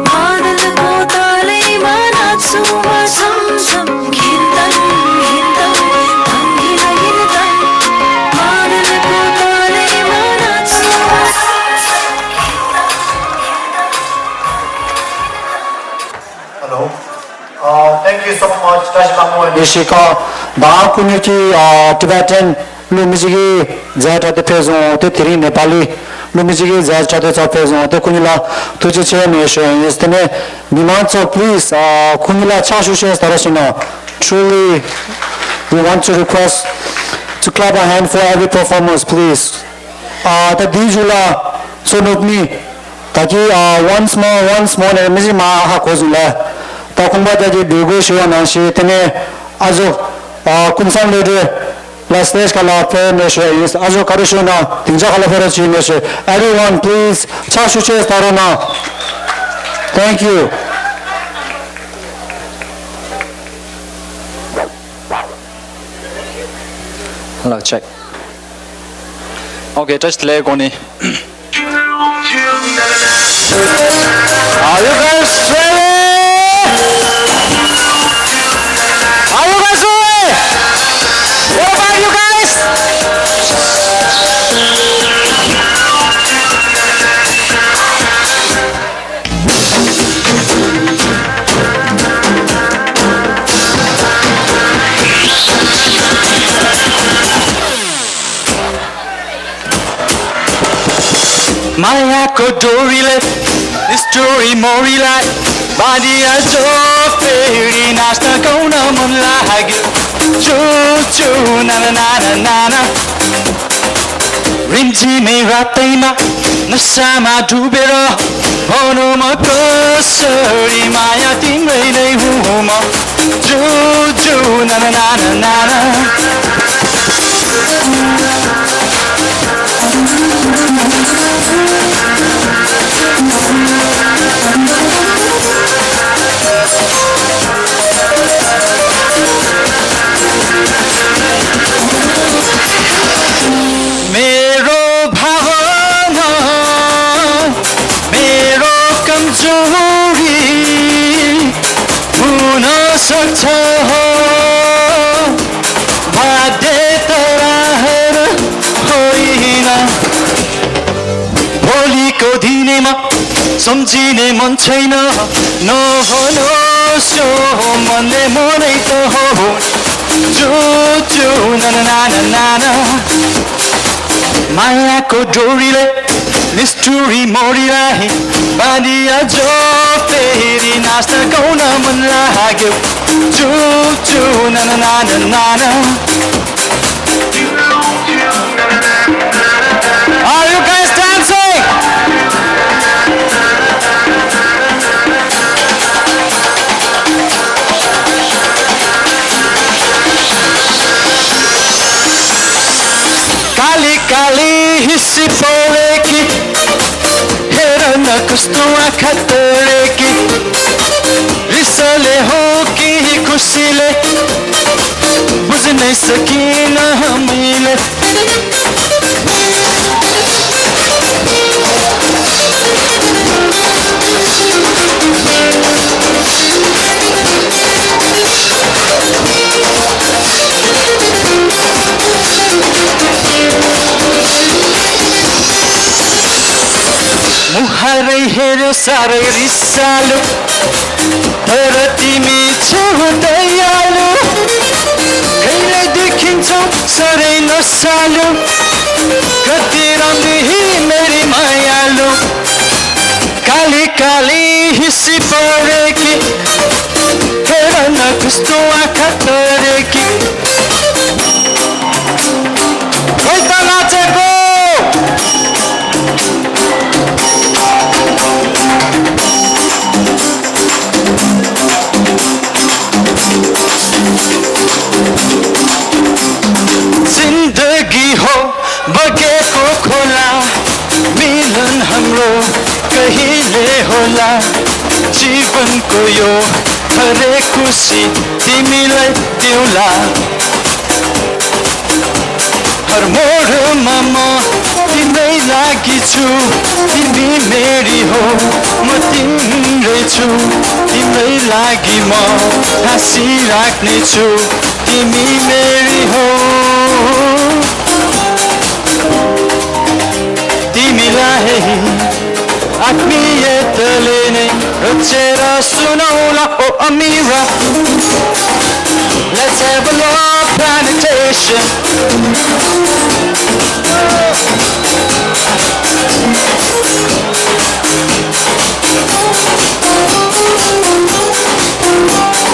बादलको तालैमा नाच्छु म छमछम। हिँड्दङ, हिँड्दङ, हिँड्दङ, बादलको तालैमा नाच्छु म छमछम। Hello. Uh, thank you so much, Tashi Lamu and Nishika. Da kunyuki, uh, Tibetan, Lumijigi, Zeta de Pezon, the Tiri Nepali, Lumijigi, Zeta de Pezon, the Kunila, Tuji Chen, Nation, is the name. Mimanso, please, uh, Kunila Chashushes Tarasina. Truly, we want to request to clap a hand for every performance, please. Uh, the Dijula, so not me. ད་གི་ཨ་once more, once more ནས་མི་ཞིག་མ་ཧ་གོ་ཟིན་ལ། ད་ཁོང་པ་ད་གི་འདོད་དགོས་ཞུ་བ་ནང་བཞིན་དེ་ནས་ཨ་ཟོ་ཨ་ཀུན་བཟང་ལོ་དྲེ་ལ་སི་ཊེ་ཇི་ཁ་ལ་ཕེབས་ནས་ཞུ་ཡིན། ཨ་ཟོ་ག་རེ་ཞུ་ན་སྡིངས་ཆ་ཁ་ལ་ཕེབས་རོགས་བྱེད་ནས་ཞུ། Everyone please ཕྱག་ཤུགས་ཆེ་སྟ་རོགས་གནང་། Thank you. Hello, check. Okay, just let go. Are you guys ready? Are you guys ready? What about you guys? मायाको डोरीले story मोरीलाई बाँधिहाल्छ फेरि नाच्न गाउन मन लाग्यो। जो जो नाना नाना नाना। रिमझिमे रातैमा नसामा डुबेर भनौँ म कसरी माया तिम्रै नै हुँ म। जो जो नाना नाना नाना। मेरो भावना, मेरो कमजोरी हुन सक्छ हो, बाध्य त राहर होइन। भोलिको दिनेमा सम्झिने मन छैन, नभनोस् यो मनले मनै त हो। जो जो नाना नाना नाना। मायाको डोरीले निष्ठुरी मोरीलाई बाँधिहाल्छ फेरि Nasta gauna mun la hagyu. Chu chu na na na na na na. Are you guys dancing? Kali kali hisi poleki. Hera na kustu akhatoreki. Risale ho ki hi kusile. Buzne sakina hamile. Muharai hero sarai risalu. Tarati mi chehutayalu. Kaile dikhincho sarai nasalu. Katiram dihi meri mayalu. Kali kali hisi pareki. Hera na kusto akhatoreki. Hoita na cheko. Zindagi ho bage ko khola, milan hamro kahi le hola, jeevan ko yo hare khushi timi lai diula. Har mor mama, timai lagi chu, timi meri ho, matin re chu, timai lagi ma, hasi rakne chu, timi meri ho. Timi la he hi. Akmi ye tele ne, rochera suno la, oh Amira. Let's have a love planetation.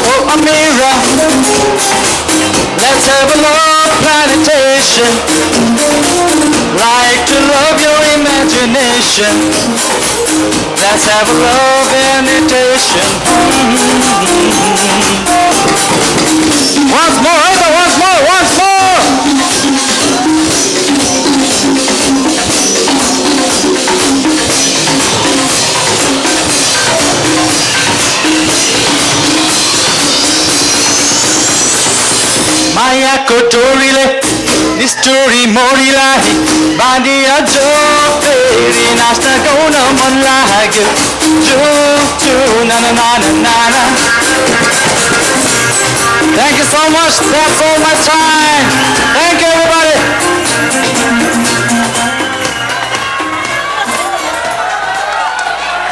Oh Amira. Let's have a love planetation. Like to love your imagination. Let's have a love meditation. Once more, Eva, once more, once more. Maya kotorile, history morilahi, bandi ajo peri nasta gauna manlahage, ju ju na na na na na na. Thank you so much. That's all my time. Thank you, everybody.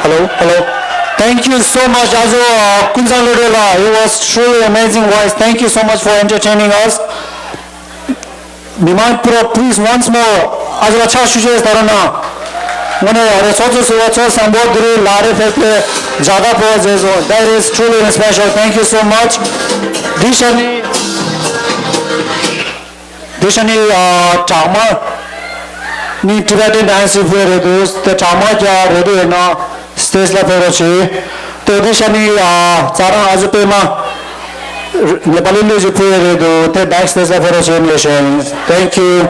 Hello, hello. Thank you so much, Azo, uh, Kunzang Lodela. It was truly amazing voice. Thank you so much for entertaining us. Nimai Pro, please, once more. Azo, cha shuje tarana. Ngone are so so so so sambo duru lare pepe jaga po jezo. That is truly special. Thank you so much. Dishani. དེ་ཤ་ནི་ཨ་གྲགས་མ་ནི་Tibetan dance ཕུལ་རེད་འདུག་དེ་གྲགས་མ་རྒྱ་རེད་འདུག་ཡིན་ན་stage ལ་ཕེབས་རོགས་བྱེད། དེ་དེ་ཤ་ནི་ཨ་རྩ་རང་ཨ་ཟུ་པད་མ་ནེ་པ་ལི་གླུ་ཞིག་ཕུལ་རེད་འདུག་དེ་backstage ལ་ཕེབས་རོགས་བྱེད། ནི་ཤན། Thank you.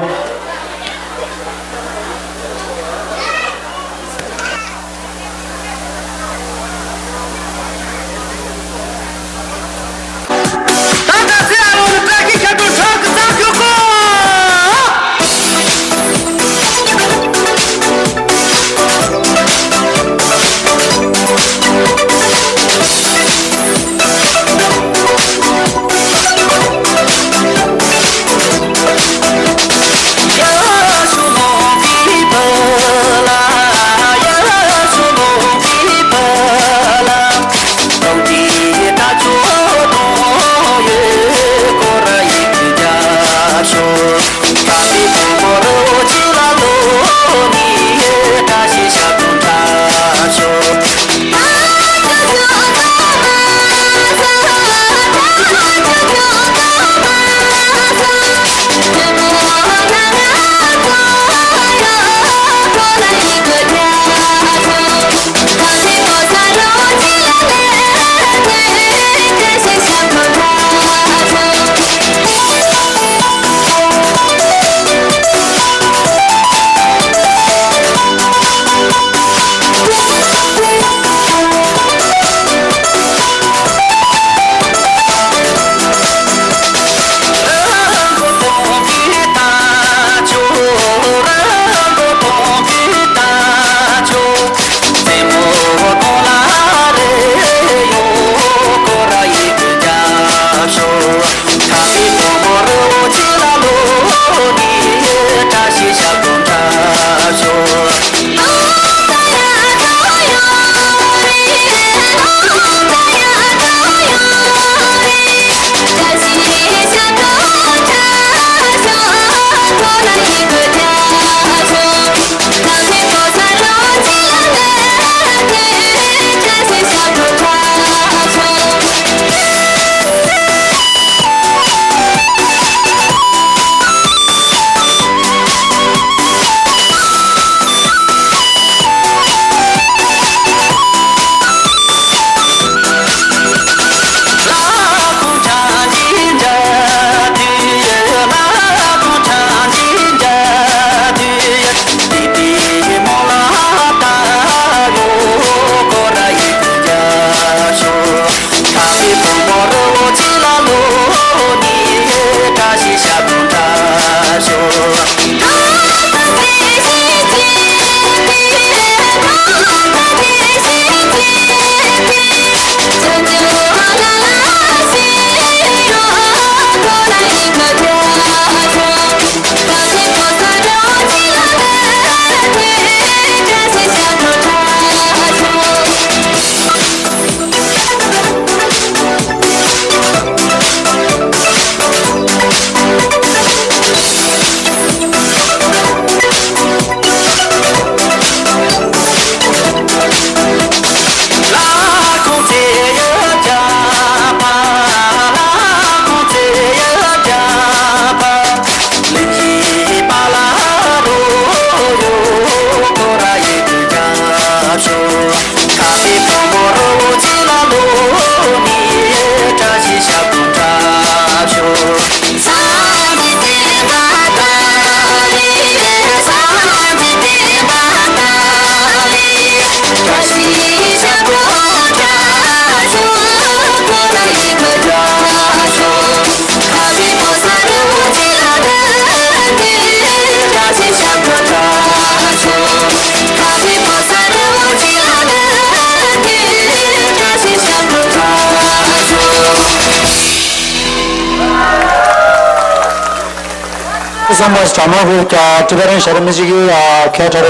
Thank you so much, Chama, for, uh, Tibetan Sharamiji, uh, care, uh, Thank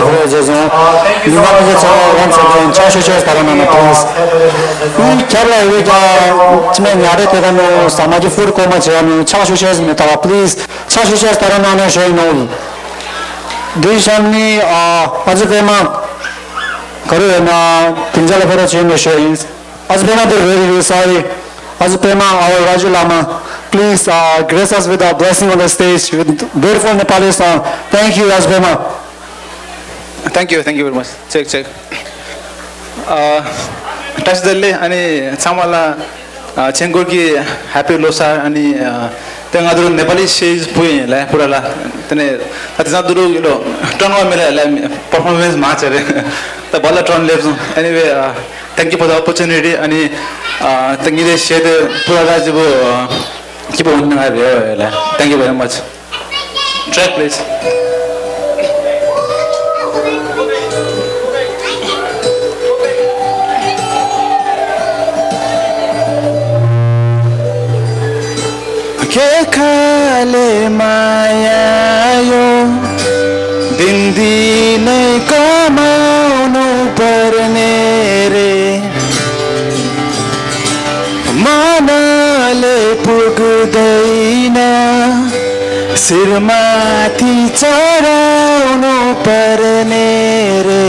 you so much. Once again, Changshu Chairs Taranana, please. Kerala, we, uh, Chime Nyare Tedano, Samaji Food Coma Chayano, Changshu Chairs Metara, please. Changshu Chairs Taranana, showing all. Dishani, uh, Azupema, Karuna, Pinjala Pera Chayano, showing. Azupema, the very sorry. Azupema, our Raju Lama, please, uh, grace us with a blessing on the stage, with beautiful Nepali song. Thank you, Azupema. Thank you, thank you very much. Check, check. Uh, Tashi Dalle, ani Chamala, uh, Chengurki, Happy Losar, ani, uh, Tengaduru Nepali stage pui, la, pura la. Tene, Tatizaduru, you know, turn on me, la, performance match, the ball turn left. Anyway, uh, Thank you for the opportunity. Ani, uh, thank you, share the pura rajibu, uh, keep on, uh, thank you very much. Track, please. के खाले माया यो दिनदिनै कमाउनु पर्ने रे, मनले पुग्दैन शिरमाथि चढाउनु पर्ने रे।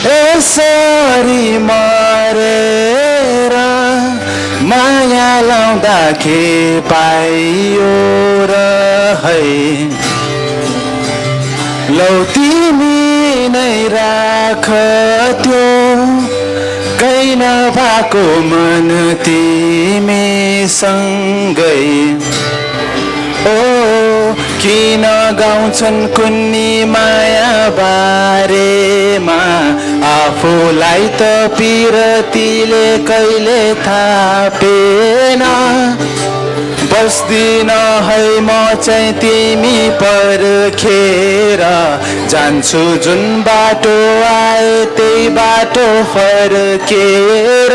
यसरी मरेर माया लाउँदा के पाइयो र है? लौ तिमी नै राख त्यो कहीँ नभएको मन तिमीसँगै। ओ, किन गाउँछन् कुन्नी माया बारेमा? आफूलाई त पिरतीले कहिले थापेन। बस्दिन है म चाहिँ तिमी पर्खेर, जान्छु जुन बाटो आए त्यही बाटो फर्केर।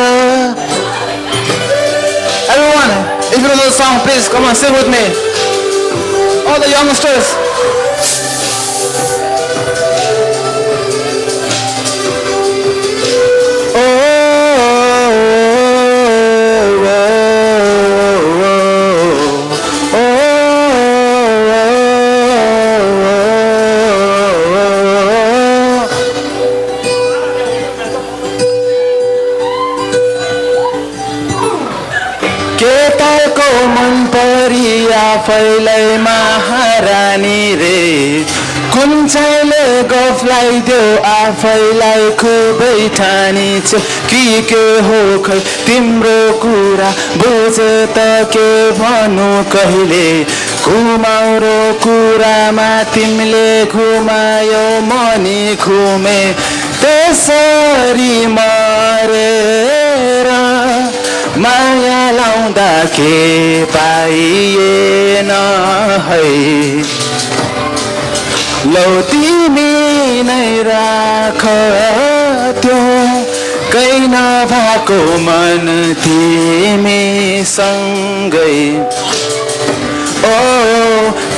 Everyone, if you know the song, please come on, sing with me. All the youngsters. केटाको मन परी आफैलाई महारानी रे, कुन चाहिँले गफ लगाइदेऊ आफैलाई खुबै ठानी छ कि के हो खै तिम्रो कुरा बुझे त के भन्नु कहिले? घुमाउरो कुरामा तिमीले घुमायो म नि घुमे त्यसरी मरेर। माया लाउँदा के पाइएन है। लौ तिमी नै राख त्यो कहीँ नभएको मन तिमीसँगै। ओ,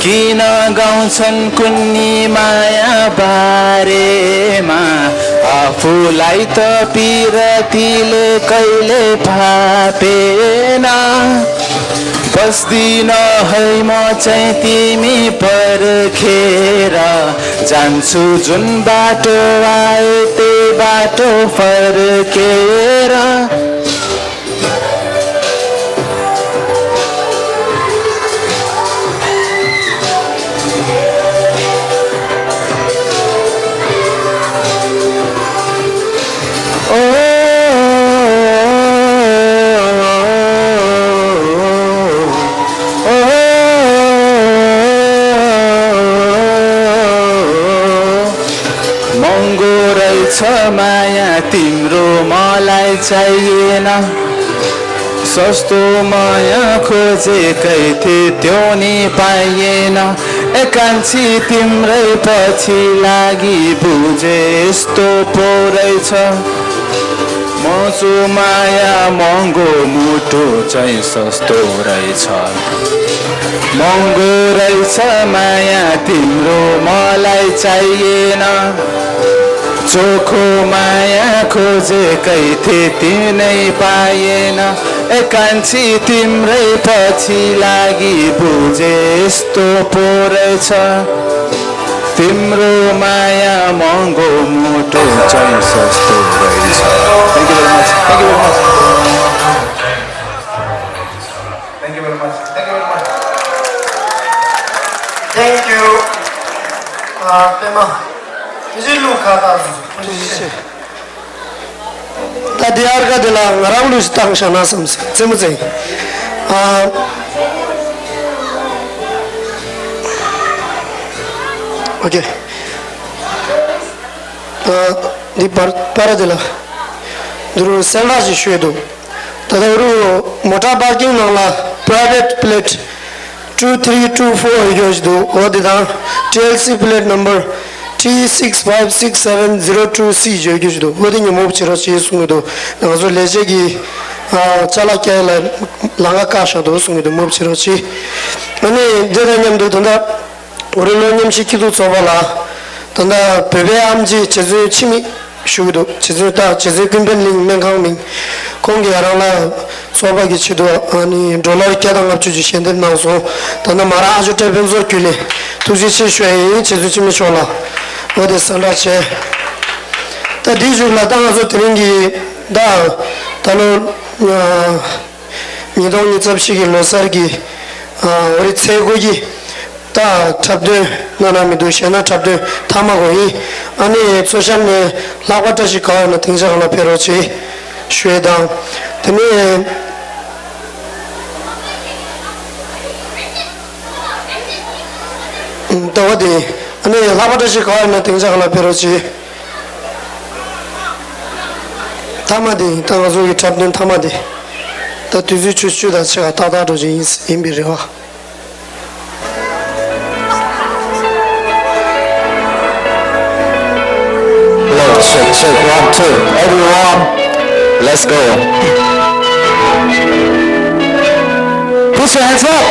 किन गाउँछन् कुन्नी माया बारेमा? आफूलाई त पिरतीले कहिले फापेन। बस्दिन है म चाहिँ तिमी पर्खेर, जान्छु जुन बाटो आए त्यही बाटो फर्केर। महँगो रहेछ माया तिम्रो मलाई चाहिएन। सस्तो माया खोजेकै थिएँ त्यो नि पाइएन। एकान्छी तिम्रै पछि लागि बुझे यस्तो पो रहेछ। म जो माया महँगो मुटु चाहिँ सस्तो रहेछ। महँगो रहेछ माया तिम्रो मलाई चाहिएन। चोखो माया खोजेकै थिएँ तिनै पाएन। ए कान्छी तिम्रै पछि लागि बुझे यस्तो पो रहेछ। तिम्रो माया महँगो मुटु चाहिँ सस्तो रहेछ। Thank you very much. Thank you very much. Thank you very much. Thank you very much. Thank you. ཨ་པད་མ། ཕྱི་ལུགས་ཁ་བཏགས་སུ། ད་དེ་ཨར་ཀ་དེ་ལ་ང་རང་ལུས་བཏང་བཞག་ན་བསམ་སེ་རྩེད་མོ་རྩེ། ཨ། ཨོ་ཀེ། ཨ། འདི་པར་པར་དེ་ལ་འདི་རུ་གསལ་བསྒྲགས་ཤིག་ཞུས་འདུག་ད་ལྟ་རུ་མོ་ཊ་པར་ཀིང་ནང་ལ་private plate two three two four ཡོད་ཞིག་འདུག་འོ་དེ་དང་TLC plate number T six five six seven zero two C ཡོད་རྒྱུ་ཞིག་འདུག་འོ་དེ་ཉོ་མོ་བྱེད་རོགས་བྱེད་གསུང་གི་འདུག་ང་ཚོ་ལས་བྱེད་ཀྱི་ཨ་ཅ་ལག་སྐྱེལ་ལ་ལམ་ཁ་བཀག་བཞག་འདུག་གསུང་གི་འདུག་མོ་བྱེད་རོགས་བྱེད། ཨ་ནི་འདི་དང་མཉམ་དུ་ད་ལྟ་འོ་རི་ལོ་མཉམ་ཞུགས་སྐྱིད་སྡུག་ཚོགས་པ་ལ་ད་ལྟ་བོད་པའི་ཨེམ་ཆི་རྗེ་བཙུན་འཆི་མེད་ཞུ་གི་འདུག་རྗེ་བཙུན་ད་རྗེ་བཙུན་ཀུན་ཕན་གླིང་སྨན་ཁང་མིང་། ཁོང་གིས་ང་རང་ལ་ཚོགས་པ་གི་ཆེད་དུ་ཨ་ནི་ཌོ་ལར་བརྒྱ་དང་ལྔ་བཅུ་ཅིག་ཞལ་འདེབས་གནང་སོང་། ད་ནི་མ་ར་ཨ་ཇོ་ཏྲེ་ཕུན་ཚོགས་ཀྱི་ལས་ཐུགས་རྗེ་ཆེ་ཞུ་ཡ་ཡིན། རྗེ་བཙུན་འཆི་མེད་མཆོག་ལ་འོ་དེ་གསལ་བསྒྲགས་བྱས། ད་དེའི་གཞུག་ལ་ད་ང་ཚོ་དེ་རིང་གི་ད་ད་ལོ་ཉིས་སྟོང་ཉི་ཤུ་རྩ་བཞི་གི་ལོ་གསར་གྱི་ཨ་འོ་རི་ཚེས་དགུ་གི་ད་འཁྲབ་སྟོན་གནང་ན་མི་འདུག་ཞེ་ན་འཁྲབ་སྟོན་མཐའ་མ་གོ་ཡིན། ཨ་ནི་ཚོ་ཤམ་ནས་ལྷག་པ་བཀྲ་ཤིས་ག་བ་ན་སྡིངས་ཆ་གང་ལ་ཕེབས་རོགས་བྱེད་ཞུ་ཡས་དང་། དེ་ནས་ལྟ་བ་དེ་ཨ་ནི་ལྷག་པ་བཀྲ་ཤིས་ག་བ་ན་སྡིངས་ཆ་གང་ལ་ཕེབས་རོགས་བྱེད། མཐའ་མ་དེ་ད་ང་ཚོ་གི་འཁྲབ་སྟོན་མཐའ་མ་དེ་ད་དུས་ཚོད་ཆུ་ཚོད་དང་ཕྱེད་ཀ་ཏག་ཏག་འགྲོ་རྒྱུ་ཡིན་ཡིན་པའི་རེ་བ། Hello, check, check, one, two. Everyone, let's go. Put your hands up.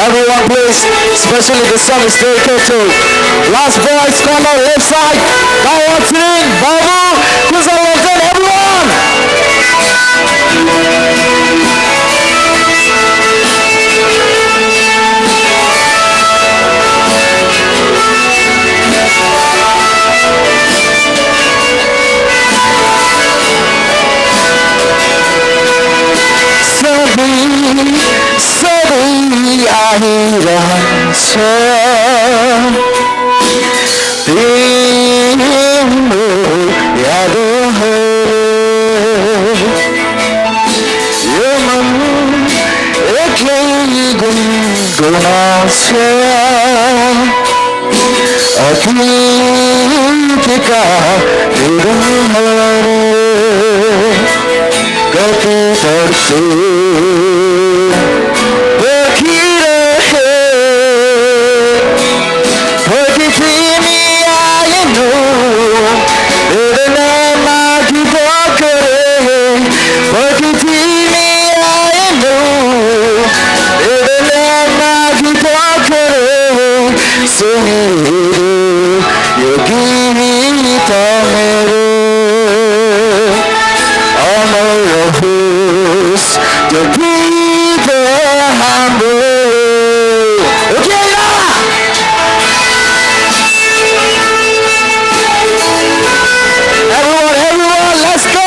Everyone, please. Especially the song is dedicated to last boys corner left side. Bawa Chin, Babu, Kuzalonten, everyone. सबै सबै आइरहन्छ तिम्रो यादहरू। यो मन एक्लै गुनगुनाउँछ अतीतका दिनहरू। कति तर्से पर्खिरहे पर्खी तिमी आएनौ। बेदनामा गीत करे पर्खी तिमी आएनौ। बेदनामा गीत करे सुनेर यो गीत मेरो अमर रहोस् यो गीत हाम्रो। Okay, everyone, everyone, let's go.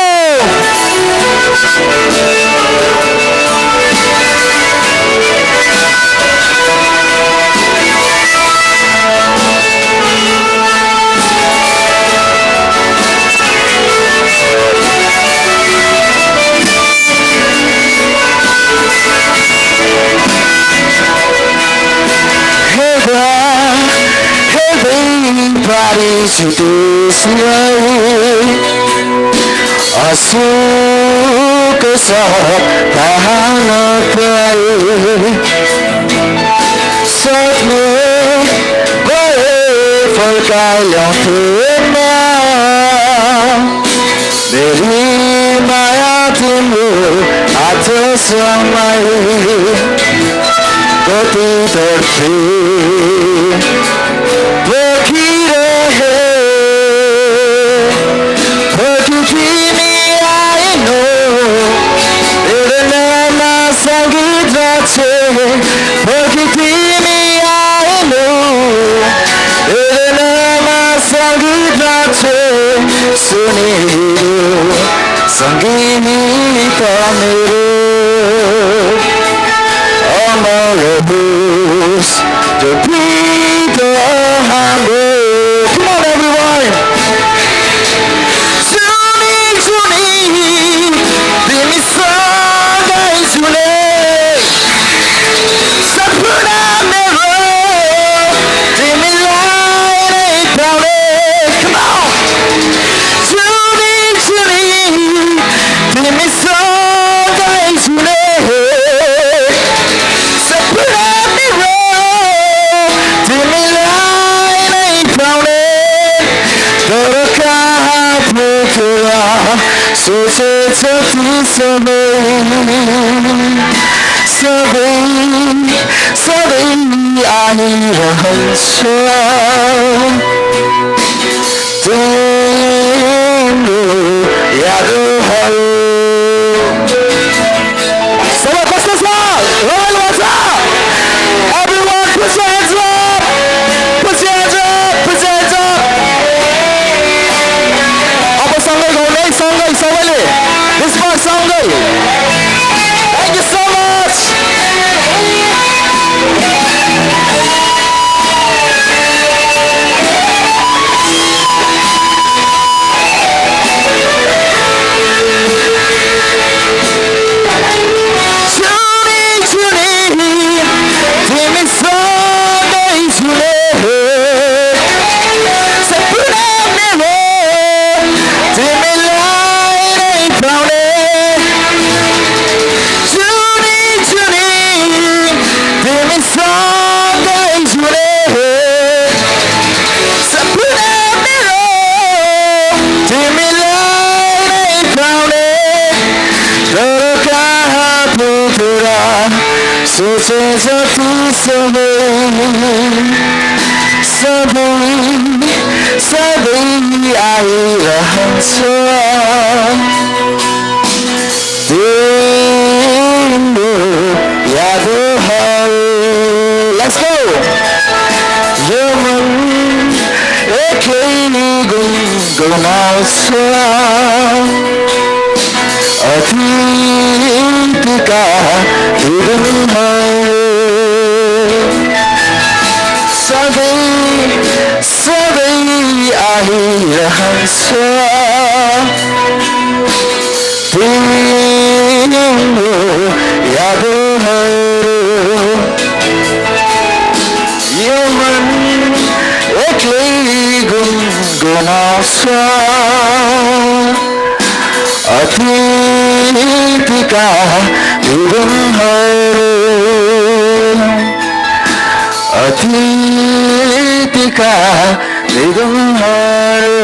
Everybody should do slow. असुको साथ पाए साथमा गए फर्काइल्याउँथेमा। समय गति करते वो गिरे हैं। प्रकृति में आए नो, तेरे नाम संगीत रचे। प्रकृति में आए नो, तेरे नाम संगीत रचे। सुने संगीत मेरो अमर होस् जो प्रीत हाम्रो। Come on, everyone. जुनी जुनी तिमी सँगै जुने सपना मेरो तिमीलाई नै पाउने। Come on. जुनी जुनी तिमी सँगै जुने सपना मेरो तिमीलाई नै पाउने। तर कहाँ पुग्ला सोचे जति सबै सबै सबै आइरहन्छ तिम्रो यादहरू। सबै कस्तो छ? रमाइलो भएको छ? Everyone, put your hands up! Put your hands up! Put your hands up! अब सँगै गाउँ है, सँगै सबैले। This part सँगै। Thank you so much! जुनी जुनी तिमी सँगै जुने सपना मेरो तिमीलाई नै पाउने। जुनी जुनी तिमी सँगै जुने सपना मेरो तिमीलाई नै पाउने। तर कहाँ पुग्ला सोचे जति सबै सबै सबै आइरहन्छ तिम्रो यादहरू। Let's go! यो मन एक्लै गुनगुनाउँछ अतीतका ती दिनहरू। सधैँ सधैँ आइरहन्छ तिम्रो यादहरू। यो मन एक्लै गुनगुनाउँछ अतीतका ती दिनहरू। अतीतका ती दिनहरू।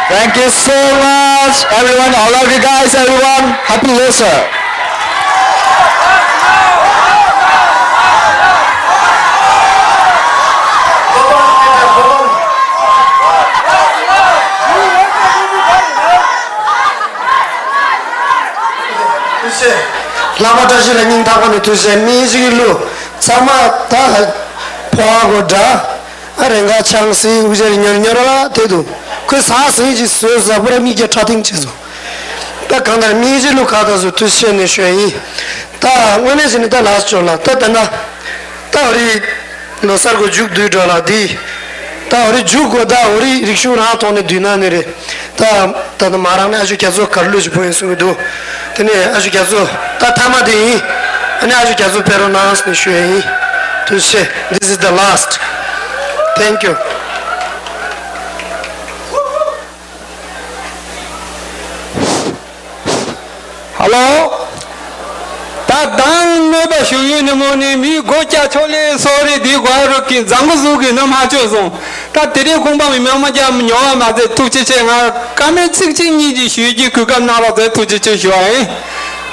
Thank you so much, everyone. I love you guys, everyone. Happy Losar. ཐུགས་རྗེ་ཆེ། ལྷག་པ་བཀྲ་ཤིས་ལ་སྙིང་ཐག་པ་ནས་ཐུགས་རྗེ་ཆེ། མི་གཅིག་གི་གླུ་ཚང་མ་ད་ཕོ་བ་གོ་འདྲ། ཨ་རེ་འགའ་ཆང་སྲིད་འུ་ཅེར་ཉོར་ཉོར་ལ་དེ་འདུག་ཁོས་ཟ་ཟིང་ཅིག་བཟོས་ཟ་པོ་ར་མིག་རྒྱ་ཁྲ་ཐིང་བྱས་སོང་། ད་གང་ལྟར་མི་གཅིག་གླུ་ཁ་ད་བཟོ་ཐུགས་རྗེ་ཆེ་ནས་ཞུ་ཡ་ཡིན། ད་དངོས་གནས་བྱས་ནས་ད་ལགས་སོ་ལ་ད་ད་ན་ད་འོ་རི་ལོ་གསར་གོ་མཇུག་བསྡུས་འགྲོ་ལ་འདི། ད་འོ་རི་མཇུག་གོ་ད་འོ་རི་རིག་གཞུང་རང་ཐོག་ནས་བསྡུས་ན་ནི་རེད། ད་ད་ད་མ་རང་ནས་ཨ་ཞུ་རྒྱ་མཚོ་གར་གླུ་ཞིག་ཕོ་ཡིན་གསུང་གི་འདུག་དེ་ནས་ཨ་ཞུ་རྒྱ་མཚོ་ད་ཐ་མ་དེ་ཡིན། ཨ་ནི་ཨ་ཞུ་རྒྱ་མཚོ་ཕེབས་རོགས་གནང་ཟེར་ནས་ཞུ་ཡ་ཡིན། ཐུགས་རྗེ་ཆེ། This is the last. Thank you. Hello. ད་དང་གནོད་པ་ཞུ་ཡུལ་ནི་མོ་ནི་མིའི་སྒོ་སྐྱ་ཆོག་ལེ་སོ་རེ་དེའི་སྒོ་རུ་ཀི་མཛང་གུ་ཟུག་གི་ནི་མ་བཅོས་སོང་། ད་དེ་རིང་ཁོང་པ་མི་མང་མ་རྒྱ་མི་ཉོ་བ་མ་ཟད་ཐུགས་རྗེ་ཆེ། ང་བཀའ་མོལ་ཚིག་གཅིག་གཉིས་ཀྱི་ཞུས་ཀྱི་གོ་སྐབས་གནང་བ་ཟད་ཐུགས་རྗེ་ཆེ་ཞུ་བ་ཡིན།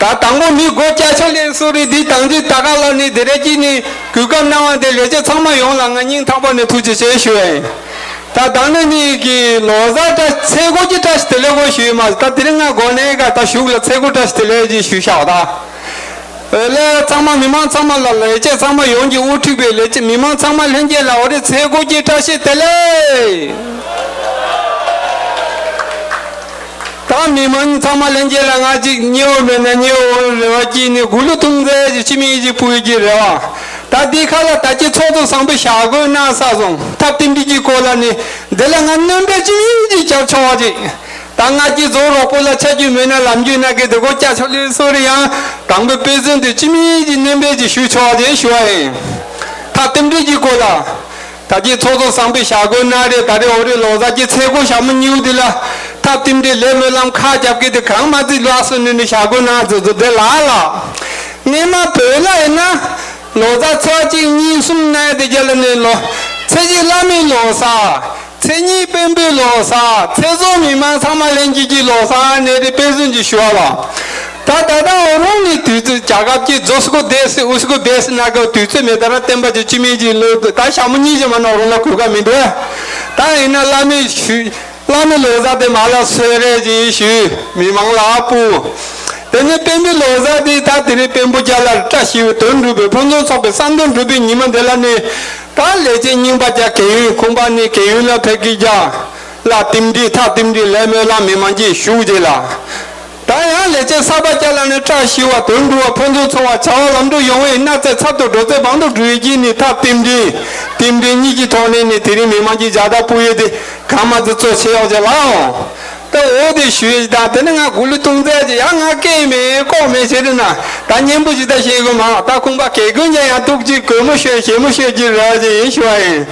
ད་དང་པོ་མི་སྒོ་སྐྱ་ཆོ་ལེན་སོ་རི་འདི་དང་ཅི་ད་ག་ལ་ནི་དེ་རེ་ཀྱི་ནི་གོ་སྐབས་གནང་བ་དེ་ལས་བྱེད་ཚང་མ་ཡོངས་ལ་ང་སྙིང་ཐག་པ་ནས་ཐུགས་རྗེ་ཆེ་ཞུ་བ་ཡིན། ད་དང་ནི་ནི་གི་ལོ་གསར་ད་ཚེ་སྒོ་ཀྱི་བཀྲ་ཤིས་བདེ་ལེགས་གོ་ཞུས་མ་ད་དེ་རིང་ང་སྒོ་ནས་ག་ད་ཞུགས་ལ་ཚེ་སྒོ་བཀྲ་ཤིས་བདེ་ལེགས་ཀྱི་ཞུས་ཤག་ད། ལས་ཚང་མ་མི་མང་ཚང་མ་ལ་ལས་བྱེད་ཚང་མ་ཡོངས་ཀྱི་དབུ་ཁྲིད་པའི་ལས་བྱེད་མི་མང་ཚང་མ་ལྷན་རྒྱས་ལ་འོ་རེ་ཚེ་སྒོ་ཀྱི་བཀྲ་ཤིས་བདེ་ལེགས། ད་མི་མང་ཚང་མ་ལྷན་རྒྱས་ལ་ང་ཅིག་ཉེ་བོ་མེད་ན་ཉེ་བོ་རེ་བ་སྐྱེས་ནས་དགུ་ལུ་ཐུང་ཚད་ཀྱི་སྤྱི་མིང་ཅིག་ཕུལ་གྱི་རེ་བ། ད་འདི་ཁ་ལ་ད་ཅི་ཚོགས་གཙོ་བཟང་པོ་ཞྭ་གོས་གནང་ས་སོང་ཐབས་རྟེན་འབྲེལ་གྱི་སྐོར་ལ་ནི་འདི་ལ་ང་སྣོན་པ་སྤྱི་མིང་ཅིག་རྒྱབ་ཆོག་པ་ཅིག་ད་ང་ཅི་རྫོང་རོགས་པོ་ལ་ཆ་རྒྱུས་མེད་ན་ལམ་རྒྱུས་ན་གི་དེ་གོ་སྐྱ་ཆོ་ལེ་སོ་རེ་ཡང་དང་པོའི་དཔེ་མཚོན་དེ་སྤྱི་མིང་གི་སྣོན་པའི་ཅི་ཞུ་ཆོག་ཅེས་ཞུ་བ་ཡིན། ཐབས་རྟེན་འབྲེལ་གྱི་སྐོར་ལ། ད་ཅི་ཚོགས་གཙོ་བཟང་པོའི་ཞྭ་གོས་གནང་རེད་ད་རེ་འོ་རེ་ལོ་གསར་གྱི་ཚེ་སྒོ་ཞྭ་མོ་གཉིས་དེ་ལ་ཐབས་རྟེན་འབྲེལ་ལས་སྨོན་ལམ་ཁ་རྒྱབ་ཀྱི་དེ་གང་མ་བརྩིས་ལོ་ཨ་སོ་ནི་ནི་ཞྭ་གོས་གནང་ཚོ་ཚོ་དེ་ལ་ལ། སྔས་མ་བོད་ལ་ཡིན་ན། ལོ་གསར་ཚེས་གཅིག་གཉིས་གསུམ་ནས་དེ་རྒྱ་ལ་ནི་ལོ། ཚེས་གཅིག་བླ་མའི་ལོ་གསར། ཚེས་གཉིས་དཔོན་པོའི་ལོ་གསར། ཚེས་གསུམ་མི་མང་ཚང་མ་ལྷན་རྒྱས་ཀྱི་ལོ་གསར་ནས་དེ་དཔེ་མཚོན་གྱི་ཞུ་བ་ལ། ད་ད་ལྟ་འོ་རོང་ནི་དུས་ཚོད་རྒྱལ་ཁབ་ཀྱི་རྫོ་སྐོ་དེ་སི་འུ་སྐོ་དེ་སི་ན་ག་དུས་ཚོད་མེད་ད་ར་བསྟན་པ་ཀྱི་སྤྱི་མིང་གི་ལོ་ད་ཞྭ་མོ་གཉིས་ཀྱི་མ་ན་འོ་རོང་ལ་གོ་སྐབས་མི་འདུག་ད་ཡིན་ན་བླ་མའི་ཞུ། བླ་མའི་ལོ་གསར་དེ་མ་ལ་གསོལ་རས་ཀྱིས་ཞུས་མི་མང་ལ་སྤུ། དེ་ནས་དཔོན་པོའི་ལོ་གསར་དེ་ད་དེ་རིང་དཔོན་པོ་རྒྱ་ལ་བཀྲ་ཤིས་པའི་དོན་འགྲུབ་པའི་ཕུན་སུམ་ཚོགས་པའི་བསམ་དོན་འགྲུབ་པའི་ཉི་མ་འདི་ལ་ནི། ད་ལས་བྱེད་རྙིང་པ་རྒྱ་གེ་ཡུལ་ཁོང་པ་ནི་གེ་ཡུལ་ལ་ཕེབས་ཀྱི་རྒྱ། ལ་རྟེན་འབྲེལ་ཐབས་རྟེན་འབྲེལ་ལས་སྨོན་ལམ་མི་མང་གྱིས་ཞུགས་རྗེས་ལ། ད་ཡང་ལས་བྱེད་གསར་པ་བསྐྱལ་ལ་ནི་བཀྲ་ཤིས་པ་དོན་འགྲུབ་པ་ཕུན་སུམ་ཚོགས་པ་བྱ་བ་ལམ་འགྲོ་ཡོང་བའི་གནའ་རྫས་ཚབ་ཏུ་འགྲོ་རྫས་བང་དུ་འགྲུལ་གྱིས་ནི་ཐབས་རྟེན་འབྲེལ་རྟེན་འབྲེལ་གཉིས་ཀྱི་ཐོག་ནས་ནི་དེ་རིང་མི་མང་གྱི་རྒྱ་དར་ཕུ་ཡོད་དེ་གང་མ་ཚོ་གཙོ་ཆེ་ཡོག་ཅེ་ལའོ། ད་འོ་དེ་ཞུས་ད་དེ་ནི་ང་དགུ་ལུས་གཏོང་རྫས་ཀྱི་ཡང་ང་སྐད་མེད་ལྐོག་མེད་བྱེད་དེ་ན་ད་སྙན་པོ་ཞིག་ད་བཤད་དགོས་མ་ད་ཁོང་པ་གེ་ཀུན་ཀྱང་ཡང་ཐུགས་ཀྱི་གོས་མོ་ཤོད་ཞེ་མོ་ཤོད་ཀྱི་ར་ཅེ་ཡིན་ཞུ་བ་ཡིན།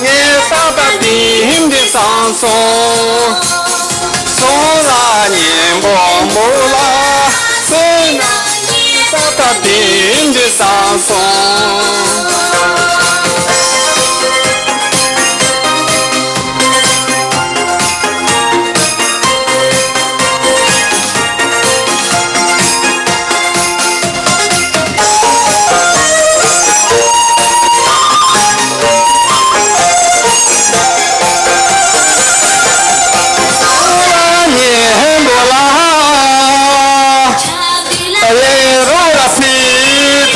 ངས་ས་ད་དེ་འདི་བསམ་སོང་། སོང་ལ་ཉན་པོ་མོ་ལ་སོང་ན་ངས་ས་ད་དེ་འདི་བསམ་སོང་།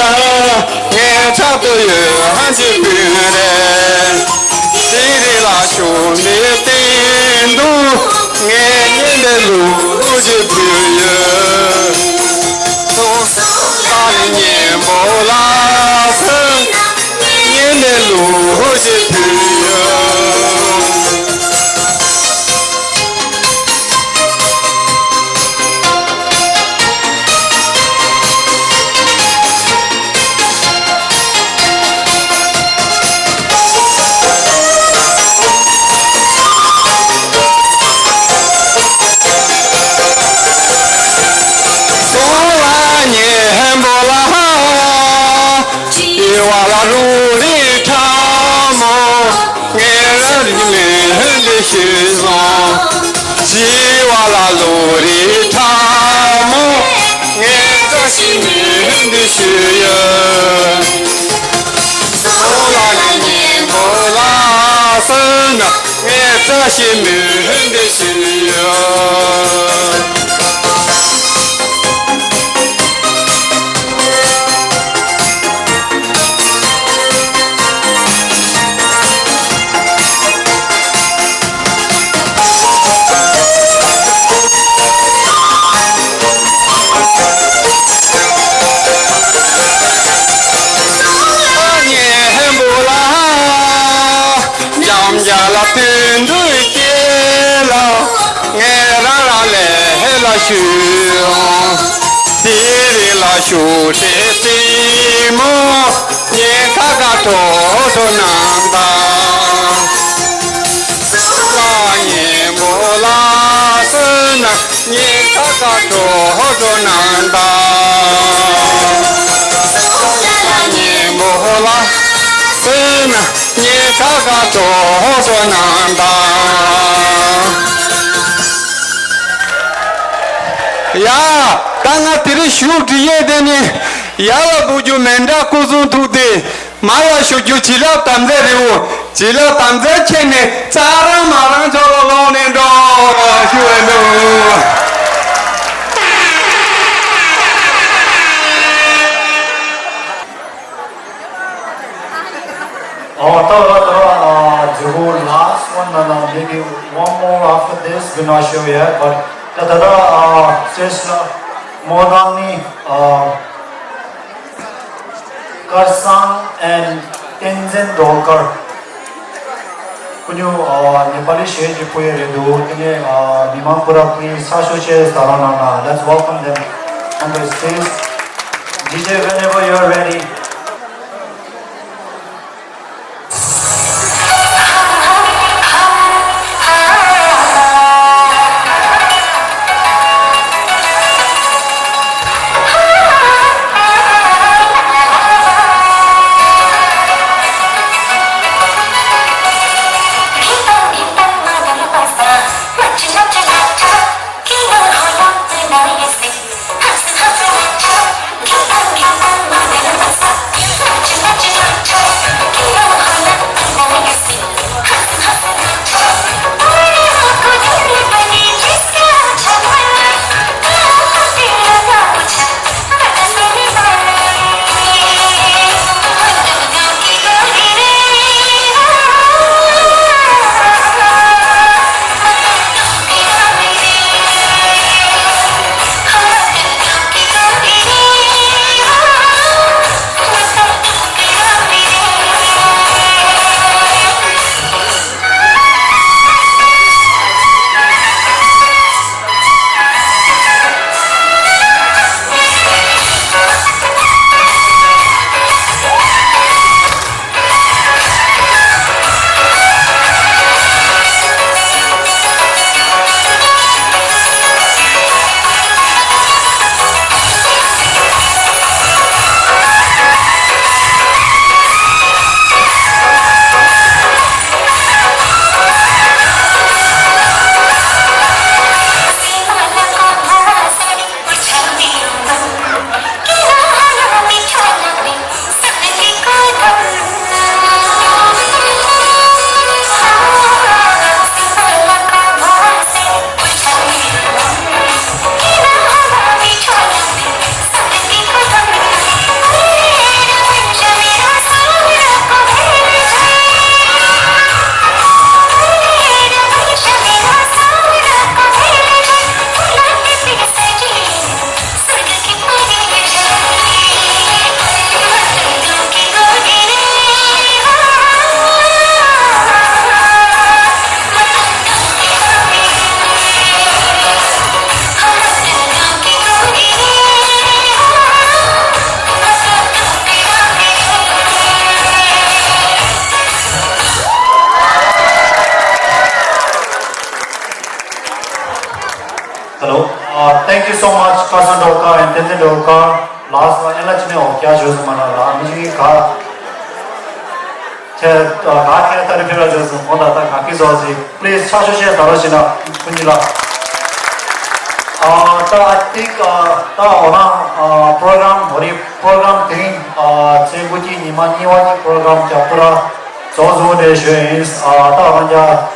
ངས་ཕྱག་ཏུ་ཡོད་ཧན་ཅི་བུ་རེད། ཤི་རི་ལ་ཤོ་མི་སྟེང་དུ་ངས་ཉན་པའི་ལུགས་ཀྱི་བུ་ཡོད། སོང་ས་ལ་ཉན་པོ་ལ་སོང་ཉན་པའི་ལུགས་ཀྱི་བུ་ཡོད། སོང་བ་ཉེ་ཧན་པོ་ལ་ཧ། ཡེ་བ་ལ་རུ་རི་ཁྲ་མོ། ངེ་ར་རི་མེ་ཧན་དེ་ཤི་སོང་། ཞི་བ་ལ་ལུ་རི་ཁྲ་མོ། ངས་བཀྲ་ཤིས་མི་འདི་ཞུ་ཡ། སོང་ལ་ནི་ཉིན་མོ་ལ་སོང་ན་ངས་བཀྲ་ཤིས་མི་འདི་ཞུ་ཡ། ཞུ། དེ་རིང་ལ་ཞུ་དེ་སྲིང་མོ། ཉེ་ཁ་ཁ་གྲོ་གྲོ་ནང་དང་། ལ་ཉེ་མོ་ལ་སོན་ན། ཉེ་ཁ་ཁ་གྲོ་གྲོ་ནང་དང་། ལ་ཉེ་མོ་ལ་སོན་ན། ཉེ་ཁ་ཁ་གྲོ་གྲོ་ནང་དང་། ཡ། ད་ང་དེ་རིང་ཞུགས་འགྲིག་ཡས་དེ་ནི། ཡར་ལ་འབུད་རྒྱུ་མེ་འདྲ་སྐུ་གསུང་ཐུགས་ཏེ། མར་ལ་ཞུགས་རྒྱུ་བྱིན་རླབས་དམ་རྫས་རི་བོ། བྱིན་རླབས་དམ་རྫས་ཁྱེར་ནས་རྩ་རང་མ་རང་ཕྱོགས་ལ་ལོག་ནས་འགྲོ་ཞུ་བས་འདུག Oh, ད་ད་ད་uh, the whole last one, no, no, maybe one more after this, we're not sure yet, but ད་ད་ད་uh, stage ལ་མོ་རང་ནི་uh, Karsang and Tenzin Dolkar. ཁོ་གཉིས་ཨ་ནེ་པ་ལི་གཞས་ཀྱི་ཕུལ་ཡས་རེད་འདུག་དེ་ནས་ཨ་མི་མང་པུ་ར་please ཚགས་ཤོག་ཅེས་ཟ་ར་ནང་ན། Let's welcome them on the stage. D J, whenever you're ready. Hello. Uh, thank you so much, Karsang Dolkar and Tenzin Dolkar. Last ལ་ཨེ་ལ་ཅི་ནས་འོ་ཀྱ་ཞུ་སུ་མ་ན་ལ་མི་ཅིག་ག་ཁྱེད་ག་ཁྱེད་ད་རི་ཕི་ར་ཞུ་སུ་འོ་ད་ད་ག་ཁི་ཟོ་ཟི། Please ཕྱག་ཤོ་ཤེས་ད་ར་ཤི་ན་ཀུན་ཅི་ལ། ཨ་ད་I think ཨ་ད་འོ་ན་ཨ་program འོ་རི་program དེ་ཨ་ཚེ་འགུ་ཀྱི་ཉི་མ་གཉིས་པ་གི་program རྒྱབ་པུ་ར་རྫོགས་སོང་ནས་ཞུ་ཡིན། ཨ་ད་འོ་ན་རྒྱ།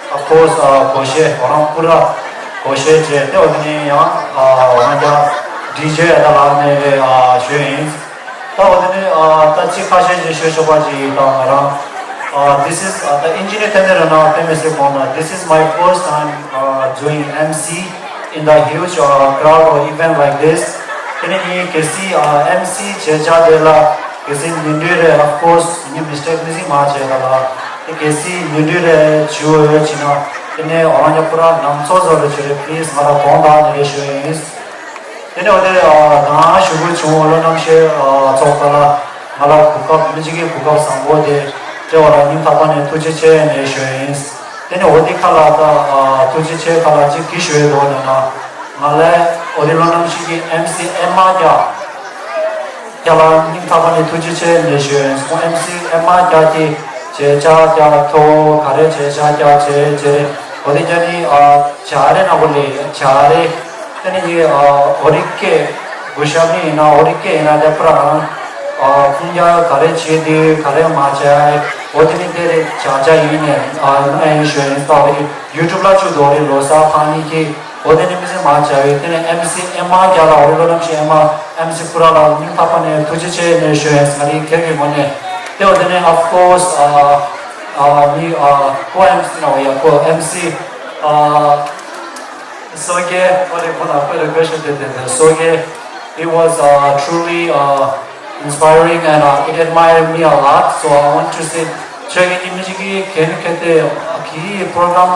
Of course, ཨ་གོ་ཤེས་ཁོ་རང་པུ་ར་གོ་ཤེས་བྱས་ཏེ་འོ་དེ་ནས་ཡང་ཨ་འོ་ན་རྒྱ་ཌི་ཇེ་ད་ལགས་ནས་ཨ་ཞུ་ཡིན། ད་འོ་དེ་ནས་ཨ་ད་ཅི་ཁ་ཤས་ཅིག་ཞུ་ཆོག་པ་ཅིག་དང་ང་རང་ཨ་this is ཨ་ད་engineer ཐེན་ནེ་ར་ན་ཕེ་མེ་སི་ཁོང་ན། This is my first time uh, doing M C in the huge uh, crowd or event like this. དེ་ནས་ངས་གལ་སྲིད་ཨ་M C བྱེད་བྱ་དེ་ལ་གལ་སྲིད་ནུས་འདོད་རེད། Of course ངས་mistake མི་སྲིད་མ་བྱས་ད་ལ་དེ་གལ་སྲིད་ནུས་འདོད་རེད་བྱུང་ཡོད་ཕྱིན་ན། དེ་ནས་འོ་རང་ཉ་པུ་ར་ནང་ཚོགས་བཟོ་རུ་ཆུ་རེ་པི་ལིས་ང་ལ་གོང་དང་ནི་རེ་ཞུ་ཡིན། དེ་ནས་འོ་དེ་དང་ཞུ་དགོས་བྱུང་བློ་རྣམ་ཤེས་ཚོགས་པ་ལ་ང་ལ་གོ་སྐབས་མི་གཅིག་གི་གོ་སྐབས་བཟང་པོ་དེ་སྤྲད་པ་ལ་སྙིང་ཐག་པ་ནས་ཐུགས་རྗེ་ཆེ་ནས་ཞུ་ཡིན། དེ་ནས་འོ་དེ་ཁ་ལ་ད་ཐུགས་རྗེ་ཆེ་ཁ་ལ་གཅིག་གིས་ཞུ་ཡོད་དོ་ནས་ན་ང་ལ་འོ་དེ་བློ་རྣམ་ཤེས་ཀྱི་ཨེམ་སི་ཨེ་མ་རྒྱ། རྒྱ་ལ་སྙིང་ཐག་པ་ནས་ཐུགས་རྗེ་ཆེ་ནས་ཞུ་ཡིན། ཁོང་ཨེམ་སི་ཨེ་མ་རྒྱ་གི་བྱས་ཆ་རྒྱ་ཐོ་ག་རེ་བྱས་ཆ་རྒྱ་བྱས་བྱས་རེ་འོ་དེ་རྒྱ་ནི་བྱ་རེ་ན་གོ་ལེ་བྱ་རེ་དེ་ནི་ཡི་འོ་རི་སྐད་གུ་ཤ་མི་ཡིན་ན་འོ་རི་སྐད་ཡིན་ན་དེ་པུ་ར་ང་ཁོང་རྒྱ་ག་རེ་བྱས་དེ་ག་རེ་མ་བྱས་འོ་དེ་ནི་དེ་རེ་བྱ་བྱ་ཡིན་ནས་ཨ་ཡིན་ཞུ་ཡིན། ད་འོ་རི་ཡུ་ཊུབ་ལ་བཅུག་འདུག་འོ་རི་ལོ་གསར་ཕ་ནི་གི་འོ་དེ་ནི་མི་སེམས་མ་བྱ་བའི་དེ་ནི་ཨེམ་སི་ཨེ་མ་རྒྱ་ལ་འོ་རི་བློ་རྣམ་ཤེས་ཨེ་མ་ཨེམ་སི་པུ་ར་ལ་སྙིང་ཐག་པ་ནས་ཐུགས་རྗེ་ཆེ་ནས་ཞུ་ཡིན། ང་རི་ཁེར་གི་ངོས་ནས་དེ་འོ་དེ་ནི་of course ཨ་ཨ་མི་ཨ་ཁོ་ཨེམ་སི་ན་འོ་ཡ་ཁོ་ཨེམ་སི་ཨ་སོ་གེ་འོ་རི་ཁོ་ན་ཁོ་རི་ཁོ་ཤ་དེ་དེ་དེ་སོ་གེ it was uh, truly uh, inspiring and uh, it admired me a lot. So I want to say, ཁྱོད་ཀྱི་མི་གཅིག་གིས་གལ་གལ་ཏེ་གི་པོ་རོ་གྷ་རམ་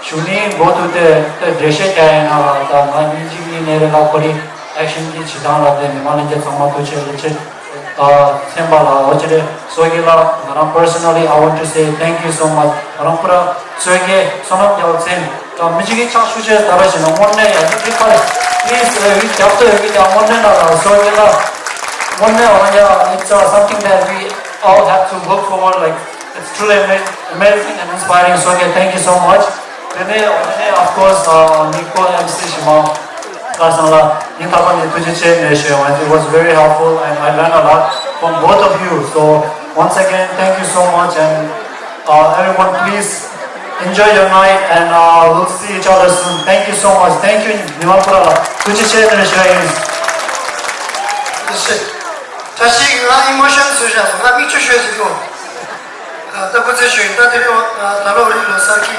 ཞུ་ནི་འགོ་དུ་དེ་དེ་འགྲེལ་བཤད་རྒྱག་ཡིན་ན་ལ་ད་ང་མི་གཅིག་གཉིས་ནས་རེ་ལ་ཁོ་རི་ཨེག་ཤན་གྱི་བྱེད་སྟངས་ལ་དེ་མི་མང་ལ་རྒྱ་ཚང་མ་ཐུགས་རྗེ་ཆེ་ཨ་ཚན་པ་ལ་འོ་ཅི་རེ་སོ་གི་ལ་ང་རང་personally I want to say thank you so much. ང་རང་པུ་ར་སོ་གི་བསོད་ནམས་རྒྱལ་མཚན། ད་མི་གཅིག་གིས་ཕྱག་ཞུ་བྱས་ད་ར་བྱས་ན་དངོས་གནས་ཡ་གི་ཁྱི་ཁ་རེ། Please ཡ་གི་རྒྱབ་ཏུ་ཡ་གི་ཀྱང་དངོས་གནས་ན་ལ་སོ་གི་ལ་དངོས་གནས་འོ་ཡ། It's uh, something that we all have to look forward, like, it's truly ama- amazing and inspiring. So okay, thank you so much. དེ་ནས་འོ་ནས་of course uh, མི་ཁོ་ཨེམ་སི་ཞི་མ་ཁ་སང་ལ་ཡིན་ཐག་པ་ནས་ཐུགས་རྗེ་ཆེ་ནས་ཞུ་ཡོང་། It was very helpful and I learned a lot from both of you. So once again, thank you so much and uh, everyone, please enjoy your night and uh, we'll see each other soon. Thank you so much. Thank you. ཉི་མ་པུ་ར་ལ་ཐུགས་རྗེ་ཆེ་ནས་ཞུ་ཡིན། བཀྲ་ཤིས་ང་ཨི་མོ་ཤན་བཟོས་བཞག་སོང་། ང་མིག་ཆུ་ཤོད་ཟིན་གོ་ད་སྐུ་ཚེ་ཞུ་ཡིན། ད་དེ་རིང་ད་ལོ་རིང་ལོ་གསར་གྱི་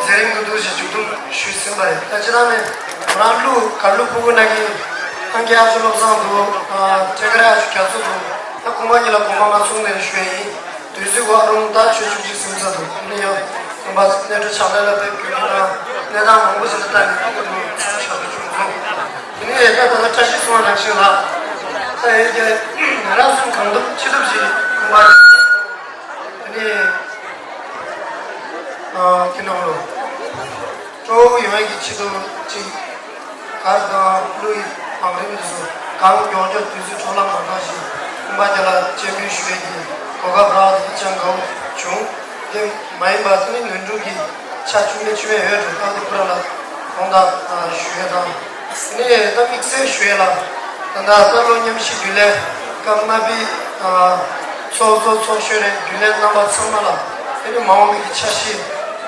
ཟེ་རིང་དུ་འདུག་ཞེས་མཇུག་སྡོམ་ཞུས་ཟིན་པ་རེད། ད་ཅི་རང་ནས་ང་རང་གླུ་གར་གླུ་ཕྲུ་གུ་ན་གི་ཨང་ཀི་ཨ་ཅུ་བློ་བཟང་འདུག་ཨ་ཁྲེ་ཀ་ར་ཨ་ཅུ་རྒྱ་མཚོ་འདུག་ད་ཁོང་པ་གཉིས་ལ་དགོངས་པ་མ་ཚོམས་ནས་ཞུ་ཡ་ཡིན། དུས་ཚོད་གོ་ཨ་རུང་ད་ཆོས་བཅུ་གཅིག་སུམ་ཚ་འདུག་ཨ་ནི་ཡང་ཁོང་པ་གནས་གྲུ་ཕྱག་ལས་ལ་ཕེབས་རྒྱུ་ཡིན་ན་གནས་སྟངས་མང་པོ་ཞིག་ལ་བལྟས་ནས་ཁོང་པ་ཚང་ཞག་ཏུ་བྱུང་སོང་། དེ་ནས་ད་ད་ལྟ་བཀྲ་ཤིས་གསུང་བ་ནང་བཞིན་ལ་ད་ཡོད་ཀྱི་ང་རང་གསུང་གང་ཐུབ་ཅི་ཐུབ་ཞིག་ཁོང་པ་དེ་ནས་ཨ་དེ་ནང་ལོ། སྤྲོ་བོ་ཡོང་ཡག་གི་ཆེད་དུ་ཅིག་གར་དང་གླུ་ཡི་བང་རིམ་འདི་ཚོ་གང་མགྱོགས་མགྱོགས་དུས་ཚོད་འཕྲོ་བརླག་མ་གཏོང་ཞིང་ཁོང་པ་རྒྱ་ལ་སྤྱན་འབུལ་ཞུ་ཡག་གི་གོ་སྐབས་རག་དེ་ཧ་ཅང་དགའ་བོ་བྱུང་། དེ་མ་ཡིན་པ་དེ་ནི་ནོར་འཁྲུལ་གྱི་ཆ་བཅུ་མེད་བཅུ་མེད་ཡོད་འགྲོ། ད་དེ་ཁོ་རང་ལ་དགོངས་དག་ཞུ་ཡག་དང་། དེ་ནས་ད་དམིགས་བསལ་ཞུ་ཡག་ལ་ད་ལྟ་ད་ལོ་མཉམ་ཞུགས་རྒྱུན་ལས་སྐབས་ལྔ་པའི་ཚོགས་གཙོ་ཚོགས་གཞོན་རེད། རྒྱུན་ལས་རྣམ་པ་ཚང་མ་ལ་དེ་ནི་མ་འོངས་པའི་ཆ་ཤས་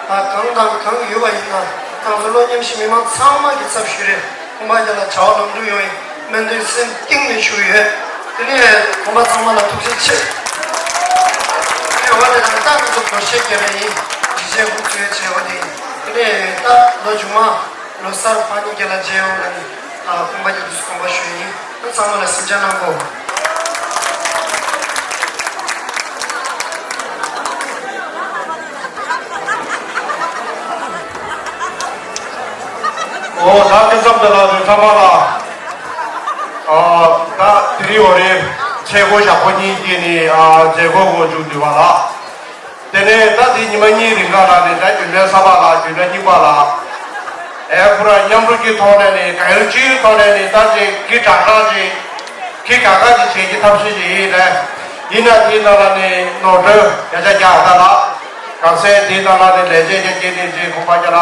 གང་དང་གང་ཡོད་པ་ཡིན་ན་ང་ཚོ་ལོ་མཉམ་ཞུགས་མི་མང་ཚང་མ་གི་ཚབ་ཞུས་རེད། ཁོང་པ་རྒྱ་ལ་བྱ་བ་ལམ་འགྲོ་ཡོང་བའི་སྨོན་འདུན་སེམས་གཏིང་ནས་ཞུ་གི་ཡོད། དེ་ནས་ཁོང་པ་ཚང་མ་ལ་ཐུགས་རྗེ་ཆེ། དེ་ནས་འོ་དེ་དང་ཏང་གི་ཚོགས་སྒོར་གཞས་རྒྱབ་པ་ཡིན། གཞིས་བྱེས་འགོ་ཚུགས་བྱས་འོ་དེ་ཡིན། དེ་ནས་ད་ལོ་མཇུག་མ་ལོ་གསར་ཕ་ཉིད་རྒྱ་ལ་མཇལ་ཡོང་ལ་ནི་ཁོང་པ་རྒྱ་འདུག་སེ་དགོངས་པ་ཞུ་ཡིན། ཚང་མ་ལ་གཟིམ་འཇག་གནང་གོ། ཨོ་ད་སྐལ་བཟང་དེ་ལ་རེ་ཚང་མ་ལ་ཨ་ད་དེ་རིང་འོ་རེ་ཚེས་འགོ་ཞག་པོ་གཉིས་ཀྱི་ནི་ཨ་མཛད་སྒོ་འགོ་མཇུག་བསྡུས་པ་ལ། དེ་ནས་ད་དེ་ཉི་མ་གཉིས་རིང་ག་ལ་ནི་ད་རྒྱུན་ལས་གསར་པ་ལ་རྒྱུན་ལས་རྙིང་པ་ལ་ཨེ་ཁོ་ར་མཉམ་རུབ་ཀྱི་ཐོག་ནས་ནི་གང་ཡོད་ཅིའི་ཐོག་ནས་ནི་ད་ཅིག་གི་དྲག་དྲག་ཅིག་གི་དགའ་དགའ་ཅིག་བྱེད་ཀྱི་ཐབས་ཤེས་ཅིག་ཡིན་ལ། ཡིན་ན་དེའི་ནང་ལ་ནི་ནོར་འཁྲུལ་བརྒྱ་ཆ་བརྒྱ་ད་ལ་གང་ཟེར་དེའི་ནང་ལ་ནི་ལས་བྱེད་རྒྱ་སྐྱེད་ནི་ཅིག་ཁོང་པ་རྒྱ་ལ་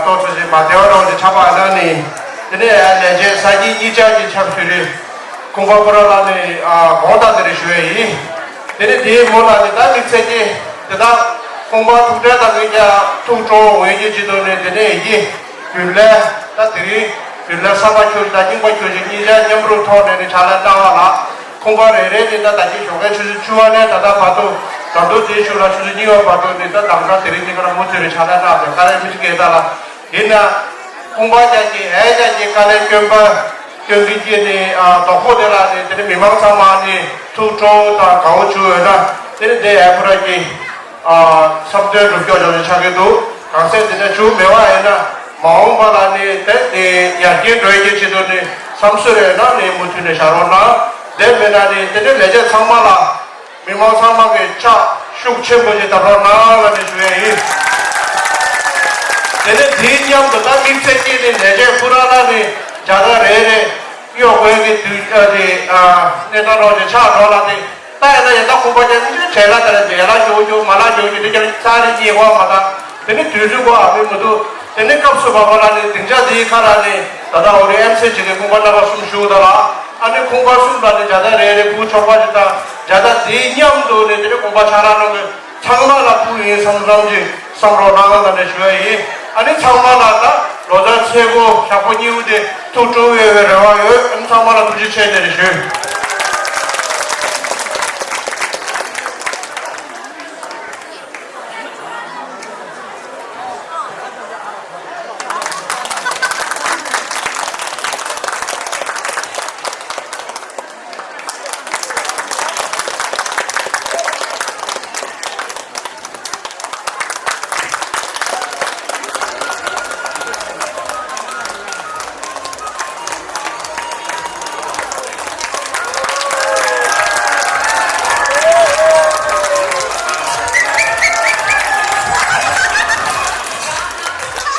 ཏོག་ཙམ་ཅིག་མ་བདེ་བ་རོགས་ཅིག་ཆགས་པ་ན་ནི་དེ་ནས་ལས་བྱེད་ས་གཉིས་གཉིས་ཆ་ཅིག་ཆབ་ཞུ་རེད། ཁོང་པ་ཁོ་ར་ལ་ནི་དགོངས་དག་དེ་རེ་ཞུ་ཡ་ཡིན། དེ་ནི་དེའི་མོ་ལ་ནི་ད་དམིགས་བསལ་གྱི་དེ་དག་ཁོང་པ་ཐུགས་ཁྲལ་དང་གི་ཀྱ་ཐུགས་སྤྲོ་འོས་ཀྱི་ཅི་དོ་ནི་དེ་ནས་ཡིན་གྱི་རྒྱུན་ལས་ད་དེ་རིང་རྒྱུན་ལས་གསར་པ་ཁྱོད་དང་རྙིང་པ་ཁྱོད་ཀྱི་གཉིས་ཆ་མཉམ་རུབ་ཐོག་ནས་ནི་ཕྱག་ལས་གནང་བ་ལ་ཁོང་པ་རེ་རེ་ནི་ད་ད་གི་ཞོགས་ཀའི་ཆུ་ཚོད་བཅུ་པ་ནས་ད་ལྟ་བར་དུ་ད་དུང་དེའི་ཤུལ་ལ་ཆུ་ཚོད་གཉིས་པ་བར་དུ་ནི་ད་དམ་གྲ་དེ་རིང་ནི་ག་ལ་མུ་མཐུད་རེ་ཕྱག་ལས་གནང་བ་ཀ་རེ་མི་ཤི་སྐད་ད་ལ། ཡིན་ན། ཁོང་པ་རྒྱ་ཀྱི་ཨེ་རྒྱ་ཀྱི་དཀའ་ལས་སྐྱོན་པ་སྐྱོན་གྱི་ཀྱི་ནི་དོག་པོ་དེ་ལ་ནི་དེ་ནི་མི་མང་ཚང་མ་ནི་ཐུགས་སྤྲོ་དང་དགའ་བོ་བྱུང་ཡོད་ན་དེ་ནི་དེ་ཨེ་ཁོ་ར་ཀྱི་བསམ་དོན་འགྲུབ་སྐྱོར་བྱུང་ཆགས་ཀྱི་འདུག་གང་ཟག་དེ་འདྲ་བྱུང་མེད་པ་ཡིན་ན། མ་འོངས་པ་ལ་ནི་དེ་ནི་ཡར་རྒྱས་འགྲོ་ཡག་གི་ཆེད་དུ་ནི་བསམ་ཚུལ་རེ་ན་ནི་མུ་མཐུད་ནས་བཞག་རོགས་གནང་། དེ་མིན་ན་ནི་དེ་ནི་ལས་བྱེད་ཚང་མ་ལ། མི་མང་ཚང་མ་གི་ཕྱག་ཤུགས་ཆེན་པོ་ཞིག་བརྡབ་རོགས་གནང་ལབ་ནས་ཞུ་ཡ་ཡིན། དེ་ནས་དེའི་མཉམ་དུ་ད་དམིགས་བསལ་གྱིས་ནི་ལས་བྱེད་ཁོ་རང་ལ་ནི་བརྒྱ་ཆ་རེ་རེ་གཡོག་དགོས་ཀྱི་དུས་ཨ་དེ་ཨ་གནས་སྟངས་རོགས་ཀྱི་ཕྱག་རོགས་ལ་དེ་ད་ཡ་ད་ཡ་ད་ཁོང་པ་ཅན་ནི་བྲེལ་ལ་ད་ལ་ཡ་ལ་ཞོག་ཞོག་མ་ལ་ཞོག་ཞོག་དེ་ཀྱང་ས་རེ་རྙེད་དགོས་མ་ད། དེ་ནི་དུས་ཚོད་གོ་ཨ་མི་མི་འདུག་དེ་ནི་སྐབས་སུ་བབ་པ་ལ་ནི་སྡིངས་ཆ་དེའི་ཁ་ལ་ནི་ད་ལྟ་འོ་རེ་ཨེམ་སི་ཅིག་གི་ཁང་པ་རྣམ་པ་གསུམ་བཞུགས་ད་ལ། ཨ་ནི་ཁང་པ་གསུམ་ལ་ནི་བརྒྱ་ཆ་རེ་རེ་ཕུལ་ཆོག་པ་ཞིག་དང་། བརྒྱ་ཆ་དེའི་མཉམ་དུ་ནི་དེ་ནི་ཁང་པ་ཆ་ར་ནང་གི་ཚང་མ་ལ་ཕུལ་ཡིན་བསམ་བསམ་གྱིས་བསམ་རོགས་གནང་ལབ་ནས་ཞུ་ཡ་ཡིན། ཨ་ནི་ཚང་མ་ལ་ད་ལོ་གསར་ཚེས་པོ་ཞག་པོ་གཉིས་པོ་དེ་ཐུགས་སྤྲོ་བའི་རེ་བ་ཡོད། ཨ་ནི་ཚང་མ་ལ་ཐུགས་རྗེ་ཆེ་ནས་ཞུ།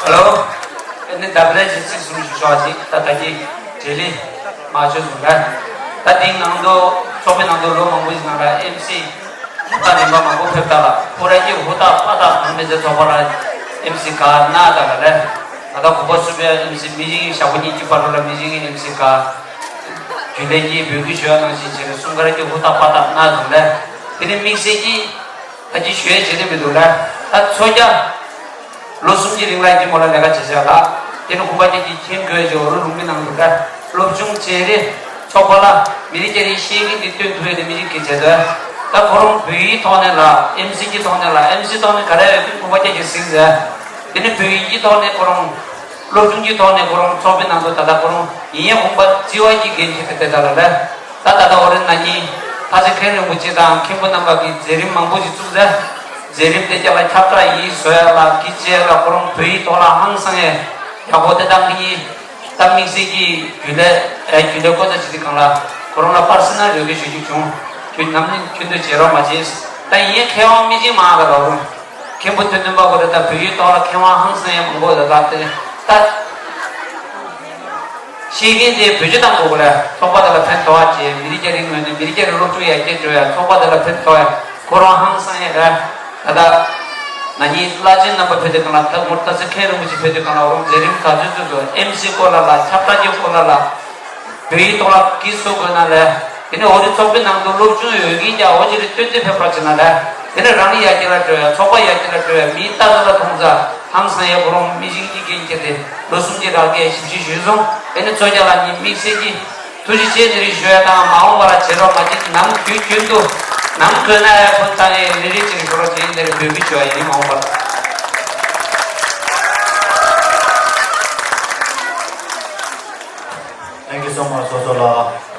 ཧེ་ལོ། ཨ་ནི་ད་བར་ཞིག་ཚིག་གསུམ་ཞིག་ཞུ་བ་ཞིག་ད་ལྟ་གི་བརྗེ་ལེན་མ་བྱོས་སོང་ལ། ད་དེའི་ནང་དུ་ཚོགས་པའི་ནང་དུ་ལོ་མང་པོ་ཞིག་ནང་ལ་ཨེམ་སི་ད་ལན་པ་མང་པོ་ཕེབས་ད་ལ། ཁོ་ར་གི་ཧུར་ཐག་པ་ད་གང་མི་ཚེ་ཚོགས་པ་ལ་ཨེམ་སི་ག་ན་ད་ལ་ལས། ད་ལྟ་གོ་པ་སུ་པའི་ཨེམ་སི་མི་རིང་ཞག་པོ་གཉིས་ཀྱི་བར་དུ་ལ་མི་རིང་ཨེམ་སི་ག་རྒྱུན་ལས་ཀྱི་འབོད་སྐུལ་ཞུ་བ་ནང་བཞིན་བྱས་ནས་གསུམ་ཀ་ར་གི་ཧུར་ཐག་པ་ད་ན་དང་ལས། དེ་ནི་དམིགས་བསལ་གྱི་ད་ཅི་ཞུ་ཡས་བྱེད་དེ་མི་འདུག་ལ། ད་ཚོ་རྒྱ་ལོ་གསུམ་གྱི་རིང་ལ་ཡིན་མོ་ལ་ལས་ཀ་བྱེད་བྱ་ལ། དེ་ནི་གུང་པ་ཅན་གྱི་མཁྱེན་དགོས་ཀྱི་འོ་རུ་ལུང་མི་ནང་དུ་ལ། སློབ་ཆུང་བྱེད་རེས་ཚོགས་པ་ལ་མི་རིགས་ཀྱི་རིགས་ཤེས་ཀྱི་འདི་སྟོན་ཐུབ་ཡོད་དེ་མི་རིགས་ཀྱི་བྱེད་དོན། ད་ཁོ་རང་བོད་ཡིག་ཐོག་ནས་ལ་ཨེམ་སི་གི་ཐོག་ནས་ལ་ཨེམ་སི་ཐོག་ནས་ག་རེ་ཡོད་ཀྱི་གུང་པ་ཅན་གྱི་གཟིགས་ཟེར། དེ་ནི་བོད་ཡིག་གི་ཐོག་ནས་ཁོ་རང་། སློབ་ཆུང་གི་ཐོག་ནས་ཁོ་རང་ཚོགས་པའི་ནང་དུ་ད་ལྟ་ཁོ་རང་ཡིན་ཡང་དགོངས་པ་རྩི་བ་གི་འགན་འཁྱེར་ཏེ་བསྡད་ད་ལ་ལས། ད་ད་ལྟ་འོ་རེ་ན་ནིང་ཕ་ཚེ་མཁན་རིན་པོ་ཆེ་དང་མཁན་པོ་རྣམ་པ་གིས་མཛད་རིམ་མང་པོ་ཞིག་བཙུགས་ཟེར། མཛད་རིམ་དེ་རྒྱབ་ལ་ཁྱབ་བསྒྲགས་ཡིན་བཟོ་ཡ་ལ་གི་ཅེ་ལ་ཁོ་རང་བོད་ཡིག་ཐོག་ལ་ཧང་སང་ཡས་ཡག་པོ་དེ་དང་གི་ཡིན། ད་དམིགས་བསལ་གྱི་རྒྱུན་ལས་ཨེ་རྒྱུན་ལས་བསྐོ་ཚ་ཇི་ཏི་གང་ལ་ཁོ་རང་ལ་པར་སི་ནལ་རེ་གི་ཞུ་རྒྱུ་བྱུང་། ཁྱོད་ནམ་ནིང་ཁྱོད་འདོད་བྱེད་རོགས་མ་བྱེད། ད་ཡིན་མཁས་དབང་མི་ཅིག་མང་ག་ལ་རུང་། མཁན་པོ་ཐོན་ཐོན་པ་གོ་རེ་ད་བོད་ཡིག་ཐོག་ལ་མཁས་དབང་ཧང་སང་ཡང་མང་པོ་ཡོད་ད་དེ་ད། ཤེས་མཁན་དེ་བེད་སྤྱོད་གཏང་དགོས་གོ་ལ། ཚོགས་པ་དེ་ལ་ཕན་ཐོགས་ཡ་བྱེད། མི་རིགས་སྐད་རིགས་ངོས་ནས་མི་རིགས་སྐད་རིགས་སློབ་ཕྲུག་ཡར་རྒྱས་འགྲོ་ཡ་ཚོགས་པ་དེ་ལ་ཕན་ཐོགས་ཡ་ཁོ་རང་ཧང་སང་ཡ་ར། ད་ལྟ་ན་ནིང་བླ་ཆེན་རྣམ་པ་ཕེབས་དུས་གང་ལ་ད་ངོར་ད་སེ་མཁན་རིན་པོ་ཆེ་ཕེབས་དུས་གང་ལ་འོ་རང་མཛད་རིམ་ག་ཚོད་ཚོད་དུ་ཨེམ་སི་སྐོར་ལ་ལ་ཁྱབ་བསྒྲགས་ཀྱི་སྐོར་ལ་ལ། བོད་ཡིག་ཐོག་ལ་གིས་སུ་དགོས་ན་ལས། དེ་ནས་འོ་རི་ཚོགས་པའི་ནང་དུ་སློབ་ཆུང་ཡོད་མཁན་ཀྱང་འོ་ཅི་རེ་སྟོན་ཏེ་ཕེབས་པར་བྱེད་ན་ལས། དེ་ནས་རང་ཡར་རྒྱས་ལ་འགྲོ་ཡ་ཚོགས་པ་ཡར་རྒྱས་ལ་འགྲོ་ཡ་མིའི་ལྟ་ཚུལ་ལ་མཐོང་ཚ་ཧང་སང་ཡ་གོ་རུང་མི་གཞན་གྱི་འགན་འཁྱེར་ཏེ་ལོ་གསུམ་གྱི་རག་གི་ཞིབ་ཞིབ་ཞུས་སོང་། དེ་ནས་ཚོ་རྒྱ་ལ་ནི་དམིགས་བསལ་གྱི་ཐུགས་རྗེ་ཆེ་ནི་རེ་ཞུ་ཡ་དང་མ་འོངས་པ་ལ་བྱེད་རོགས་མ་བྱེད་ནམ་རྒྱུན་རྒྱུན་དུ་ནམ་དགོས་ན་ཡ་ཁོ་ཚང་ཡ་རེ་རེ་ཅིག་ཞུ་རོགས་བྱེད་ཡིན་དེ་རེ་འབོད་སྐུལ་ཞུ་བ་ཡིན་མ་འོངས་པ་ལ། Thank you so much, Soso ལགས།